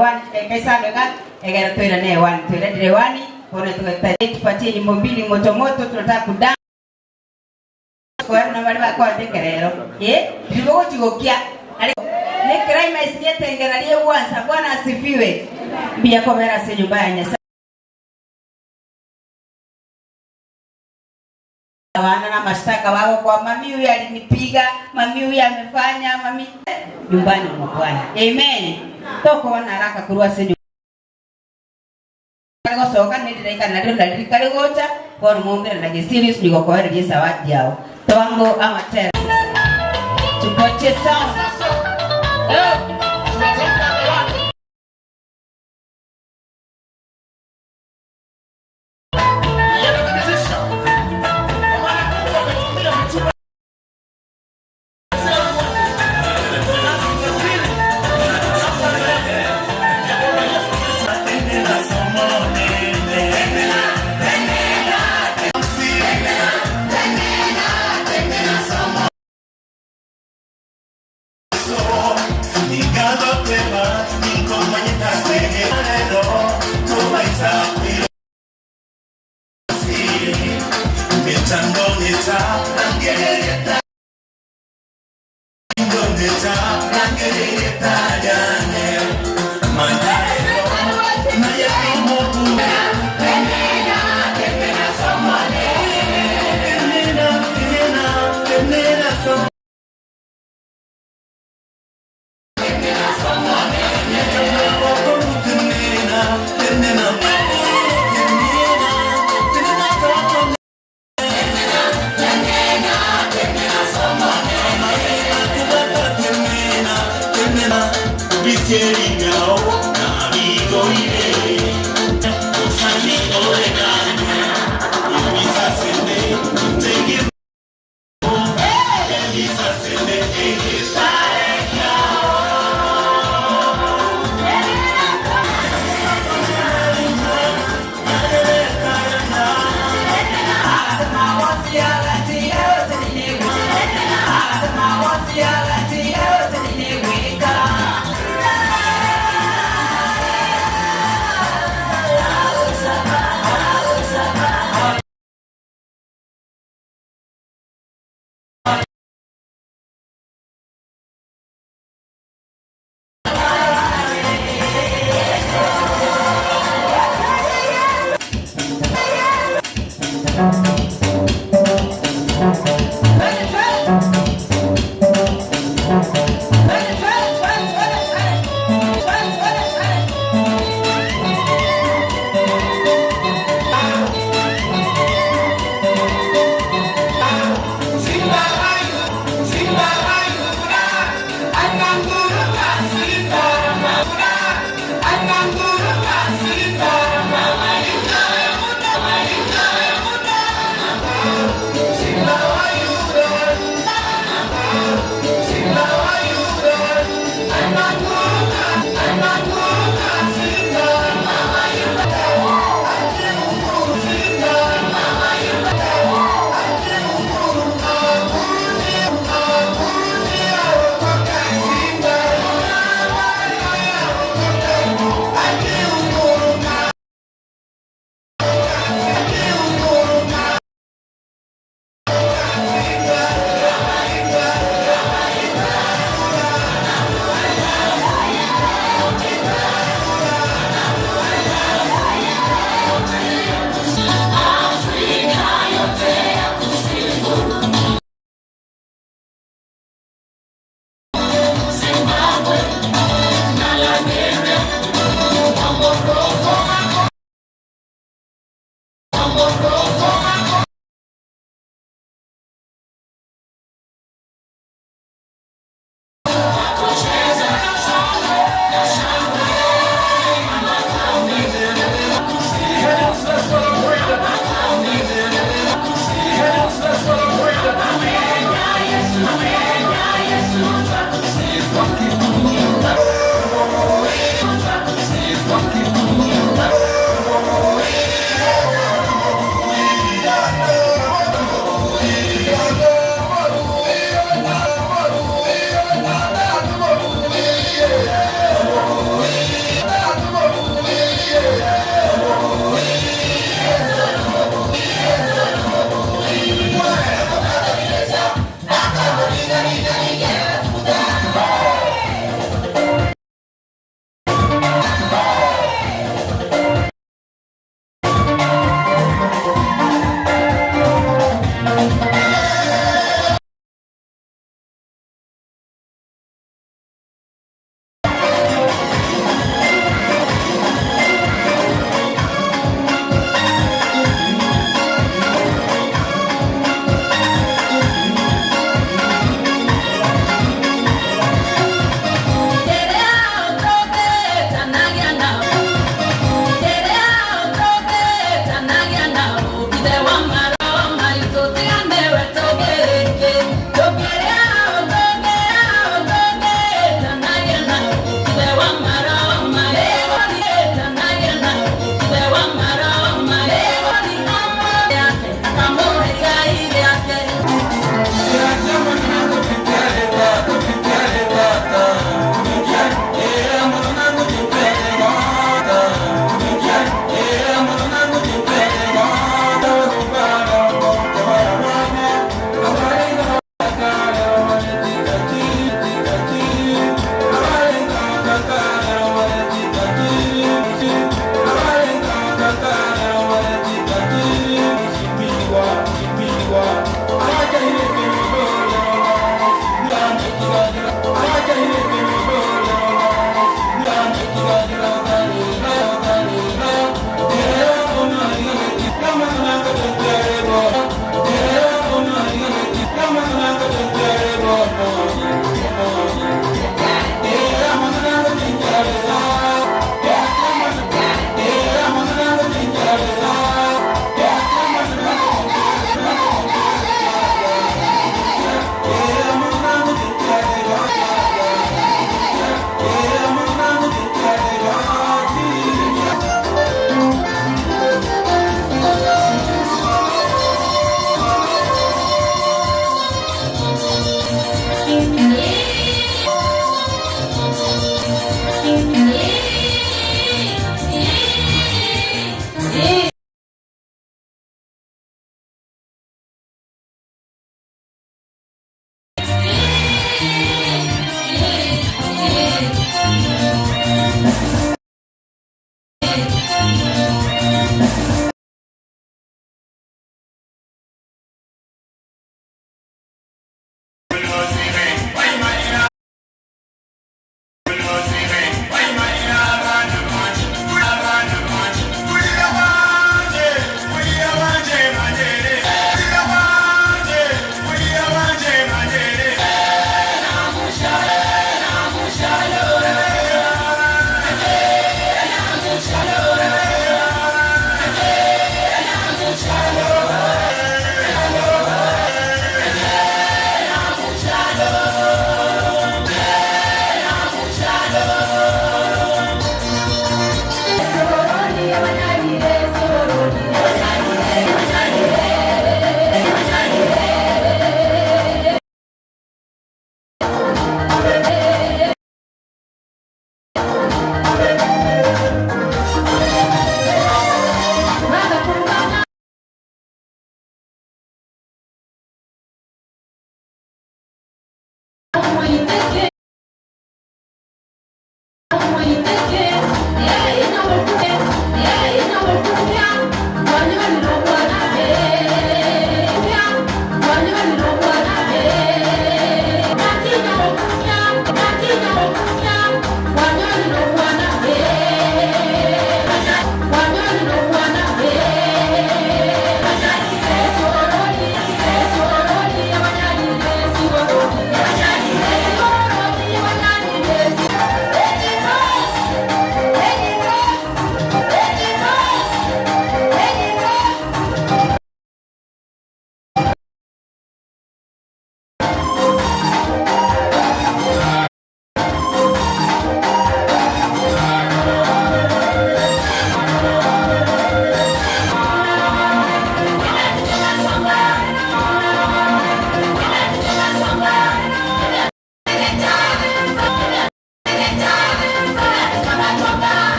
wani kaisano ga egera twira ne wani twira dire wani. Bono tupatie nyimbo mbili moto moto, tunataka kudance na bari bakwate ekerero eh ribogochigokia ne climax nyetengera liegwansa. Bwana asifiwe. Mbiya kobera ase nyumba ya Nyasaye wana na mashtaka wako kwa mami, huyu alinipiga, mami huyu amefanya, mami nyumbani mwa Bwana. Amen. Toko wana haraka kurwa ase gosoka nĩndĩraikara narĩo naririkari gocha bono mombere na gĩsirius nigokoereria zawadi yao twango amatera tupatie sound. Oh.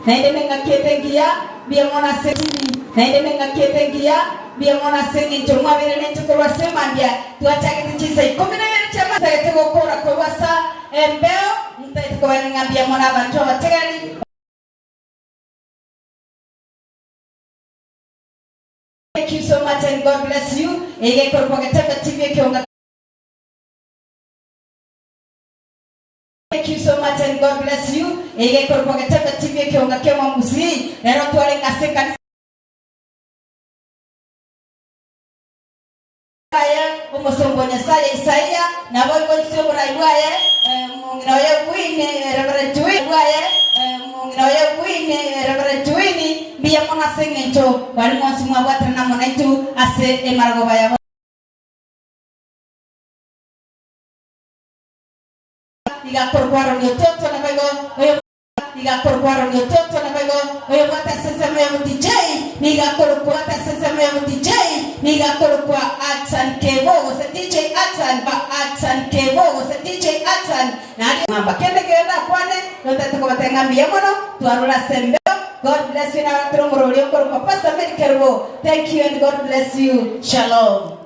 Naende neng'aki ete engiya, mbuya mono ase Naende neng'aki ete engiya, mbuya mono ase engencho mwabeire nenche korwa ase mambia twachagete chinsa ikomi na ibere chia mambia ntagete gokora korwa ase embeo, ntagete kobairania ng'a mbuya mono abanto abategereri. Thank you so much and God bless you. Ege ekorokwa Getembe TV ekionga. Thank you so much and God bless you. Ege ekorokwa Getembe TV ekionga kia Omogusii. Rero twarenge ase ekanisa aye omosomba o Nyasaye Isaia, naboigo inse oborai bwaye omong'ina oye Winnie, Reverend Winnie bwaye omong'ina oye Winnie, Reverend Winnie, mbuya mono ase eng'encho baria mwensi mwabwaterana amo naintwe ase emaragoba yabo. Iga korokwa Aroni ototo, naboigo oyo Nigo akorokwa Aroni ototo, naboigo oyobwate ase ensemo ya DJ nigo akorokwa ase ensemo ya DJ nigo akorokwa Atsan Kebo gose DJ Atsan ba Atsan Kebo gose DJ Atsan nario ng'amba kende kegende akwane notagete kobatebia ng'a mbuya mono twarure ase embeo God bless you nabaratire omorori okorokwa Pastor Mary Kerubo thank you and God bless you shalom.